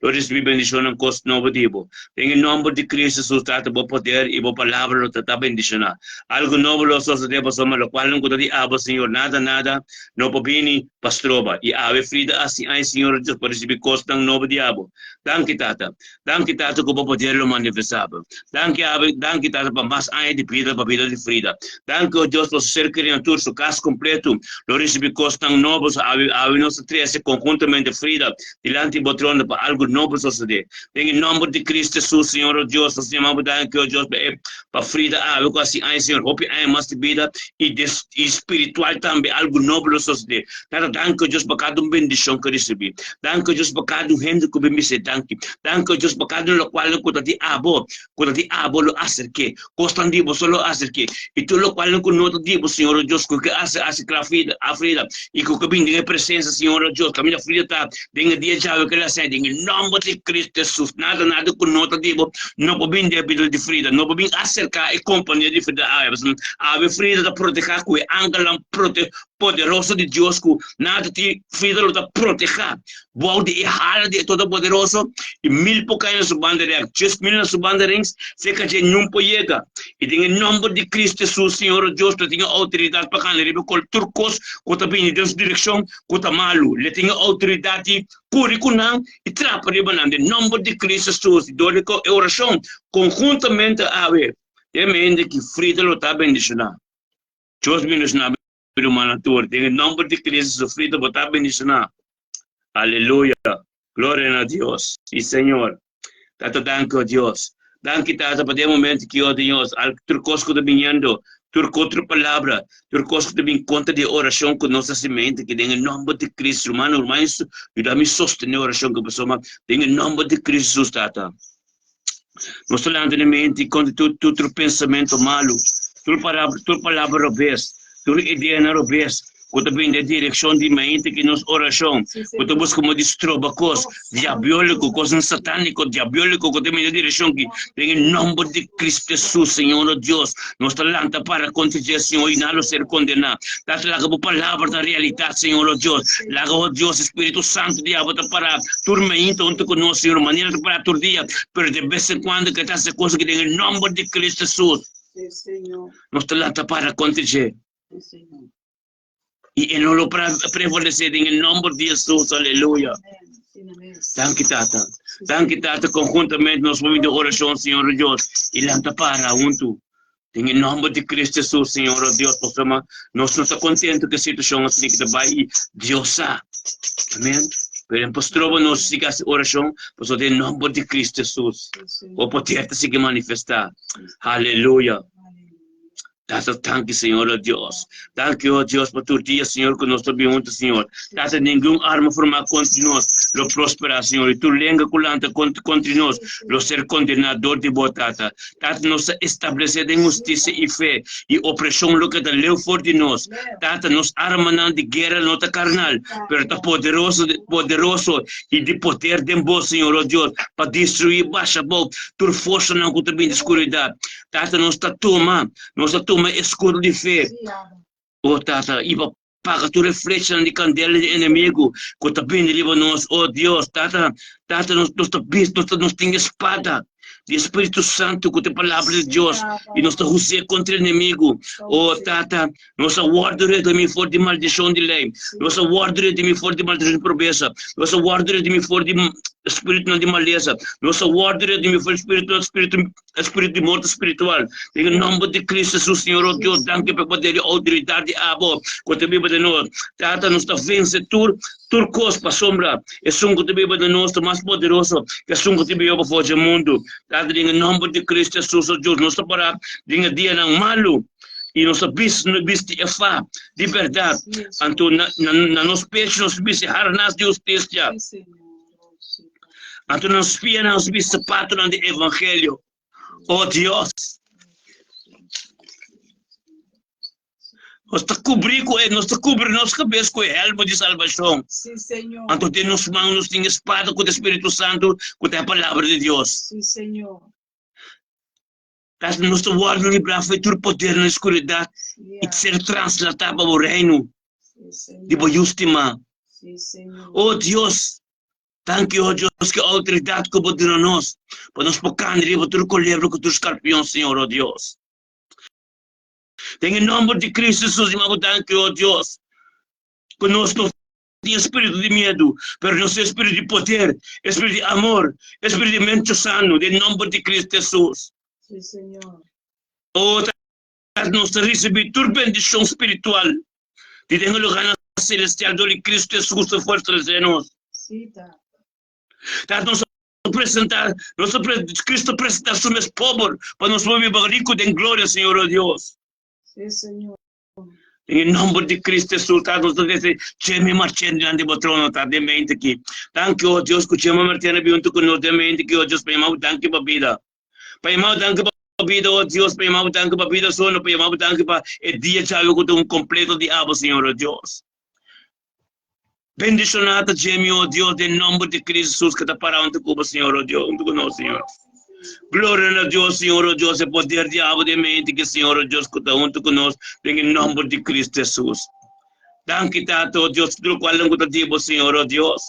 Lo risibí bendishonnan kos nobo di bo. Den e nòmber di Cristo Jesus, Tata, bo poder i bo palabra lo ta ta bendishoná. Algu nobo lo sosodé pasobra lokualnan ku ta di abo, Señor, nada, nada no por bini pa stroba. I awe Frida a sin ai, Señor Dios, pa risibí kosnan nobo di abo. Danki, Tata. Danki, Tata, ku bo poder lo manifestá. Danki, awe, danki, Tata, pa mas aña di bida pa bida di Frida. Danki, o Dios, pa su ser kerinan tur, su kas kompletu lo risibí kosnan nobo. So awe, awe nos ta trese konhuntamente Frida dilanti bo trono pa algu nobo sosodé. Den e nòmber di Cristo Jesus, Señor o Dios, nos yama bo danki, o Dios, pa e pa Frida awe ku hasi aña, Señor, hopi aña mas di bida i des i spiritual tambe, algu nobo lo sosodé. Tata, danki, o Dios, pa kada un bendishon ku risibí. Danki, o Dios, pa kada un hende ku bin bis'é danki. Danki, o Dios, pa kada un lokual ku ta di abo, ku ta di abo lo aserk'é. Kosnan di bo so lo aserk'é. I tur lokual ku no ta di bo, Señor o Dios, ku ke hasi aserká Frida, a Frida, i ku ke bin den e presensia, Señor o Dios, kaminda Frida ta den e dia djawe ke el a sai, den e nòmber di Cristo Hesus, nada, nada ku no ta di bo no por bin den e bida di Frida, no por bin aserká e kompania di Frida awe, pasobra awe Frida ta protehá ku e angelnan prote poderoso di Dios ku nada tin Frida lo ta protehá bou di e hala di e Todopoderoso, i mil por kai na su banda rèk, 10,000 na su banda rinks, serka dje niun por yega. I den e nòmber di Kristu Hesus, Señor o Dios, lo tin e outoridat pa gana riba kol tur kos ku ta bini den su direkshon ku ta malu. Lo tin e outoridat di kuri ku nan i trapa riba nan den nòmber di Kristu Hesus. I dor di e orashon konhuntamente awe, den mente ki Frida lo ta bendishoná. Dios bendishoná. Rumannan tur, den e nomber di Cristo sufrido bo ta bendicioná. Aleluya. Gloria na Dios. Sí, Señor. Tata, danki, oh Dios. Danki, Tata, pa den momento ki, oh Dios, al tur kos ku ta biniendo, tur otro palabra, tur kos ku ta bin kontra di e orashon ku nos hasi mente, ki den e nomber di Cristo, rumannan, rumannan, yuda mi sostené orashon ku pasobra den e nomber di Cristo Jesus, Tata. Nos ta lanta den mente kontra tur tur pensamento malu, tur palabra tur palabra robes, tur ideanan robes ku ta bini den direkshon di mente ki nos orashon, ku ta buska modo di stroba kos diabioliko, kosnan sataniko, diabioliko ku ta bini den direkshon ki den e nomber di Kristu Hesus, Señor nos Dios, nos ta lanta para kontra dje, Señor, i nan lo ser kondená. Tata, laga bo palabra ta realidat, Señor nos Dios. Laga, oh Dios, e Spiritu Santu di abo ta para tur mainta huntu ku nos, Señor, manera ta para tur dia, pero de bes en kuando ke ta hasi kos aki den e nomber di Cristo Hesus. Nos ta lanta para kontra dje. I e no lo prevalesé den e nomber di Hesus. Aleluya. Danki, Tata. Danki, Tata. Konhuntamente nos por bini den orashon, Señor Dios, i lanta para huntu. Den e nomber di Cristo Hesus, Señor, oh Dios, pasobra nos no ta contento cu e situacion asina ki ta bay y Dios sa. Amen. Pero en por stroba nos sigui haci oracion, pasobra den nomber di Cristo Hesus, bo poder ta sigui manifesta. Aleluya. Tata, danki, Señor, o Dios. Danki, o Dios, pa tur dia, Señor, ku nos ta bin huntu, Señor. Tata, ningun arma formá kontra nos lo prosperá, Señor, i tur lenga ku lanta kontra nos lo ser kondená dor di bo, Tata. Tata, nos ta establesé den hustisia i fe, i opreshon lo keda leu for di nos. Tata, nos armanan di guera no ta karnal, pero ta poderoso, poderoso i di poder den bo, Señor, o Dios, pa destruí basha abou tur forsanan ku ta bin di skuridat. Tata, nos ta tuma, nos ta tuma e escudo di fe. O Tata, i pa paga tur e flechanan di candela di enemigo cu ta bini riba nos. O Dios, Tata, Tata, nos, nos ta bis, nos ta, nos tin e spada di Spiritu Santo cu ta e palabra di Dios i nos ta hus'é contra enemigo. O Tata, nos a wordo redimi for di maldicion di ley. Nos a wordo redimi for di maldicion di pobreza. Nos a wordo redimi for di spiritunan di maleza. Nos a wordo redimi for di spiritunan, spiritu Espíritu di morto spiritual. Den e nomber di Cristo Jesus, Señor, oh Dios, danki pa e poder i outoridat di abo ku ta biba den nos. Tata, nos ta vense tur tur kos pasobra esun ku ta biba den nos ta mas poderoso ku esun ku ta biba pafó dje mundu. Tata, den e nomber di Cristo Jesus, oh Dios, nos ta para den e dianan malu i nos ta bisti bisti e fa di bèrdat. Anto na na nos pechu nos ta bisti harnas di hustisia. Anto nan spia nan subi sapatonan di evangelio. O Dios, nos ta kubrí ku e, nos ta kubri nos kabes ku e helmo di salbashon. Sí, Señor. Anto den nos man nos tin e spada ku ta e Spiritu Santu, ku ta e Palabra di Dios. Sí, Señor. Tas nos ta wòrdu librá for di tur poder na skuridat i Sí, ser traslatá pa bo Reino Sí, Señor. di bo Yu stimá. Sí, Señor. O Dios, danki, o Dios, ku e outoridat ku bo duna nos pa nos por kanda riba tur kolebra ku tur skarpion, Señor, o Dios. Den e nòmber di Kristu Hesus, mi bo danki, o Dios, ku nos no tin spiritu di miedu, pero nos tin spiritu di poder, spiritu di amor, spiritu di mente sano, den nòmber di Kristu Hesus. Sí, Señor. O Tata, nos ta risibí tur bendishon spiritual di den e lugánan selestial dor di Kristu Hesus ta fortalesé nos. Sí, Tata. Tata, nos ta presentá, nos ta pre, Kristu ta presentá su mes pober pa nos por biba riku den gloria, Señor, o Dios. Sí, Señor. Den e nomber di Cristo Jesus, Tata, nos ta trece Jemmy Marchena dilanti di bo trono, Tata, den mente aki. Danki, oh Dios, cu Jemmy Marchena bin hunto cu nos den mente aki, oh Dios, pa yama bo danki pa bida. Pa yama bo danki pa bida, oh Dios, pa yama bo danki pa bida sono, pa yama bo danki pa e dia djawe cu ta un completo di abo, Señor, oh Dios. Bendiciona ta Jemmy, oh Dios, den nomber di Cristo Jesus, cu ta para hunto cu bo, Señor, oh Dios, hunto cu nos, Señor. Gloria na Dios, Señor, oh Dios, e poder di abo den mente ki Señor, oh Dios, cu ta hunto cu nos, den e nomber di Cristo Jesus. Danki, Tata, oh Dios, tur locual cu ta di bo, Señor, oh Dios.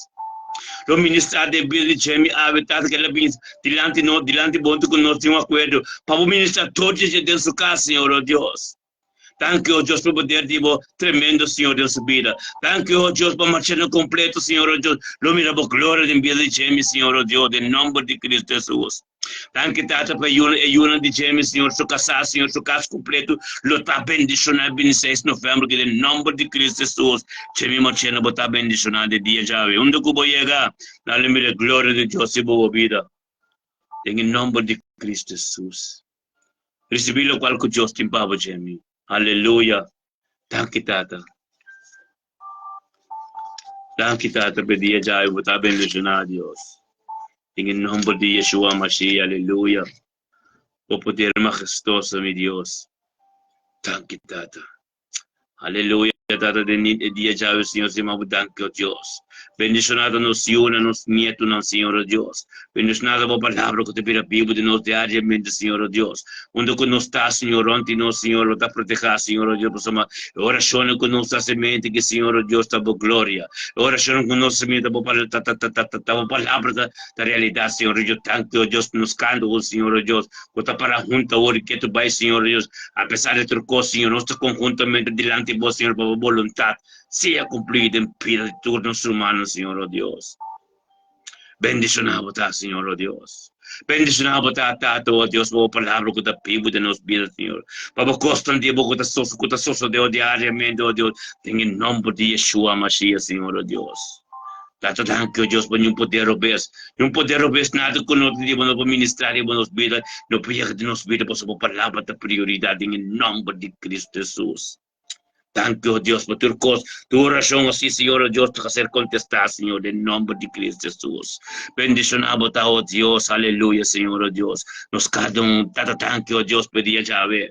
Lo ministra den bida di Jemmy awe, Tata, cu el a bin dilanti nos, dilanti bo hunto cu nos tin un acuerdo pa bo ministra tur dje den su cas, Señor, oh Dios. Danki, oh Dios, pa poder di bo tremendo, Señor, den su bida. Danki, oh Dios, pa marchando completo, Señor, oh Dios. Lo mira bo gloria den bida di Jamie, Señor, oh Dios, den nomber di Cristo Jesus. Danki, Tata, pa e yuna di Jamie, Señor, su casá, Señor, su cas completo, lo ta bendicioná el 26 novembro, ki den nomber di Cristo Jesus, Jamie Marchena bo ta bendicioná de dia djawe. Unda cu bo yega, nan lo mira gloria di Dios riba bo bida. Den e nomber di Cristo Jesus. Ricibi locual cu Dios tin pa bo, Jamie. Aleluya. Danki, Tata. Danki, Tata, pa e dia djawe bo ta bendiciona, Dios. Den e nomber di Yeshua Mashiach, aleluya. Bo poder majestoso, mi Dios. Danki, Tata. Aleluya, Tata, den e dia djawe, Señor, stima bo danki, o Dios. Bendiciona ta nos yunan, nos nietonan, Señor, o Dios. Bendiciona ta bo palabra cu ta bira bibu den nos diariamente, Señor, o Dios. Unda cu nos ta, Señor, rond di nos, Señor, lo ta proteha, Señor, o Dios, pasobra e oracionnan cu nos ta haci mente ki, Señor, o Dios, ta bo gloria. E oracionnan cu nos ta haci ta bo ta ta ta ta ta bo palabra ta ta realidad, Señor, o Dios. Danki, o Dios, nos canta, o Señor, o Dios. Ku ta para huntu awor i ketu bai, Señor Dios. Apesar di tur kos, Señor, nos ta konhuntamente dilanti Bo, Señor, pa Bo boluntat sea kumplí den bida di tur nos rumannan, Señor, o Dios. Bendishoná Bo ta, Señor, o Dios. Bendishoná Bo ta, Tata, o Dios, pa Bo palabra ku ta bibu den nos bida, Señor. Pa Bo kosnan di Bo ku ta ku ta sosodé diariamente, o Dios, den e nòmber di Yeshua Mashiach, Señor, o Dios. Tata danki o Dios pa niun poder robes, niun poder robes nada ku no tin di bo no por ministra riba nos bida, no por yega den nos bida pasobra bo palabra ta prioridat den e nòmber di Kristu Hesus. Danki o Dios pa tur kos, tur orashon asi Señor o Dios ta ser kontestá Señor den nòmber di Kristu Hesus. Bendishoná bo ta o Dios, aleluya Señor o Dios. Nos kada un Tata danki o Dios pa e dia djawe.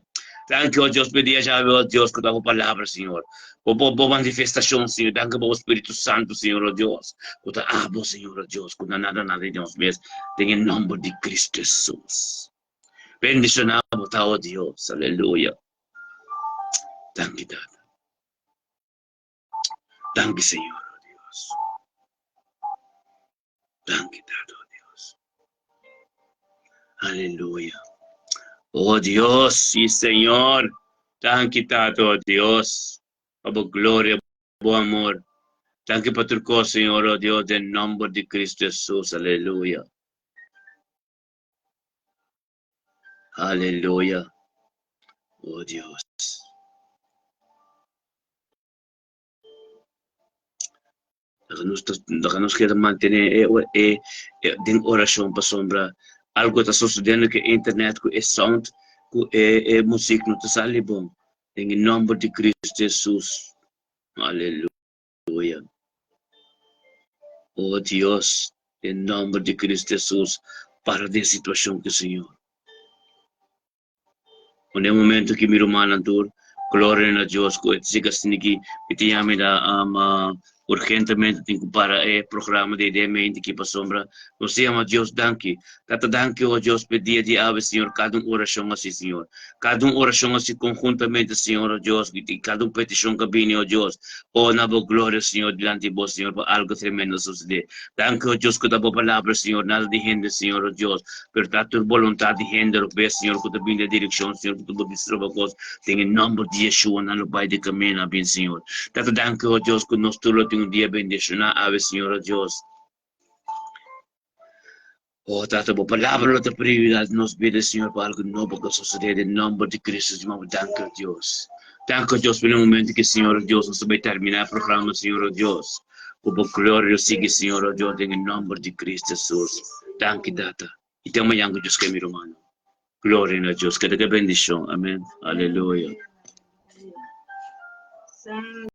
Danki o Dios pa e dia djawe o Dios ku ta bo palabra Señor. Bo bo bo manifestashon, Señor. Danki pa bo Spiritu Santu, Señor, o Dios, ku ta abo, Señor, o Dios, ku na nada nada di nos mes, den e nòmber di Kristu Hesus. Bendishoná bo ta, o Dios. Aleluya. Danki, Tata. Danki, Señor, o Dios. Danki, Tata, o Dios. Aleluya. O Dios, sí, Señor. Danki, Tata, o Dios. Pa bo gloria, bo amor. Danki pa tur kos, Señor, o Dios, den nomber di Cristo Jesus. Aleluya. Aleluya. O Dios. Laga nos ta, laga nos keda mantené e, e, e den orashon pasobra algo ta sosodiendo ku e internet, ku e sound, ku e, e muzik no ta sali bon. Den e nòmber di Kristu Hesus. Aleluya. O Dios, den nòmber di Kristu Hesus, para den situashon ku Señor. Un e momento ki mi rumannan tur, gloria na Dios ku e ta siga asina ki mi ta yama da urgentemente tin ku para e programa di e mente ki pasobra nos ta yama Dios danki. Tata danki o Dios pa e dia di awe Señor kada un orashon asi Señor. Kada un orashon asi konhuntamente Señor o Dios i kada un petishon ku a bini o Dios o na bo gloria Señor dilanti bo Señor pa algo tremendo sosode. Danki o Dios ku ta bo palabra Señor nada di hende Señor o Dios. Pero ta tur boluntat di hende lo bes, Señor, ku ta bin den direkshon, Señor, ku ta bo distroba kos, den e nòmber di Yeshua nan lo bai di kaminda bin, Señor. Tata danki, o Dios, ku nos tur lo tin un dia bendishoná awe, Señor, o Dios. O Tata, bo palabra lo ta prioridat den nos bida, Señor, pa algu nobo ku sosodé den nòmber di Kristu, Señor. Danki, o Dios. Danki, o Dios, pa e momento ku, Señor, o Dios, nos ta bai terminá e programa, Señor, o Dios. Ku bo gloria lo sigui, Señor, o Dios, den e nòmber di Kristu Hesus. Danki, Tata. I te mañan ku Dios ke, mi rumannan. Gloria na Dios. Keda ke bendishon. Amen. Aleluya. Santo.